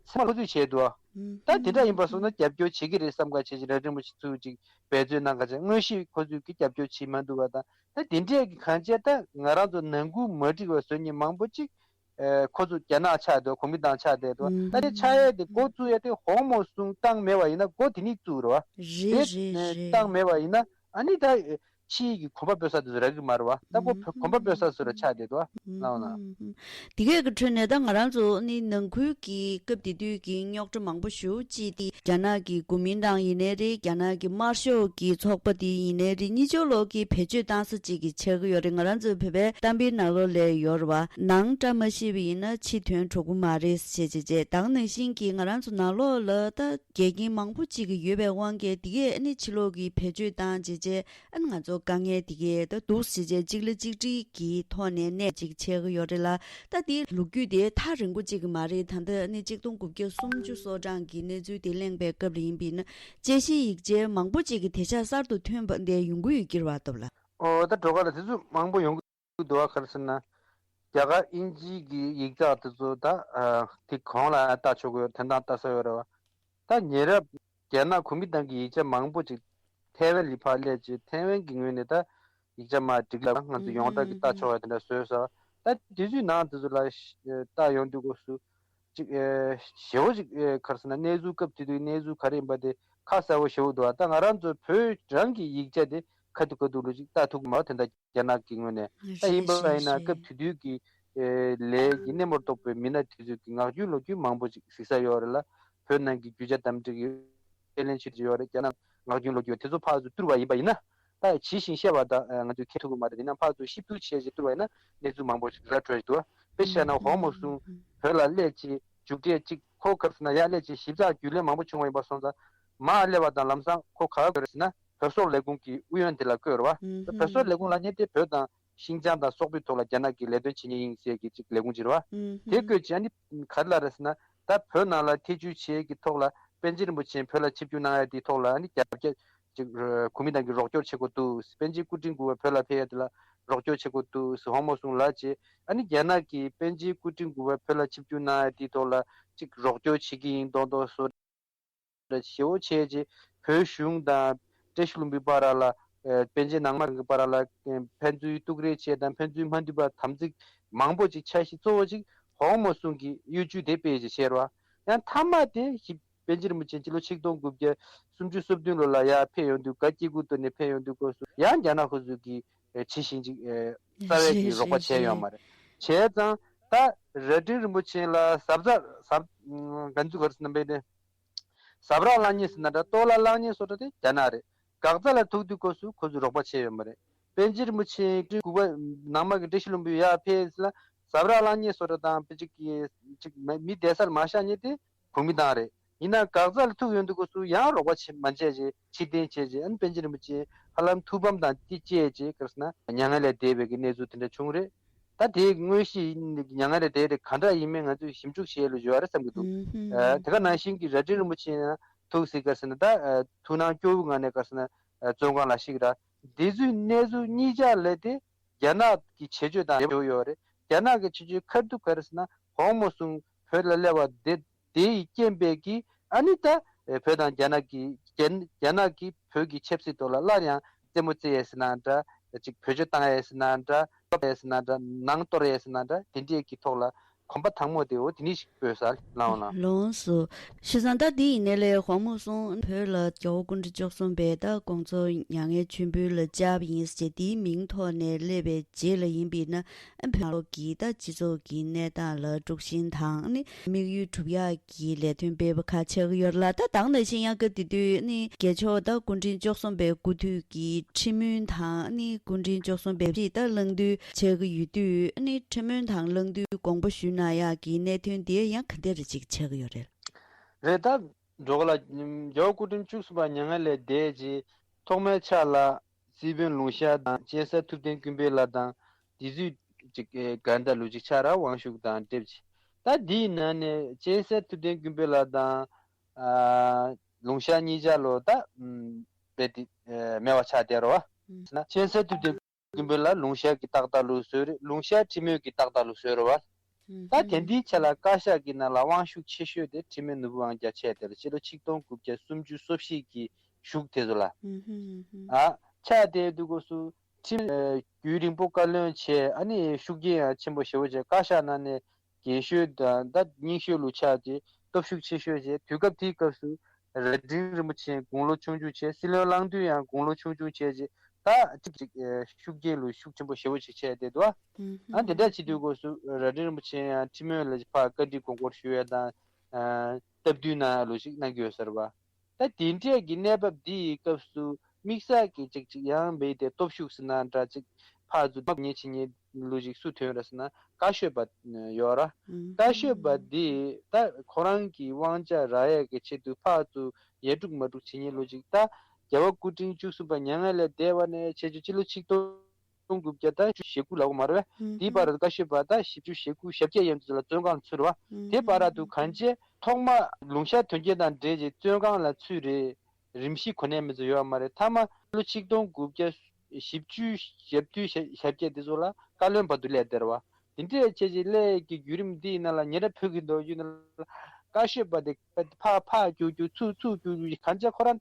ཚང་མ་ཁོ་ཚོས་བྱས་འདུག་ཨ། ད་དེ་འདྲ་ཡིན་པ་སོང་ན་རྒྱབ་སྐྱོར་བྱེད་ཀྱི་རེད་བསམ་ག་བྱས་ཀྱི་རྭ་སྒྲེང་རིན་པོ་ཆེ་ཚུར་ཅིག་འབད་རྩོལ་གནང་ག་བྱས། དངོས་གཞི་ཁོ་ཚོས་ཀྱི་རྒྱབ་སྐྱོར་བྱེད་མ་འདུག་བ། ད་ད་དེ་འདྲས་ཀྱི་གང་བྱས་ད་ང་རང་ཚོ་ནང་ཁུལ་མ་འགྲིག་པ་བཟོ་མཁན་མང་པོ་ཅིག་ཁོ་ཚོ་རྒྱ་ནག་ཆགས་འདུག་གོང་མི་དང་ཆགས་བསྡད་འདུག་ད་དེ་ཆགས་ཡས་དེ་འགོ་བཙུགས་ཡས་དེ་ཧོང་མོ་སུང་བཏང་མེད་པ་ཡིན་ན་འགོ་དེ་ནས་བཙུགས་རེད་བ། རེད་རེད་རེད། བཏང་མེད་པ་ཡིན་ན་ཨ་ནི་ད། ཕྱིའི་གི་གོམ་པ་སྤོས་ས་དེ་ཚོ་རག་གི་མ་རེད་བ། ད་ཁོ་བོད་གོམ་པ་སྤོས་ས་སུ་ར་ཆགས་བསྡད་འདུག་བ། ལའོ་ན། དེ་གས་ཀྱི་ཁྲོད་ནས་ད་ང་རང་ཚོ་ནི་ནང་ཁུལ་གྱི་སྐབས་དེ་དུས་ཀྱི་རྙོག་དྲ་མང་པོ་ཞེ་པོ་ཅིག་དེ་རྒྱ་ནག་གི་གོ་མིན་ཏང་ཡིན་ནའི་རེད། རྒྱ་ནག་གི་དམར་ཤོག་གི་ཚོགས་པ་དེ་ཡིན་ནའི་རེད། གཉིས་ཆར་ལོག་གི་བེད་སྤྱོད་བཏང་ས་ཅིག་གི་ཆགས་ཀྱི་ཡོད་རེད། ང་རང་ཚོའི་བོད་པའི་གཏམ་དཔེའི་ནང་ལོགས་ལ་ཡོད་རེད་བ། ནང་བཀྲ་མ་ཤིས་པ་ཡིན་ན་ཕྱི་དོན་འགྲོ་གི་མ་རེད་ཞེས་བྱས་བྱས། ད་ག་ནང་བཞིན་གྱི་ང་རང་ཚོ་ནང་ལོགས་ལ་ད་འགལ་རྐྱེན་མང་པོ་ཅིག་གི་ཡོད་པའི་དབང་གིས་དེ་གས་ཨ་ནི་ཕྱི་ལོགས་ཀྱི་བེད་སྤྱོད་བཏང་བྱས་བྱས། ཨ་ནི་ང་ཚོ་དཀའ་ངལ་དེ་གས་ད་འདུག་ཟེར་བྱས་གཅིག་ལ་གཅིག་འགྲིག་གི་ཐོག་ནས་གནས་གཅིག་བྱས་ཀྱི་ཡོད་རེད་ལ། ད་དེའི་ལོ་རྒྱུས་དེ་ཐག་རིང་པོ་གཅིག་གི་མ་རེད། ད་ལྟ་ཨ་ནི་གཅིག་སྟོང་དགུ་བརྒྱ་སུམ་ཅུ་སོ་གྲངས་ཀྱི་གནས་ཚུལ་དེ་གླེང་པའི་སྐབས་ལ་ཡིན་པས་ན་དཔྱད་གཞིའི་ཡིག་ཆ་མང་པོ་གཅིག་གི་དེ་ཆ་གསར་དུ་ཐོན་པ་འདི་ཡོང་གི་ཡོད་ཀྱི་རེད་བ། སྟབས་ལ། ཨོ་ད་འགྲོ་ག་ལ་དེ་ཚོ་མང་པོ་ཡོང་གི་འདུག་བ། ག་རེ་ཟེར་ན། རྒྱ་གར་དབྱིན་ཇིའི་གི་ཡིག་ཚགས་དེ་ཚོ་ད་དེ་གོང་ལ་ལྟ་ཆོག་གི་ཡོད། དེ་དང་ལྟ་ས་ཡོད་རེད་བ། ད་ཉེ་རབས་རྒྱ་ནག་གོ་མིན་ཏང་གི་ཡིག་ཆ་མང་པོ་ཅིག་ཐའེ་ཝན་ལི་ཕར་སླེབས་རྗེས་ཐའེ་ཝན་གྱི་ངོས་ནས་ད་ཡིག་ཆ་མར་བསྒྲིགས་ལ་ང་ཚོ་ཡོངས་གྲགས་ཀྱི་ལྟ་ཆོག་ཡ་དེ་འདྲ་བཟོས་ས། ད་དེ་ཚོའི་ནང་དེ་ཚོ་ལ་ལྟ་ཡོང་དུས་སྐབས་སུ་ཅིག་ཞེ་པོ་ཅིག་ག་རེ་ཟེར་ན་གནས་ཚུལ་སྐབས་དེ་དུས་གནས་ཚུལ་ག་རེ་ཡིན་པ་དེ་ཁ་གསལ་པོ་ཞེ་པོ་འདུག་ད་ང་རང་ཚོ་བོད་རང་གི་ཡིག་ཆ་དེ་ཁ་ཐུག་ཁ་ཐུག་ལ་ཅིག་ལྟ་ཐུབ་མ་དེ་འདྲ། རྒྱ་ནག་གི་ངོས་ནས་ད་ཡིན་པ་ཡིན་ན་སྐབས་དེ་དུས་ཀྱི་ལས་ཀྱི་སྣེ་མོར་གཏོགས་པའི་མི་སྣ་དེ་ཚོས་ཀྱི་ངག་རྒྱུན་ལོ་རྒྱུས་མང་པོ་ཅིག་གཟིགས་ས་ཡོད་རེད་ལ། བོད་ནང་གི་རྒྱུ་ཆ་དམ་བསྒྲིགས་ཀྱི་དཔེ་ལེན་བྱེད་ཀྱི་ཡོད་རེད། རྒྱ་ནག་ངག་རྒྱུན་ལོ་རྒྱུས་དེ་ཚོ་ཕར་ཚུར་བསྡུར་བ་ཡིན་པ་ཡིན་ན། ད་ཇི་བཞིན་བཤད་པ་དང་ང་ཚོས་མཁྱེན་ཐུབ་ཀྱི་མ་རེད། ཡིན་ན་ཕར་ཚུར་ཞིབ་བསྡུར་བྱས་རྗེས་བསྡུར་བ་ཡིན་ན་གནས་ཚུལ་མང་པོ་ཞིག་ར་འཕྲོད་འདུག་དཔེ་བཤད་ན་ཧོང་མོ་སུང་བོད་ལ་སླེབས་རྗེས་མཇུག་འབྲས་གཅིག་ཁོ་ག་རེ་ཟེར་ན་ཡར་སླེབས་རྗེས་ཞིབ་ཚགས་རྒྱུས་ལོན་མང་པོ་བྱུང་བ་ཡིན་པ་སོང་ཙང་མར་སླེབས་པ་དང་ལམ་སང་ཁོ་ག་བ་དགོས་རེད་ཟེར་ན། བོད་སོག་ལས་ཁུངས་ཀྱི་ཨུ་ཡོན་དེ་ལ་བསྐོས་རེད་བ། ཨུམ། བོད་སོག་ལས་ཁུངས་ལབ་མཁན་དེ་བོད་དང་ཤིན་ཅང་དང་སོག་པོའི་ཐོག་ལ་རྒྱ་ནག་གིས་ལས་དོན་བྱེད་མཁན་ཡིན་ཟེར་གྱི་ཅིག་ལས་ཁུངས་ཅིག་རེད་བ། ཨུམ། དེ་བསྐོས་རྗེས་ཨ་ནི་ག་རེ་ལབ་རེད་ཟེར་ན། ད་བོད་ནང་ལ་ཐེ་བྱུས་བྱེད་ཀྱི་ཐོག་ལ་པཎ་ཆེན་རིན་པོ་ཆེ་བོད་ལ་ཆིབས་བསྒྱུར་གནང་ཡ་དེའི་ཐོག་ལ་ཨ་ནི་རྒྱབ་སྐྱོར་ཅིག་གོ་མིན་ཏང་གིས་རོགས་སྐྱོར་བྱེད་དགོས་འདུག་པཎ་ཆེན་སྐུ་ཕྲེང་དགུ་པ་བོད་ལ་ཕེབས་ཡ་དེ་ལ་རོགས་སྐྱོར་བྱེད་དགོས་འདུག་ཟེར་ཧོང་མོ་སུང་ལབ་རྗེས་ཨ་ནི་རྒྱ་ནག་གིས་པཎ་ཆེན་སྐུ་ཕྲེང་དགུ་པ་བོད་ལ་ཆིབས་བསྒྱུར་གནང་ཡ་དེའི་ཐོག་ལ་ཅིག་རོགས་སྐྱོར་བྱེད་ཀྱི་ཡིན་མདོག་མདོག་བཟོ། ཞེ་པོ་བྱས་རྗེས་བོད་གཞུང་དང་བཀྲ་ཤིས་ལྷུན་པོའི་བར་ལ་ཨེ་པཎ་ཆེན་ནང་མ་གི་བར་ལ་ཨེ་ཕན་ཚུན་གཏུག་རེས་བྱས་དང་ཕན་ཚུན་མ་འདུས་པ་དམ་ཚིག་མང་པོ་ཅིག་འཆར་གཞི་གཙོ་བོ་ཅིག་ཧོང་མོ་སུང་གིས་གཡོ་ཇུས་དེ་སྤེལ་རྗེས་བྱས་རེད་བ། ཡང་མཐའ་མ་དེ་ཞིབ་པཎ་ཆེན་རིན་པོ་ཆེ་སྤྱི་ལོ་ཆིག་སྟོང་དགུ་བརྒྱ་སུམ་ཅུ་སོ་བདུན་ལོ་ལ་ཡར་ཕེབས་ཡོང་དུས་ག་སྐྱེ་དགུ་གཏོར་ནས་ཕེབས་ཡོང་དུས་སྐབས་སུ་ཡང་རྒྱ་ནག་ཁོ་ཚོས་ཀྱི་ཨེ་ཇི་བཞིན་ཅིག་ཨེ་རྩ་བའི་གི་རོགས་པ་བྱས་ཡོད་མ་རེད། བྱས་ཙང་ད་རྭ་སྒྲེང་རིན་པོ་ཆེ་ལ་ཟབ་ཟབ་ཟབ་ག་ཚོད་ག་རེ་ཟེར་ན་འབད་དེ། ཟབ་ར་བླངས་མཁན་ཟེར་ན་འདྲ། གཏོར་བརླག་བླངས་མཁན་སོགས་འདྲ་དེ་རྒྱ་ནག་རེད། འགག་རྩ་ལ་ཐུག་དུས་སྐབས་སུ་ཁོ་ཚོས་རོགས་པ་བྱས་ཡོད་མ་རེད། པཎ་ཆེན་རིན་པོ་ཆེ་དགུ་པ་ནང་མ་གི་བཀྲ་ཤིས་ལྷུན་པོའི་ཡར་ཕེབས་ལ་ཟབ་ར་བླངས་མཁན་སོགས་འདྲ་དང་དཔེ་ཅིག་གི་ཅིག་མི་བསྡད་སར་མ་བཞག་མཁན་དེ་གོ་མིན་ཏང་རེད། ཡིན་ན་འགག་རྩ་ལ་ཐུག་ཡོང་དུས་སྐབས་སུ་ཡང་རོགས་པ་བྱེད་མ་བྱས་རྗེས་ཕྱིར་འཐེན་བྱས་རྗེས་ཨ་ནི་པཎ་ཆེན་རིན་པོ་ཆེ་ཧ་ལམ་ཐུགས་ཕམ་དང་དེ་བཅས་རྗེས་ག་རེ་ཟེར་ན་མྱ་ངན་ལས་འདས་པའི་གི་གནས་ཚུལ་དེ་འདྲ་བྱུང་རེད། ད་དེའི་དངོས་གཞི་ཡིན་མྱ་ངན་ལས་འདས་རེད་ག་འདྲ་ཡིན་མིན་ང་ཚོས་ཞིབ་འཇུག་བྱེད་ལུགས་ཡོད་རེད་བསམ་གྱི་འདུག་ཨུམ་ཧུམ། ཨ་དེ་ག་ནང་བཞིན་གྱི་རྭ་སྒྲེང་རིན་པོ་ཆེ་ཡང་ཐུག་སྲིད་ག་ཟེར་ན་ད་ཨ་ཐུགས་སྣང་སྐྱོ་བོའི་ངང་ནས་ག་ཟེར་ན་ཨ་བཙོན་ཁང་ལ་གཤེགས་ར། འདི་ཚོའི་གནས་ཚུལ་གཉིས་ཆ་ལས་དེ་རྒྱ་ནག་གི་བྱེད་སྤྱོད་དང་འབྲེལ་བ་ཡོད་རེད། རྒྱ་ནག་གི་བྱེད་སྤྱོད་ཁ་ཐུག་ག་རེ་ཟེར་ན་ཧོང་མོ་སུང་བོད་ལ་སླེབས་པ་དེ་དེ་ཡི་རྐྱེན་པས་ཀྱི་ཨ་ནི་ད་བོད་དང་རྒྱ་ནག་གི་རྒྱ་རྒྱ་ནག་གིས་བོད་ཀྱི་ཆབ་སྲིད་ཐོག་ལ་སླར་ཡང་རྩེད་མོ་རྩེ་ཡས་ཟེར་ན་འདྲ། ཅིག་བེད་སྤྱོད་བཏང་ཡས་ཟེར་ན་འདྲ། གཏོར་ཡས་ཟེར་ན་འདྲ། ནང་གཏོར་ཡས་ཟེར་ན་འདྲ། དེ་འདྲས་ཀྱི་ཐོག་ལ་ གོམ་པ་དང་པོ་དེ་འོ་དེ་ནི་ཞིག་སྤོས་ས་ལའོ་ན། ལོངས་སུ། ཤི་སང་ད་དེ་ཡིན་ནའི་ལས་དབང་མོ་སོང་བོད་ལ་རྒྱལ་བ་སྐུ་ཕྲེང་བཅུ་གསུམ་པས་ད་དགོངས་རྫོགས་མྱ་ངན་མཆོད་འབུལ་ལ་བཅར་བ་ཡིན་ཟེར་དེའི་མིང་ཐོག་ནས་སླེབས་པའི་རྗེས་ལ་ཡིན་པས་ན། བོད་ནང་ལོགས་ཀྱི་ད་སྤྱི་ཚོགས་ཀྱི་གནས་སྟངས་ལ་དཀྲུག་ཤིང་དང་ནི་དམིགས་ཡུལ་སྒྲུབ་ཡག་གི་ལས་དོན་སྤེལ་བ་ཁག་ཆགས་ཀྱི་ཡོད་ལ། ད་དེང་ནང་བཞིན་ཡང་སྐབས་དེ་དུས་ནི་རྒྱལ་མཆོག་ད་སྐུ་ཕྲེང་བཅུ་གསུམ་པའི་སྐུ་དུས་ཀྱི་ཁྲི་སྨོན་དང་ནི་སྐུ་ཕྲེང་བཅུ་གསུམ་པའི་ཕྱིས་ད་གླེང་དུས་ཆགས་ཀྱི་ཡོད་དུས་ནི་ཁྲི་སྨོན་དང་གླེང་དུས་དགོངས་པ་ཞུས་གནང་ཡག་གི་གནད་དོན་དེ་ཡང་ག་འདྲ་རེ་ཅིག་ཆགས་ཀྱི་ཡོད་རེད། རེད་ད། འགྲོ་ག་ལ་རྒྱལ་བ་སྐུ་ཕྲེང་བཅུ་གསུམ་པ་མྱ་ངན་ལས་འདས་རྗེས་ཐོག་མའི་ཆར་ལ་སྲིད་དཔོན་ལུང་ཤར་དང་གཅན་གཟན་ཐུབ་བསྟན་ཀུན་འཕེལ་ལགས་དང་དེ་ཚོས་ཅིག་ག་འདྲ་ལོ་ཅིག་ཆ་ར་དབང་ཤུགས་དང་འདྲེས་ཅིག་ད་དེའི་ནང་ནས་གཅན་གཟན་ཐུབ་བསྟན་ཀུན་འཕེལ་ལགས་དང་ཨ་ལུང་ཤར་གཉིས་ཆ་ལོ་ད་རྦད་དེ་མེད་པ་ཆགས་བསྡད་རོ་བ། ན་གཅན་གཟན་ཐུབ་བསྟན་ཀུན་འཕེལ་ལགས་ལུང་ཤར་གྱི་ཏག་ཏག་ལུགས་སྲོལ་རེད། ལུང་ཤར་ཁྲི་སྨོན་གྱི་ཏག་ཏག་ལུགས་སྲོལ་རེད་བ། ད་དེ་འདིའི་ཆ་ལ་བཀའ་ཤག་གི་ནང་ལ་དབང་ཤུགས་ཆེ་ཤོས་དེ་ཁྲི་སྨོན་ནོར་བུ་དབང་རྒྱལ་ཆགས་བསྡད་ལ་སྤྱི་ལོ་ཆིག་སྟོང་དགུ་བརྒྱ་སུམ་ཅུ་སོ་བཞི་གི་གཞུག་དེ་ཚོ་ལ། ཨ་ཆགས་བསྡད་དུས་སྐབས་སུ་ཁྲི་སྨོན་རྒྱུན་རིང་པོ་བཀའ་བློན་བྱས། ཨ་ནི་ཤུགས་རྐྱེན་ཡང་ཆེན་པོ་ཞེ་པོ་བྱས། བཀའ་ཤག་ནང་ནས་རྒན་ཤོས་དང་ད་རྙིང་ཤོས་ལུགས་ཆགས་ཏེ་སྟོབས་ཤུགས་ཆེ་ཤོས་བྱས། དུས་སྐབས་དེའི་སྐབས་སུ་རྭ་སྒྲེང་རིན་པོ་ཆེ་དགུང་ལོ་ཆུང་ཆུང་བྱས། སྲིད་བློན་གླང་མདུན་ཡང་དགུང་ལོ་ཆུང་ཆུང་བྱས་རྗེས་ད་ཅིག་ཅིག་ཤུགས་རྐྱེན་ལུགས་ཤུགས་ཆེན་པོ་ཞེ་པོ་ཅིག་བྱས་བསྡད་འདུག་ཨ་དེ་འདྲ་བྱེད་དུས་སྐབས་སུ་རྭ་སྒྲེང་རིན་པོ་ཆེ་ཡང་ཁྲི་སྨོན་ལ་ཕར་བཀའ་འདྲི་དགོངས་སྐོར་ཞུ་ཡས་དང་སྟབས་བསྟུན་གནང་ཡས་ལུགས་ཤིག་གནང་གི་ཡོད་ས་རེད་བ། ད་དེ་འདྲས་ཀྱི་གནས་བབ་འདི་ཡི་སྐབས་སུ་དམིགས་བསལ་གྱི་ཅིག་ཅིག་ཡང་མེད་དེ་སྟོབས་ཤུགས་ཟེར་ན་འདྲ་ཅིག་ཕར་ཚུར་མ་ཉེས་ཆེ་ཉེས་ལུགས་ཅིག་སུ་ཐོན་ར་ཟེར་ན་བཀའ་ཤོད་པ་ཡོད་ར། བཀའ་ཤོད་པ་འདི་ད་ཁོ་རང་གི་དབང་ཆ་རག་ཡས་ཀྱི་ཆེད་དུ་ཕར་ཚུར་ཡར་དཀྲུག་མར་དཀྲུག་བྱེད་ཉེས་ལུགས་ཅིག་ད་རྒྱལ་བ་སྐུ་ཕྲེང་བཅུ་གསུམ་པ་མྱ་ངན་ལས་འདས་པ་ནས་བྱས་ཆུ་སྤྱི་ལོ་ཆིག་སྟོང་དགུ་བརྒྱ་ད་ཞེ་དགུ་ལབ་དགོས་མ་རེད་པས། དེའི་བར་དུ་བཀའ་ཤོད་པ་ད་བཞི་བཅུ་ཞེ་དགུ་ཞེ་བརྒྱད་ཡན་དུ་ལ་བཙོན་ཁང་ཚུད་རེད་བ། དེ་བར་དུ་གང་བྱས་ཐོག་མ་ལུང་ཤར་དོན་རྐྱེན་དང་འབྲེལ་གྱི་བཙོན་ཁང་ལ་ཚུད་རེད། རིམ་བཞིན་གོ་གནས་མི་ཚོ་ཡོད་མ་རེད། མཐའ་མ་ལོ་ཆིག་སྟོང་དགུ་བརྒྱ་བཞི་བཅུ་ཞེ་བདུན་ཞེ་བརྒྱད་དེ་ཚོ་ལ་བཀའ་བློན་བར་དུ་སླེབས་བསྡད་རེད་བ། དེ་འདྲས་བྱས་རྗེས་སླེབས་ཀྱི་བརྒྱུད་རིམ་འདི་ཡིན་ན་ལ་ཉེ་རབས་བོད་ཀྱི་མདོ་རྒྱུད་ནང་ལ་བཀའ་ཤོད་པ་དེ་ཕར་ཕར་རྒྱུག་རྒྱུག་ཚུར་ཚུར་རྒྱུག་རྒྱུག་གང་བྱས་ཁོ་རང་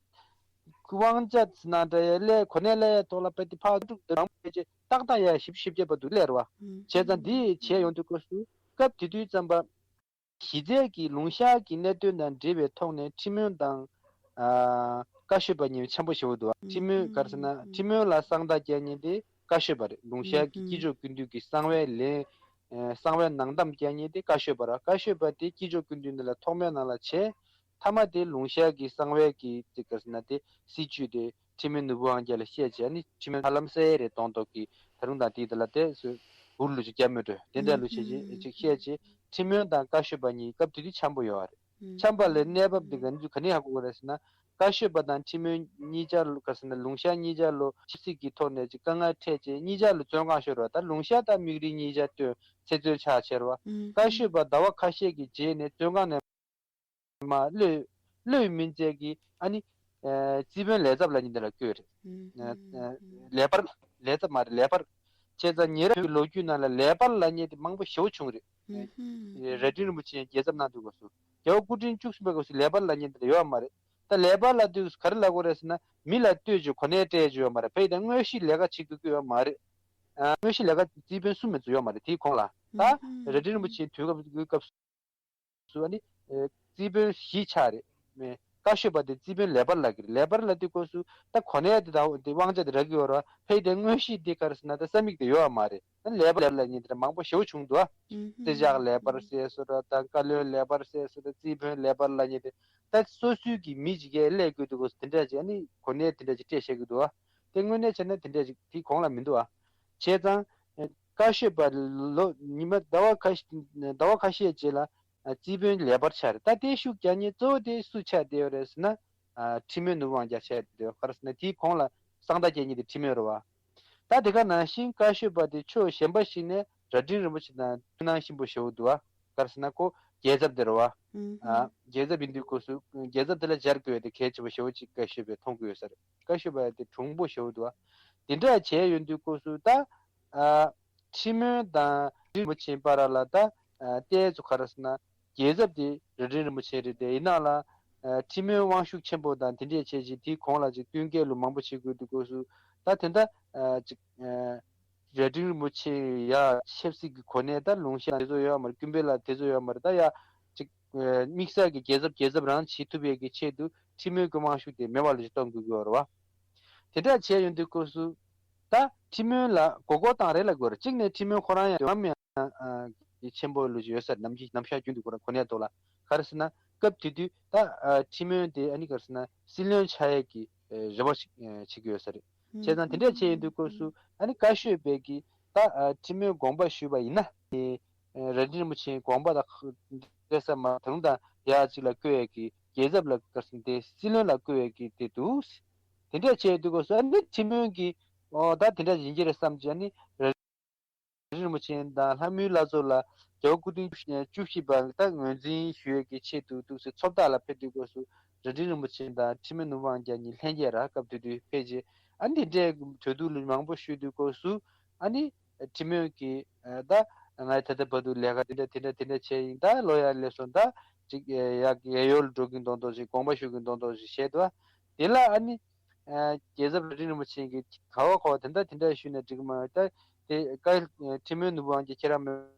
དབང་ཆ་ཟེར་ན་འདྲ་ཡ་སླེབས་གོ་གནས་སླེབས་ཡ་ཐོག་ལ་དཔེ་དེ་ཕར་དཀྲུག་དེ་མང་པོ་བྱས་རྗེས་ཏག་ཏག་ཡ་བཞི་བཅུ་ཞེ་བརྒྱད་བར་དུ་སླེབས་རེད་བ། བྱས་ཙང་འདི་བྱས་ཡོང་དུས་སྐབས་སུ་སྐབས་དེ་དུས་ཙམ་པ། གཞི་རྩའི་གི་ལུང་ཤར་གྱི་གནད་དོན་དང་འབྲེལ་བའི་ཐོག་ནས་ཁྲི་སྨོན་དང་། ཨ་བཀའ་ཤོད་པ་གཉིས་ཆེན་པོ་ཞེ་པོ་འདུག་ཁྲི་སྨོན་ག་རེ་ཟེར་ན་ཁྲི་སྨོན་ལ་གསང་བདག་རྒྱག་མཁན་དེ་བཀའ་ཤོད་པ་རེད། ལུང་ཤར་གྱི་དཀྱིལ་ཆོག་ཀུན་འདུས་ཀྱི་གསང་བའི་ལན། ཨ་གསང་བའི་ནང་གཏམ་རྒྱག་མཁན་དེ་བཀའ་ཤོད་པ་རེད། བཀའ་ཤོད་པ་དེ་དཀྱིལ་ཆོག་ཀུན་འདུས་ནང་ལ་ཐོག་མའི་ནང་ལ་བྱས། མཐའ་མ་དེ་ལུང་ཤར་གྱི་གསང་བའི་གི་དེ་ག་རེ་ཟེར་ན་དེ་སྲིད་བྱུས་དེ། ཁྲི་སྨོན་ནོར་བུ་དབང་རྒྱལ་ལ་བཤད་བྱས་ནི་ཁྲི་སྨོན་ཧ་ལམ་གསལ་རེད་མདོག་མདོག་གི་ད་རུང་དང་དེའི་དེ་ལ་དེ་སུ་འུར་ལུ་ཅིག་རྒྱབ་མི་འགྲོ་དེ་འདྲ་ལུ་བྱེད་ཅིག་ཅིག་བཤད་ཅིག་ཁྲི་སྨོན་དང་བཀའ་ཤོད་པ་གཉིས་སྐབས་དེ་དུས་འཆམ་པོ་ཡོད་རེད། འཆམ་པ་ལས་གནས་བབ་འདི་ག་ནི་ག་ནི་ཧ་གོ་གི་རེད་ཟེར་ན་བཀའ་ཤོད་པ་དང་ཁྲི་སྨོན་གཉིས་ཆ་ལོ་ག་ཟེར་ན་ལུང་ཤར་གཉིས་ཆ་ལོ་ཆབ་སྲིད་ཀྱི་ཐོག་ནས་ཅིག་དཀའ་ངལ་འཕྲད་བྱས་གཉིས་ཆ་ལོ་བཙོན་ཁང་ཤོར་བ་ད་ལུང་ཤར་དང་མིག་རིལ་གཉིས་ཆ་བཏོན་ཚེ་བཙོན་ཆགས་ཆེར་བ་བཀའ་ཤོད་པ་ཟླ་བ་ཁ་ཤས་ཀྱི་རྗེས་ནས་བཙོན་ཁང་ནས། མ་བློས་བློས་མིན་བཙལ་གྱི་ཨ་ནི། ཨ་རྩིས་དཔོན་ལས་ཚབ་ལབ་མཁན་དེ་ལ་བསྐོས་རེད། ཨ་ཨ་ལས་པར་ལས་ཚབ་མ་རེད་ལས་པར། བྱས་ཙང་ཉེ་རབས་ཀྱི་ལོ་རྒྱུས་ནང་ལ་ལས་པར་ལབ་མཁན་དེ་མང་པོ་ཞེ་པོ་བྱུང་རེད། ཨ་རྭ་སྒྲེང་རིན་པོ་ཆེ་རྒྱལ་ཚབ་གནང་དུས་སྐབས་སུ་རྒྱལ་བ་སྐུ་ཕྲེང་བཅུ་གསུམ་པའི་སྐབས་སུ་ལས་པར་ལབ་མཁན་དེ་ལ་ཡོད་མ་རེད། ད་ལས་པར་ལབ་དུས་ག་རེ་ལབ་དགོས་རེད་ཟེར་ན་མི་ལ་ལྟོས་བཅས་གོ་གནས་སྤྲད་བཅས་ཡོད་མ་རེད། ཕ་ཡི་དང་དངོས་གཞི་ལས་ཀ་བྱེད་དགོས་ཀྱི་ཡོད་མ་རེད། ཨ་དངོས་གཞི་ལས་ཀ་རྩིས་དཔོན་གསུམ་མེད་ཚུལ་ཡོད་མ་རེད་དེའི་གོང་ལ། ད་རྭ་སྒྲེང་རིན་པོ་ཆེའི་དུས་སྐབས་སྐབས། སུ་ཨ་ནི། ཨེ་རྩིས་དཔོན་བཞི་ཆགས་རེད། མེ་བཀའ་ཤོད་པ་དེ་རྩིས་དཔོན་ལས་པར་ལབ་ཀྱི་རེད། ལས་པར་ལབ་དུས་སྐབས་སུ་ད་གོ་གནས་དེ་དང་དེ་དབང་ཆ་དེ་རག་གི་ཡོད་རེད་བ། ཕ་ཡི་དེ་དངོས་གཞི་དེ་ག་རེ་ཟེར་ན་ད་ས་མིག་དེ་ཡོད་བ་མ་རེད། ད་ལས་པར་ལབ་ལབ་མཁན་དེ་འདྲ་མང་པོ་ཞེ་པོ་བྱུང་འདུག་ཨ། རྩིས་ཆགས་ལས་པར་ཟེར་སོ་ར་དང་བཀའ་བློན་ལས་པར་ཟེར་སོ་ར་རྩིས་དཔོན་ལས་པར་ལབ་མཁན་དེ་ད་སོ་སོའི་གི་མི་ཅིག་གིས་སླེབས་དགོས་དུས་སྐབས་སུ་དེ་འདྲ་ཅིག་ཨ་ནི་གོ་གནས་དེ་འདྲ་ཅིག་སྤྲད་བཞག་གི་འདུག་ཨ། དེ་དངོས་གནས་བྱས་ན་དེ་འདྲ་ཅིག་དེའི་གོང་ལ་མི་འདུག་ཨ། བྱས་ཙང་། བཀའ་ཤོད་པ་ལོ་ཉི་མ་ཟླ་བ་ཁ་ཤས་ཟླ་བ་ཁ་ཤས་རྗེས་ལ་རྩིས་དཔོན་ལས་པར་ཆགས་རེད། ད་དེ་ཤུགས་རྒྱག་མཁན་གཙོ་བོ་དེ་སུ་ཆགས་བསྡད་ཡོད་རེད་ཟེར་ན། ཁྲི་སྨོན་ནོར་བུ་དབང་རྒྱལ་ཆགས་བསྡད་ཡོད་ག་རེ་ཟེར་ན་དེའི་གོང་ལ་གསང་བདག་རྒྱལ་གཉིས་དེ་ཁྲི་སྨོན་རེད་བ། ད་དེ་ག་ནང་བཞིན་བཀའ་ཤོད་པ་དེ་ཕྱོགས་གཞན་པ་ཞིག་ནས་རྭ་སྒྲེང་རིན་པོ་ཆེ་དང་མཐུན་སྣང་ཆེན་པོ་ཞེ་པོ་འདུག་བ། ག་རེ་ཟེར་ན་ཁོ་རྒྱལ་ཚབ་དེ་རེད་བ། རྒྱལ་ཚབ་ཡིན་དུས་སྐབས་སུ་རྒྱལ་ཚབ་དེ་ལ་སྦྱར་དགོས་དེ་གལ་ཆེ་པོ་ཞེ་པོ་ཅིག་བཀའ་ཤོད་པས་མཐོང་གི་ཡོད་ས་རེད། བཀའ་ཤོད་པ་དེ་གྲུང་པོ་ཞེ་པོ་འདུག་བ། དེ་འདྲ་བྱས་ཡོང་དུས་སྐབས་སུ་ད། ཨ། ཁྲི་སྨོན་དང་རིན་པོ་ཆེ་བར་ལ་ད། ཨ། ཏོག་ཙམ་ག་རེ་ཟེར་ན། རྒྱལ་ཚབ་དེ་རྭ་སྒྲེང་རིན་པོ་ཆེ་རེད་དེ་ཡིན་ནའང་ལ། ཨ། ཁྲི་སྨོན་དབང་ཤུགས་ཆེན་པོ་དང་དེ་འདྲས་བྱས་ཅིག་དེའི་གོང་ལ་ཅིག་བསྟུན་མཁས་ལུགས་མང་པོ་བྱེད་དགོས་དུས་སྐབས་སུ། ད་དེ་འདྲ། ཨ། ཅིག་ཨ། རྭ་སྒྲེང་རིན་པོ་ཆེ་ཡ་ཆབ་སྲིད་ཀྱི་གོ་གནས་ད་ལུང་ཤ་དེ་ཚོ་ཡོད་མ་རེད། ཀུན་སྤེལ་ལ་དེ་ཚོ་ཡོད་མ་རེད། ད་ཡ་ཅིག་དམིགས་བསལ་གྱི་རྒྱལ་ཚབ་རྒྱལ་ཚབ་རང་བྱེད་ཐུབ་ཡས་ཀྱི་ཆེད་དུ་ཁྲི་མོན་གྱི་དབང་ཤུགས་དེ་མེད་པ་ལ་ཅིག་གཏོང་དགོས་ཀྱི་ཡོད་རེད་བ། དེ་འདྲ་བྱས་ཡོང་དུས་སྐབས་སུ་ད་ཁྲི་མོན་ལ་མགོ་སྐོར་བཏང་རེད་ལབ་དགོས་རེད། གཅིག་ནས་ཁྲི་མོན་ཁོ་རང་ཡང་འདོད་རྔམ་ཡང་ཆེན་པོ་ལུས་ཡོད་ས་རེད། ནམ་གྱི་ནམ་ཞག་རྒྱུན་དུ་ཁོ་རང་གོ་གནས་ཐོག་ལ། ག་རེ་ཟེར་ན་སྐབས་དེ་དུས་ད་ཁྲི་མོན་དེ་ཨ་ནི་ག་རེ་ཟེར་ན་སྲིད་བློན་ཆགས་ཡས་ཀྱི་རེ་བ་ཞིག་བྱེད་ཀྱི་ཡོད་ས་རེད། བྱས་ཙང་དེ་འདྲ་བྱས་ཡོང་དུས་སྐབས་སུ་ཨ་ནི་བཀའ་ཤོད་པའི་གི་ད་ཁྲི་མོན་དགོངས་པ་ཞུས་པ་ཡིན་ན་དེ། རྭ་སྒྲེང་རིན་པོ་ཆེའི་དགོངས་པ་དང་འགལ་ས་མ་ད་རུང་དང་ཡ་གཅིག་ལ་བསྐོས་ཡས་ཀྱི་རྒྱལ་ཚབ་ལ་བསྐོས་ཡས་ཀྱི་དེ་སྲིད་བློན་ལ་བསྐོས་ཡས་ཀྱི་དེ་འདུག་དེ་འདྲ་བྱས་དུས་སྐབས་སུ་ཨ་ནི་ཁྲི་མོན་གྱི་ཨོ་ད་དེ་འདྲ་ཡིན་གྱི་རེད་བསམ་གྱི་ཨ་ནི་རྭ་སྒྲེང་རིན་པོ་ཆེ་དང་ལྷ་མོའི་བླ་མཚོ་ལ་རྒྱལ་བ་སྐུ་ཕྲེང་བཅུ་བཞི་པ་ད་ངོས་འཛིན་ཞུ་ཡས་ཀྱི་ཆེད་དུ་འདུག་སེ་མཚོ་བདག་ལ་ཕེབས་དུས་སྐབས་སུ་རྭ་སྒྲེང་རིན་པོ་ཆེ་དང་ཁྲི་མོན་ནོར་བུ་དབང་རྒྱལ་གཉིས་ལྷན་རྒྱས་ར་སྐབས་དེ་དུས་ཕེབས་རྗེས་ཨ་ནི་དེ་འདྲའི་གྲོས་བསྡུར་ལ་མང་པོ་ཞུས་དུས་སྐབས་སུ་ཨ་ནི། ཁྲི་མོན་གྱིས་ད་ང་ད་ལྟ་བར་དུ་ལས་ཀ་དེ་འདྲ་དེ་འདྲ་དེ་འདྲ་བྱས་ཡིན། ད་ལོ་ཡར་སླེབས་སོང་། ད་ཅིག་ཡར་ཡར་ཡོལ་འགྲོ་གིན་མདོག་མདོག་ཞིག་དགོངས་པ་ཞུ་གིན་མདོག་མདོག་ཞིག་བྱས་འདུག་དེ་ལ་ཨ་ནི་རྒྱལ་ཚབ་རྭ་སྒྲེང་རིན་པོ་ཆེ་གིས་ག་བ་ག་བ་དེ་འདྲ་དེ་འདྲ་ཞུས་ན་འགྲིག་གི་མ་རེད། ད་དེ་བཀའ་ཁྲི་མོན་ནོར་བུ་དབང་རྒྱལ་ཁྱེད་རང་མོས།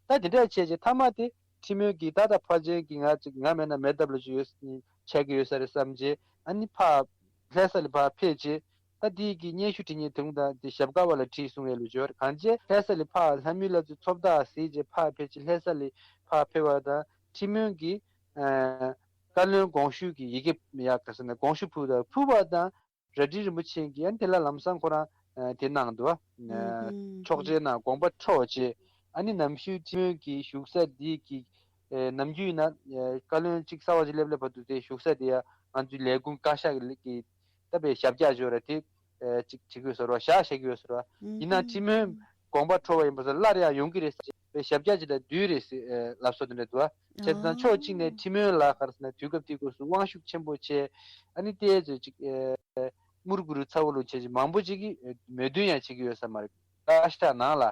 ད་དེ་འདྲ་བྱས་རྗེས་མཐའ་མ་དེ་ཁྲི་མོན་གྱིས་ད་ལྟ་ཕལ་ཆེར་གྱི་ང་ཅིག་ང་མེད་ན་མེ་ལྟ་བུ་ཅིག་ཡོད་ཆགས་ཀྱི་ཡོད་ས་རེད་བསམ་རྗེས་ཨ་ནི་ཕར་ལྷ་ས་ལ་ཕར་ཕེབས་རྗེས། ད་དེའི་གི་སྙན་ཞུ་བྲིས་མཁན་དེ་རུང་དང་དེ་ཞབས་དཀར་པ་ལ་བྲིས་གསུང་ཡས་ལུགས་ཡོད་རེད། གང་བྱས་ལྷ་ས་ལ་ཕར་ལྷ་མོའི་བླ་མཚོའི་མཚོ་བདག་ཟེར་རྗེས་ཕར་ཕེབས་ཀྱི་ལྷ་ས་ལ་ཕར་ཕེབས་པ་དང་ཁྲི་མོན་གྱིས་ཨ་བཀའ་བློན་དགོངས་ཞུ་གི་ཡི་གེ་ཡག་ག་ཟེར་ན་དགོངས་ཞུ་ཕུལ་དང་ཕུལ་བ་དང་རྭ་སྒྲེང་རིན་པོ་ཆེ་གིས་ཨ་ནི་དེ་ལ་ལམ་སང་ཁོ་རང་ཨ་དེ་གནང་འདུག་ཨ། ཨ་ཆོག་མཆན་གནང་དགོངས་པ་འཕྲོག་བྱས་ཨ་ནི་ནམ་ཞུ་ཁྲི་མོན་གྱི་བཞུགས་ས་འདི་གི་ཨ་ནམ་རྒྱུན་ཡིན་ན་ཨ་བཀའ་བློན་གཅིག་གསར་པ་ཅིག་སླེབས་སླེབས་བར་དུ་དེ་བཞུགས་ས་དེ་ཡ་ང་ཚོའི་ལས་ཁུངས་བཀའ་ཤག་གི་ད་པའི་ཞབས་བཀྱག་ཅིག་ཡོད་ར་དེ་ཨ་ཅིག་བྱེད་དགོས་ཟེར་བ་བཞག་བཞག་གི་ཡོད་ཟེར་བ་ཡིན་ན་ཁྲི་མོན་དགོངས་པ་འཕྲོག་པ་ཡིན་པ་ཚོ་སླར་ཡང་ཡོང་གི་རེད་ཟེར་བའི་ཞབས་བཀྱག་ཅིག་ལ་བསྡུས་རེད་ཟེར་ལབ་སོ་དེ་འདྲ་འདུག་ཨ། བྱས་ཙང་ཕྱོགས་གཅིག་ནས་ཁྲི་མོན་ལ་ག་རེ་ཟེར་ན་དུས་སྐབས་དེའི་སྐབས་སུ་དབང་ཤུགས་ཆེན་པོ་ཆེ་ཨ་ནི་ཏོག་ཙམ་ཅིག་ཨ་དམུ་རུ་གུ་རུ་ཚ་བོ་ལུ་བྱས་ཅིག་མང་པོ་ཅིག་གིས་མོས་མཐུན་ཡང་བྱེད་ཀྱི་ཡོད་ས་མ་རེད། བཀའ་ཤག་ནང་ལ་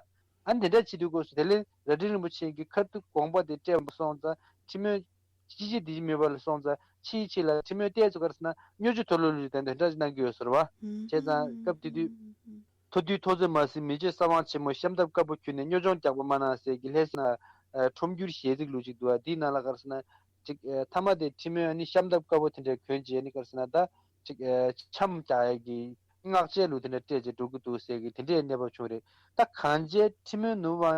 ཨ་ནི་དེ་འདྲ་བྱེད་དུས་སྐབས་སུ་དེ་ལས་རྭ་སྒྲེང་རིན་པོ་ཆེ་གི་ཁ་ཐུག་དགོངས་པ་དེ་སྤྲད་མ་སོང་ཙང་ཁྲི་མོན་ཅི་བྱེད་འདི་བྱེད་མེད་པ་ལ་སོང་ཙང་ཕྱིའི་ཕྱི་ལ་ཁྲི་མོན་ཏོག་ཙམ་ག་རེ་ཟེར་ན་སྨྱོ་ཆུ་དོ་ལོ་ལུ་དེ་འདྲ་ཅིག་གནང་གི་ཡོད་ཟེར་བ། བྱས་ཙང་སྐབས་དེ་དུས་མཐོ་དུས་མཐོ་ཚད་མ་ཟིན་མི་བརྗེད་ས་དབང་ཆེན་མོ་ཤམ་ཐབས་དཀར་པོ་གྱོན་ནས་སྨྱོ་ཆུང་རྒྱགས་པ་མ་གནང་ཟེར་གྱི་ལྷ་ས་ན་ཁྲོམ་འགྱུར་གཞས་ཚིག་ལུ་ཅིག་འདུག་བ། དེའི་ནང་ལ་ག་རེ་ཟེར་ན་ཅིག་མཐའ་མ་དེ་ཁྲི་མོན་ཨ་ནི་ཤམ་ཐབས་དཀར་པོ་དེ་འདྲ་གྱོན་བྱས་ཨ་ནི་ག་རེ་ཟེར་ན་ད་ཅིག་འཆམ་རྒྱག་ཡས་ཀྱི་སྔགས་རྒྱལ་ལུ་དེ་འདྲ་སྤྲད་བྱས་འགྲོ་གི་འདུག་ཟེར་གྱི་དེ་འདྲའི་གནས་བབ་བྱུང་རེད། ད་གང་བྱས་ཁྲི་མོན་ནོར་བུ་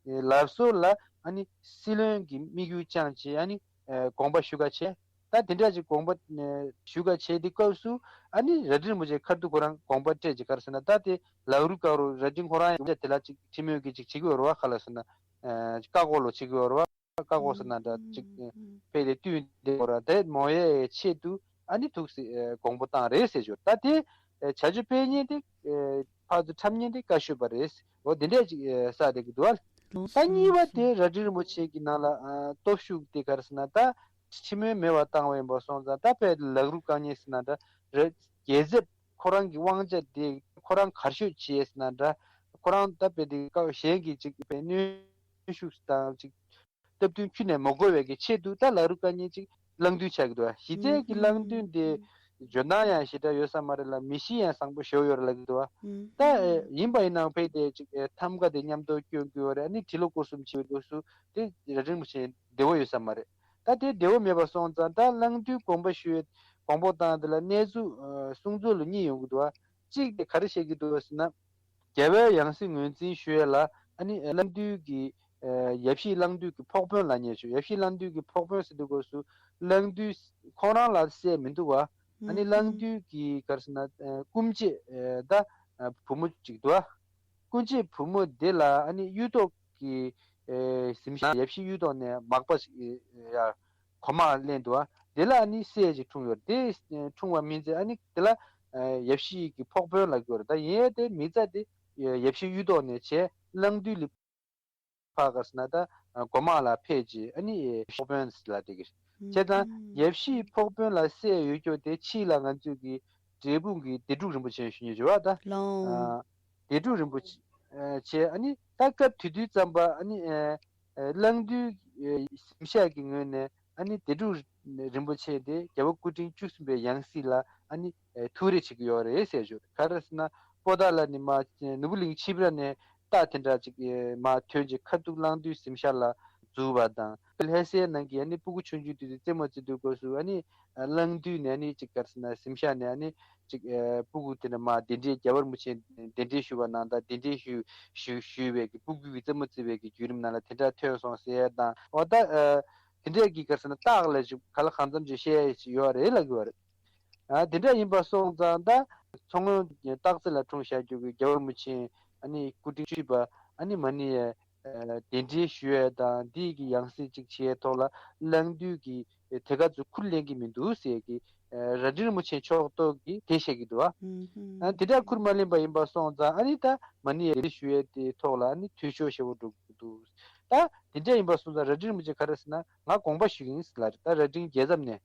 དབང་ལབ་སོ་ལ་ཨ་ནི་སྲིད་བློན་གྱི་དམིགས་ཡུལ་བཅངས་བྱས་ཨ་ནི་དགོངས་པ་ཞུ་ག་བྱས། ད་དེ་འདྲ་ཅིག་དགོངས་པ་ཞུ་ག་བྱས་དེ་སྐབས་སུ་ཨ་ནི་རྭ་སྒྲེང་རིན་པོ་ཆེ་ཁ་ཐུག་ཁོ་རང་དགོངས་པ་སྤྲད་ཅིག་ག་རེ་ཟེར་ན་ད་དེ་ལག་རུ་བཀའ་རུ་རྭ་སྒྲེང་ཁོ་རང་ཡང་དེ་ལ་ཅིག་ཁྲི་མོན་གྱིས་ཅིག་བྱེད་ཀྱི་ཡོད་རེད་བ། ག་ལ་ཟེར་ན་བཀའ་བསྒོ་ལོ་བྱེད་ཀྱི་ཡོད་རེད་བ། བཀའ་བསྒོ་ཟེར་ན་འདྲ་ཅིག་ཕེ་དེ་བསྟུན་དེ་ཡོད་ར་དེ་མོ་ཡའི་ཆེད་དུ་ཨ་ནི་ཐུགས་སྲས་དགོངས་པ་བཏང་རེད་ཟེར་ཞོར་ད་དེ་བྱ་སྤྱོད་སྤེལ་མཁན་དེ་ཕར་ཚུར་འཁྲབ་མཁན་དེ་བཀའ་ཤོད་པ་རེད། འོ་དེ་འདྲས་ཅིག་ས་དེ་གི་འདུག་ཨ། ད་གཉིས་པ་དེ་རྭ་སྒྲེང་རིན་པོ་ཆེ་གི་ནང་ལ་སྟོབས་ཤུགས་དེ་ག་རེ་ཟེར་ན་ད་ཁྲི་མོན་མེད་པ་བཏང་བ་ཡིན་པ་སོང་ཙང་ད་དཔེ་ལག་རུ་བཀའ་ཉན་ཟེར་ན་འདྲ་རེད། རྒྱལ་ཚབ་ཁོ་རང་གི་དབང་ཆ་དེ་ཁོ་རང་གར་ཤོད་བྱས་ཟེར་ན་འདྲ་ཁོ་རང་ད་དཔེ་དེ་གཞན་གྱི་ཅིག་དཔེ་གནོན་ཤུགས་དང་ཅིག་སྟབས་བསྟུན་ཁྱོན་ནས་མ་དགོས་པའི་གི་ཆེད་དུ་ད་ལག་རུ་བཀའ་ཉན་ཅིག་བླང་དུས་ཆགས་ཀྱི་འདུག་བ། གཞི་རྩའི་གི་བླང་དུས་དེ་འཇོན་ཐང་ཡང་ཞེ་དྲག་ཡོད་ས་མ་རེད་ལ་མི་གཤིས་ཡང་བཟང་པོ་ཞེ་པོ་ཡོད་རེད་ལབ་ཀྱི་འདུག་བ། ད་ཡིན་པ་ཡིན་ནའང་ཕ་གི་དེ་ཅིག་ཐམ་ག་དེ་མཉམ་དུ་སྐྱོན་གྱི་ཡོད་རེད། ཨ་ནི་ཁྲི་ལོ་སྐོར་གསུམ་བྱེད་པའི་སྐབས་སུ་དེ་རྭ་སྒྲེང་རིན་པོ་ཆེ་བདེ་བོ་ཡོད་ས་མ་རེད། ད་དེ་བདེ་བོ་མེད་པ་སོང་ཙང་ད་བླང་དུས་དགོངས་པ་ཞུ་དགོངས་པ་བཏང་དེ་ལ་གནས་ཚུལ་གསུང་ཚུལ་ལ་གཉིས་ཡོང་གི་འདུག་བ། གཅིག་དེ་ག་རེ་བཤད་ཀྱི་འདུག་ཟེར་ན། རྒྱལ་བའི་ཡང་སྲིད་ངོས་འཛིན་ཞུ་ཡས་ལ་ཨ་ནི་བླང་དུས་ཀྱི་ཡབ་གཞིས་བླང་དུས་ཀྱི་ཕོགས་དཔོན་ལབ་མཁན་ཞུ། ཡབ་གཞིས་བླང་དུས་ཀྱི་ཕོགས་དཔོན་ཟེར་དུས་སྐབས་སུ་བླང་དུས་ཁོང་རང་ལ་སྲས་མི་འདུག་བ། ཨ་ནི་བླང་དུས་ཀྱི་ག་རེ་ཟེར་ན་སྐུ་མཆེད་ད་བུ་མོ་གཅིག་འདུག་བ། སྐུ་མཆེད་བུ་མོ་དེ་ལ་ཨ་ནི་གཡུ་ཐོག་གི་གཟིམ་ཤག་ཡབ་གཞིས་གཡུ་ཐོག་ནས་མག་པ་ཞིག་ཡ། གོ་མ་ལེན་འདུག་བ། དེ་ལ་ཨ་ནི་སྲས་ཅིག་འཁྲུངས་ཡོད་རེད། དེ་འཁྲུངས་པ་མིན་ཚེ་ཨ་ནི་དེ་ལ་ཡབ་གཞིས་ཀྱི་ཕོགས་དཔོན་ལབ་ཀྱི་ཡོད་རེད། ད་ཡིན་ཡས་དེ་མིང་ཚིག་དེ་ཡབ་གཞིས་གཡུ་ཐོག་ནས་བྱས་བླང་དུས་ལ་ཕར་ག་རེ་ཟེར་ན་ད་གོ་མ་ལ་ཕེབས་རྗེས་ཨ་ནི་ཕོགས་དཔོན་ལབ་བསྡད་ཀྱི་རེད། བྱས་ཙང་ཡབ་གཞིས་ཕོགས་དཔོན་ལ་སྲས་ཡོད་རྒྱུ་དེ་ཕྱིས་ལ་ང་ཚོས་ཀྱི་འབྲས་སྤུངས་ཀྱི་སྡེ་འབྲུག་རིན་པོ་ཆེ་ཞུ་མཁན་ཡོད་པ་ད། ལོང་། སྡེ་འབྲུག་རིན་པོ་ཆེ་ཨ་ནི་ད་སྐབས་དེ་དུས་ཙམ་པ་ཨ་ནི་ཨ་ཨ་གླང་མདུན་ཨ་གཟིམ་ཤག་གི་ངོས་ནས་ཨ་ནི་སྡེ་འབྲུག་རིན་པོ་ཆེ་དེ་རྒྱལ་བ་སྐུ་ཕྲེང་བཅུ་གསུམ་པའི་ཡང་སྲིད་ལ་ཨ་ནི་ཨ་ཐུགས་རེ་བྱེད་ཀྱི་ཡོད་རེད་ཟེར་ཞུ། ག་རེ་ཟེར་ན་ པོ་ཏཱ་ལ་ནི་མ་ནོར་བུ་གླིང་ཆིབས་ར་ནས་རྟ་དེ་འདྲ་ཅིག་མ་ཐོན་ཅིག་ཁ་ཐུག་གླང་མདུད་གཟིམ་ཤག་ལ་འཛུལ་བ་དང་། ལྷ་སའི་ནང་གི་ཨ་ནི་སྤུ་གུ་ཆུང་ཆུང་དེ་ཚོ་རྩེད་མོ་རྩེ་དུས་སྐབས་སུ་ཨ་ནི་གླང་མདུད་ནས་ཨ་ནི་ཅིག་ག་རེ་ཟེར་ན་གཟིམ་ཤག་ནས་ཨ་ནི་ཅིག་སྤུ་གུ་དེ་འདྲ་མ་གདན་འདྲེན་རྒྱལ་བ་རིན་པོ་ཆེ་གདན་འདྲེན་ཞུ་བ་ནང་ད་གདན་འདྲེན་ཞུ་ཞུ་ཞུས་པའི་གི་སྤུ་གུ་གི་རྩེད་མོ་རྩེ་བའི་གི་བརྒྱུད་རིམ་ནང་ལ་དེ་འདྲ་ཐོན་སོང་ཟེར་ཡས་དང་། འོ་ད་དེ་འདྲས་ཀྱི་ག་རེ་ཟེར་ན་རྟགས་ལ་ཅིག་ག་ལ་གང་འཚམ་ཅིག་བཤད་ཡས་ཅིག་ཡོད་རེད་ལབ་ཀྱི་ཡོད་རེད། ཨ་དེ་འདྲ་ཡིན་པ་སོང་ཙང་ད་མཚོ་སྔོན་སྟག་རྩེ་ལ་འཁྲུངས་བཞག་རྒྱུ་གི་རྒྱལ་བ་རིན་པོ་ཆེ་ཨ་ནི་སྐུ་ཕྲེང་བཅུ་པ་ཨ་ནི་མ་ཎི་ཡ་གདན་འདྲེན་ཞུ་ཡས་དང་འདི་གི་ཡང་སྲིད་ཅིག་བྱེད་ཡས་ཐོག་ལ་གླང་མདུད་ཀྱི་དེ་ག་ཚོད་ཁུར་ལེན་གྱི་མི་འདུག་ཟེར་གི་རྭ་སྒྲེང་རིན་པོ་ཆེ་མཆོག་ཏོ་གིས་དེ་བཤད་ཀྱི་འདུག་ཨ། ཨ་དེ་འདྲ་ཁུར་མ་ལེན་པ་ཡིན་པ་སོང་ཙང་ཨ་ནི་ད་མ་ཎི་ཡ་གདན་འདྲེན་ཞུ་ཡས་དེ་ཐོག་ལ་ཨ་ནི་འཐུས་ཤོར་ཞེ་པོ་འགྲོ་གི་འདུག་ད་དེ་འདྲ་ཡིན་པ་སོང་ཙང་རྭ་སྒྲེང་རིན་པོ་ཆེ་ག་རེ་ཟེར་ན་ང་དགོངས་པ་ཞུ་གི་ཡིན་ཟེར་ལབ་རེད། ད་རྭ་སྒྲེང་རྒྱལ་ཚབ་ནས།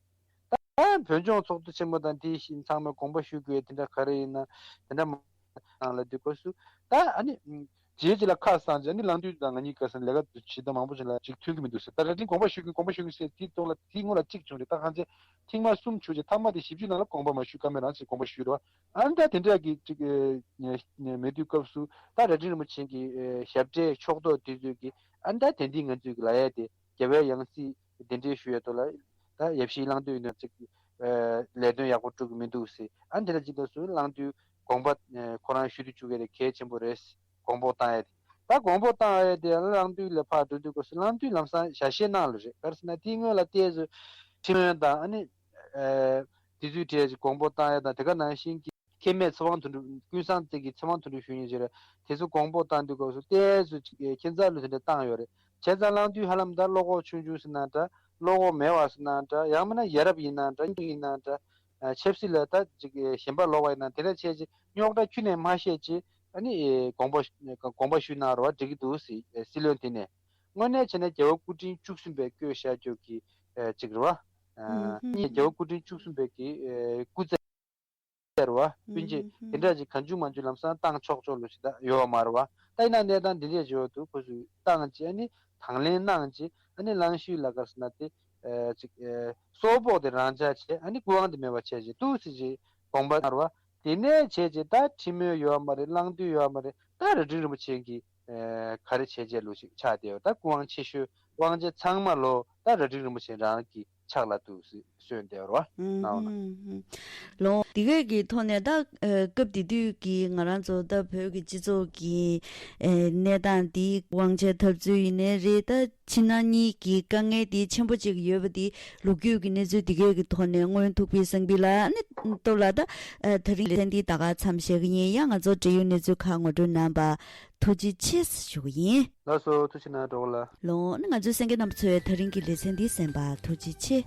ད་བོད་ལྗོངས་ཚོགས་འདུ་ཆེན་མོ་དང་དེ་བཞིན་ཚང་མས་དགོངས་པ་ཞུ་དགོས་དེ་འདྲ་ག་རེ་ཡིན་ན་དེ་འདྲ་མང་ལ་དུས་སྐབས་སུ་ད་ཨ་ནི་རྗེས་ཀྱི་ལ་ཁ་སང་ཅི་ཨ་ནི་གླང་མདུད་དང་ང་གཉིས་ཀ་སང་ལས་ཀ་བྱེད་སྟངས་མང་པོ་ཞིག་ལ་ཅིག་མཐུན་གྱི་མི་འདུག་ཟེར། ད་རྭ་སྒྲེང་དགོངས་པ་ཞུ་གི་དགོངས་པ་ཞུ་གི་ཟེར་དེའི་ཐོག་ལ་དེའི་སྔོན་ལ་གཅིག་བྱུང་རེད། ད་གང་ཚེ་ཐེངས་མ་གསུམ་བྱུང་རྗེས་ཐ་མ་དེ་བཞི་བཅུ་ནང་ལ་དགོངས་པ་མ་ཞུ་ཀ་མེད་རང་ཅིག་དགོངས་པ་ཞུས་རེད་བ། ཨ་ནི་ད་དེ་འདྲ་གི་ཅིག་མེད་དུས་སྐབས་སུ་ད་རྭ་སྒྲེང་རིན་པོ་ཆེ་གི་ཞབས་གྲས་ཕྱོགས་གཏོགས་དེ་ཚོས་ཀྱི་ཨ་ནི་ད་དེ་འདི་ང་ཚོས་ཀྱི་ལ་ཡ་དེ་རྒྱལ་བའི་ཡང་སྲིད་གདན་འདྲེན་ཞུ་ཡས་ཐོག་ལ་ད་ཡབ་གཞིས་གླང་མདུད་ཡིན་ན་ཅིག་ལས་དོན་ཡག་པོ་སྒྲུབ་ཀྱི་མི་འདུག་ཟེར། ཨ་ནི་དེ་ལ་ཅིག་ད་སུ་གླང་མདུད་དགོངས་པ་ཁོ་རང་ཞུ་དུ་བཅུག་གི་རེད། གལ་ཆེན་པོ་རེད། དགོངས་པ་བཏང་ཡས་དེ་ད་དགོངས་པ་བཏང་ཡས་དེ་གླང་མདུད་ལ་ཕར་འགྲོ་དུས་སྐབས་སུ་གླང་མདུད་ལམ་སང་ཞལ་བཞེས་གནང་ལ་རེད། ག་རེ་ཟེར་ན་དེའི་སྔོན་ལ་ཏོག་ཙམ་ཁྲིམས་དཔོན་དང་ཨ་ནི་དེ་ཚོའི་གྲས་ཀྱི་དགོངས་པ་བཏང་ཡས་དང་དེ་ག་ནང་བཞིན་གྱི་ཁེ་མེད་ཚེ་དབང་དོན་གྲུབ་ཀུན་བཟང་རྩེ་གི་ཚེ་དབང་དོན་གྲུབ་ཞུ་ཡིན་ཟེར་དེ་ཚོ་དགོངས་པ་བཏང་དུས་སྐབས་སུ་ཏོག་ཙམ་ཅིག་ཁྱད་མཚར་ལུགས་དེ་འདྲ་བཏང་ཡོད་རེད། བྱས་ཙང་གླང་མདུད་ཧ་ལམ་ད་བློ་ཁོག་ཆུང་ཆུང་ཟེར་ན་འདྲ། བློ་ཁོག་མེད་པ་ཟེར་ན་འདྲ། ཡང་མིན་ན་ཡ་རབས་ཡིན་ན་འདྲ། སྙིང་ཡིན་ན་འདྲ། ཆབ་སྲིད་ལ་ད་ཅིག་ཞེན་པ་ལོག་པ་ཡིན་ན་དེ་འདྲ་བྱས་ཅིག་རྙོག་དྲ་ཁྱོན་ནས་མ་བཤད་ཅིག་ཨ་ནི་དགོངས་པ་དགོངས་པ་ཞུས་གནང་རོགས་འགྲིག་གི་འདུག་ཟེར་སྲིད་བློན་དེ་ནས། དངོས་གནས་བྱས་ན་རྒྱལ་བ་སྐུ་ཕྲེང་བཅུ་གསུམ་པས་བསྐོས་བཞག་རྒྱུ་གི་ཅིག་རེད་བ། ཨ་ནི་རྒྱལ་བ་སྐུ་ཕྲེང་བཅུ་གསུམ་པའི་གི་སྐུ་ཚེ་རེད་བ། སྤུན་མཆེད་དེ་འདྲ་ཅིག་གང་བྱུང་མང་བྱུང་ལམ་སང་བཏང་ཆོག་ཆོག་ལོ་ཞིག་ད་ཡོད་མ་རེད་བ། ད་ཡིན་ན་གནས་སྟངས་འདི་འདྲས་བྱེད་འོ་འདུག་ཁོ་ཚོས་བཏང་ཅིག་ཨ་ནི་དང་ལེན་གནང་ཅིག་ཨ་ནི་གླང་ཤུལ་ལ་ག་རེ་ཟེར་ན་དེ་ཅིག་སོག་པོ་དེ་རང་འཇགས་བྱས་ཨ་ནི་སྐུ་དབང་དེ་མེད་པ་བྱས་ཅིག་འདུག་སེ་ཅིག་དགོངས་པ་མར་བ། དེ་ནས་བྱས་ཅིག་ད་ཁྲི་མོ་ཡོད་མ་རེད། གླང་མདུད་ཡོད་མ་རེད། ད་རྭ་སྒྲེང་རིན་པོ་ཆེ་གི་ག་རེ་བྱས་བྱས་ལོ་ཞིག་ཆགས་བསྡད་ཡོད། ད་སྐུ་དབང་ཆེ་ཤོས་དབང་ཆེ་ཚང་མ་ལོ་ད་རྭ་སྒྲེང་རིན་པོ་ཆེ་རང་གི་ཕྱག་ལ་འདུག་སེ་གསོན་བསྡད་ཡོད་རེད་བ། ལོ་འདི་གས་ཀྱི་ཐོག་ནས་ད་སྐབས་དེ་དུས་ཀྱི་ང་རང་ཚོ་ད་བོད་ཀྱི་སྤྱི་ཚོགས་ཀྱི་གནས་སྟངས་འདི་དབང་ཆའི་འཐབ་རྩོད་ཡིན་ནའི་རེད། ད་ཕྱི་ནང་གཉིས་ཀྱི་དཀའ་ངལ་འདི་ཆེན་པོ་གཅིག་ཡོད་པ་འདི་ལོ་རྒྱུས་ཀྱི་གནས་ཚུལ་འདི་གས་ཀྱི་ཐོག་ནས་མངོན་ཐུབ་པའི་བསམ་པ་ལ་ནི་སྟོབས་ལ་ད་ད་རིང་ལེ་ཚན་འདི་ད་ག་མཚམས་བཞག་གི་ཡིན། ཡང་ང་ཚོ་འབྲེལ་ཡོད་གནས་ཚུལ་ཁག་ངོ་སྤྲོད་གནང་པ་ཐུགས་རྗེ་ཆེ་ཞུ་གི་ཡིན། ལགས་སོ་ཐུགས་རྗེ་གནང་གྲོགས་ལ། ལོ་ནི་ང་ཚོའི་གསན་མཁན་རྣམ་པ་ཚོས་ད་རིང་གི་ལེ་ཚན་འདི་གསན་པ་ཐུགས་རྗེ་ཆེ།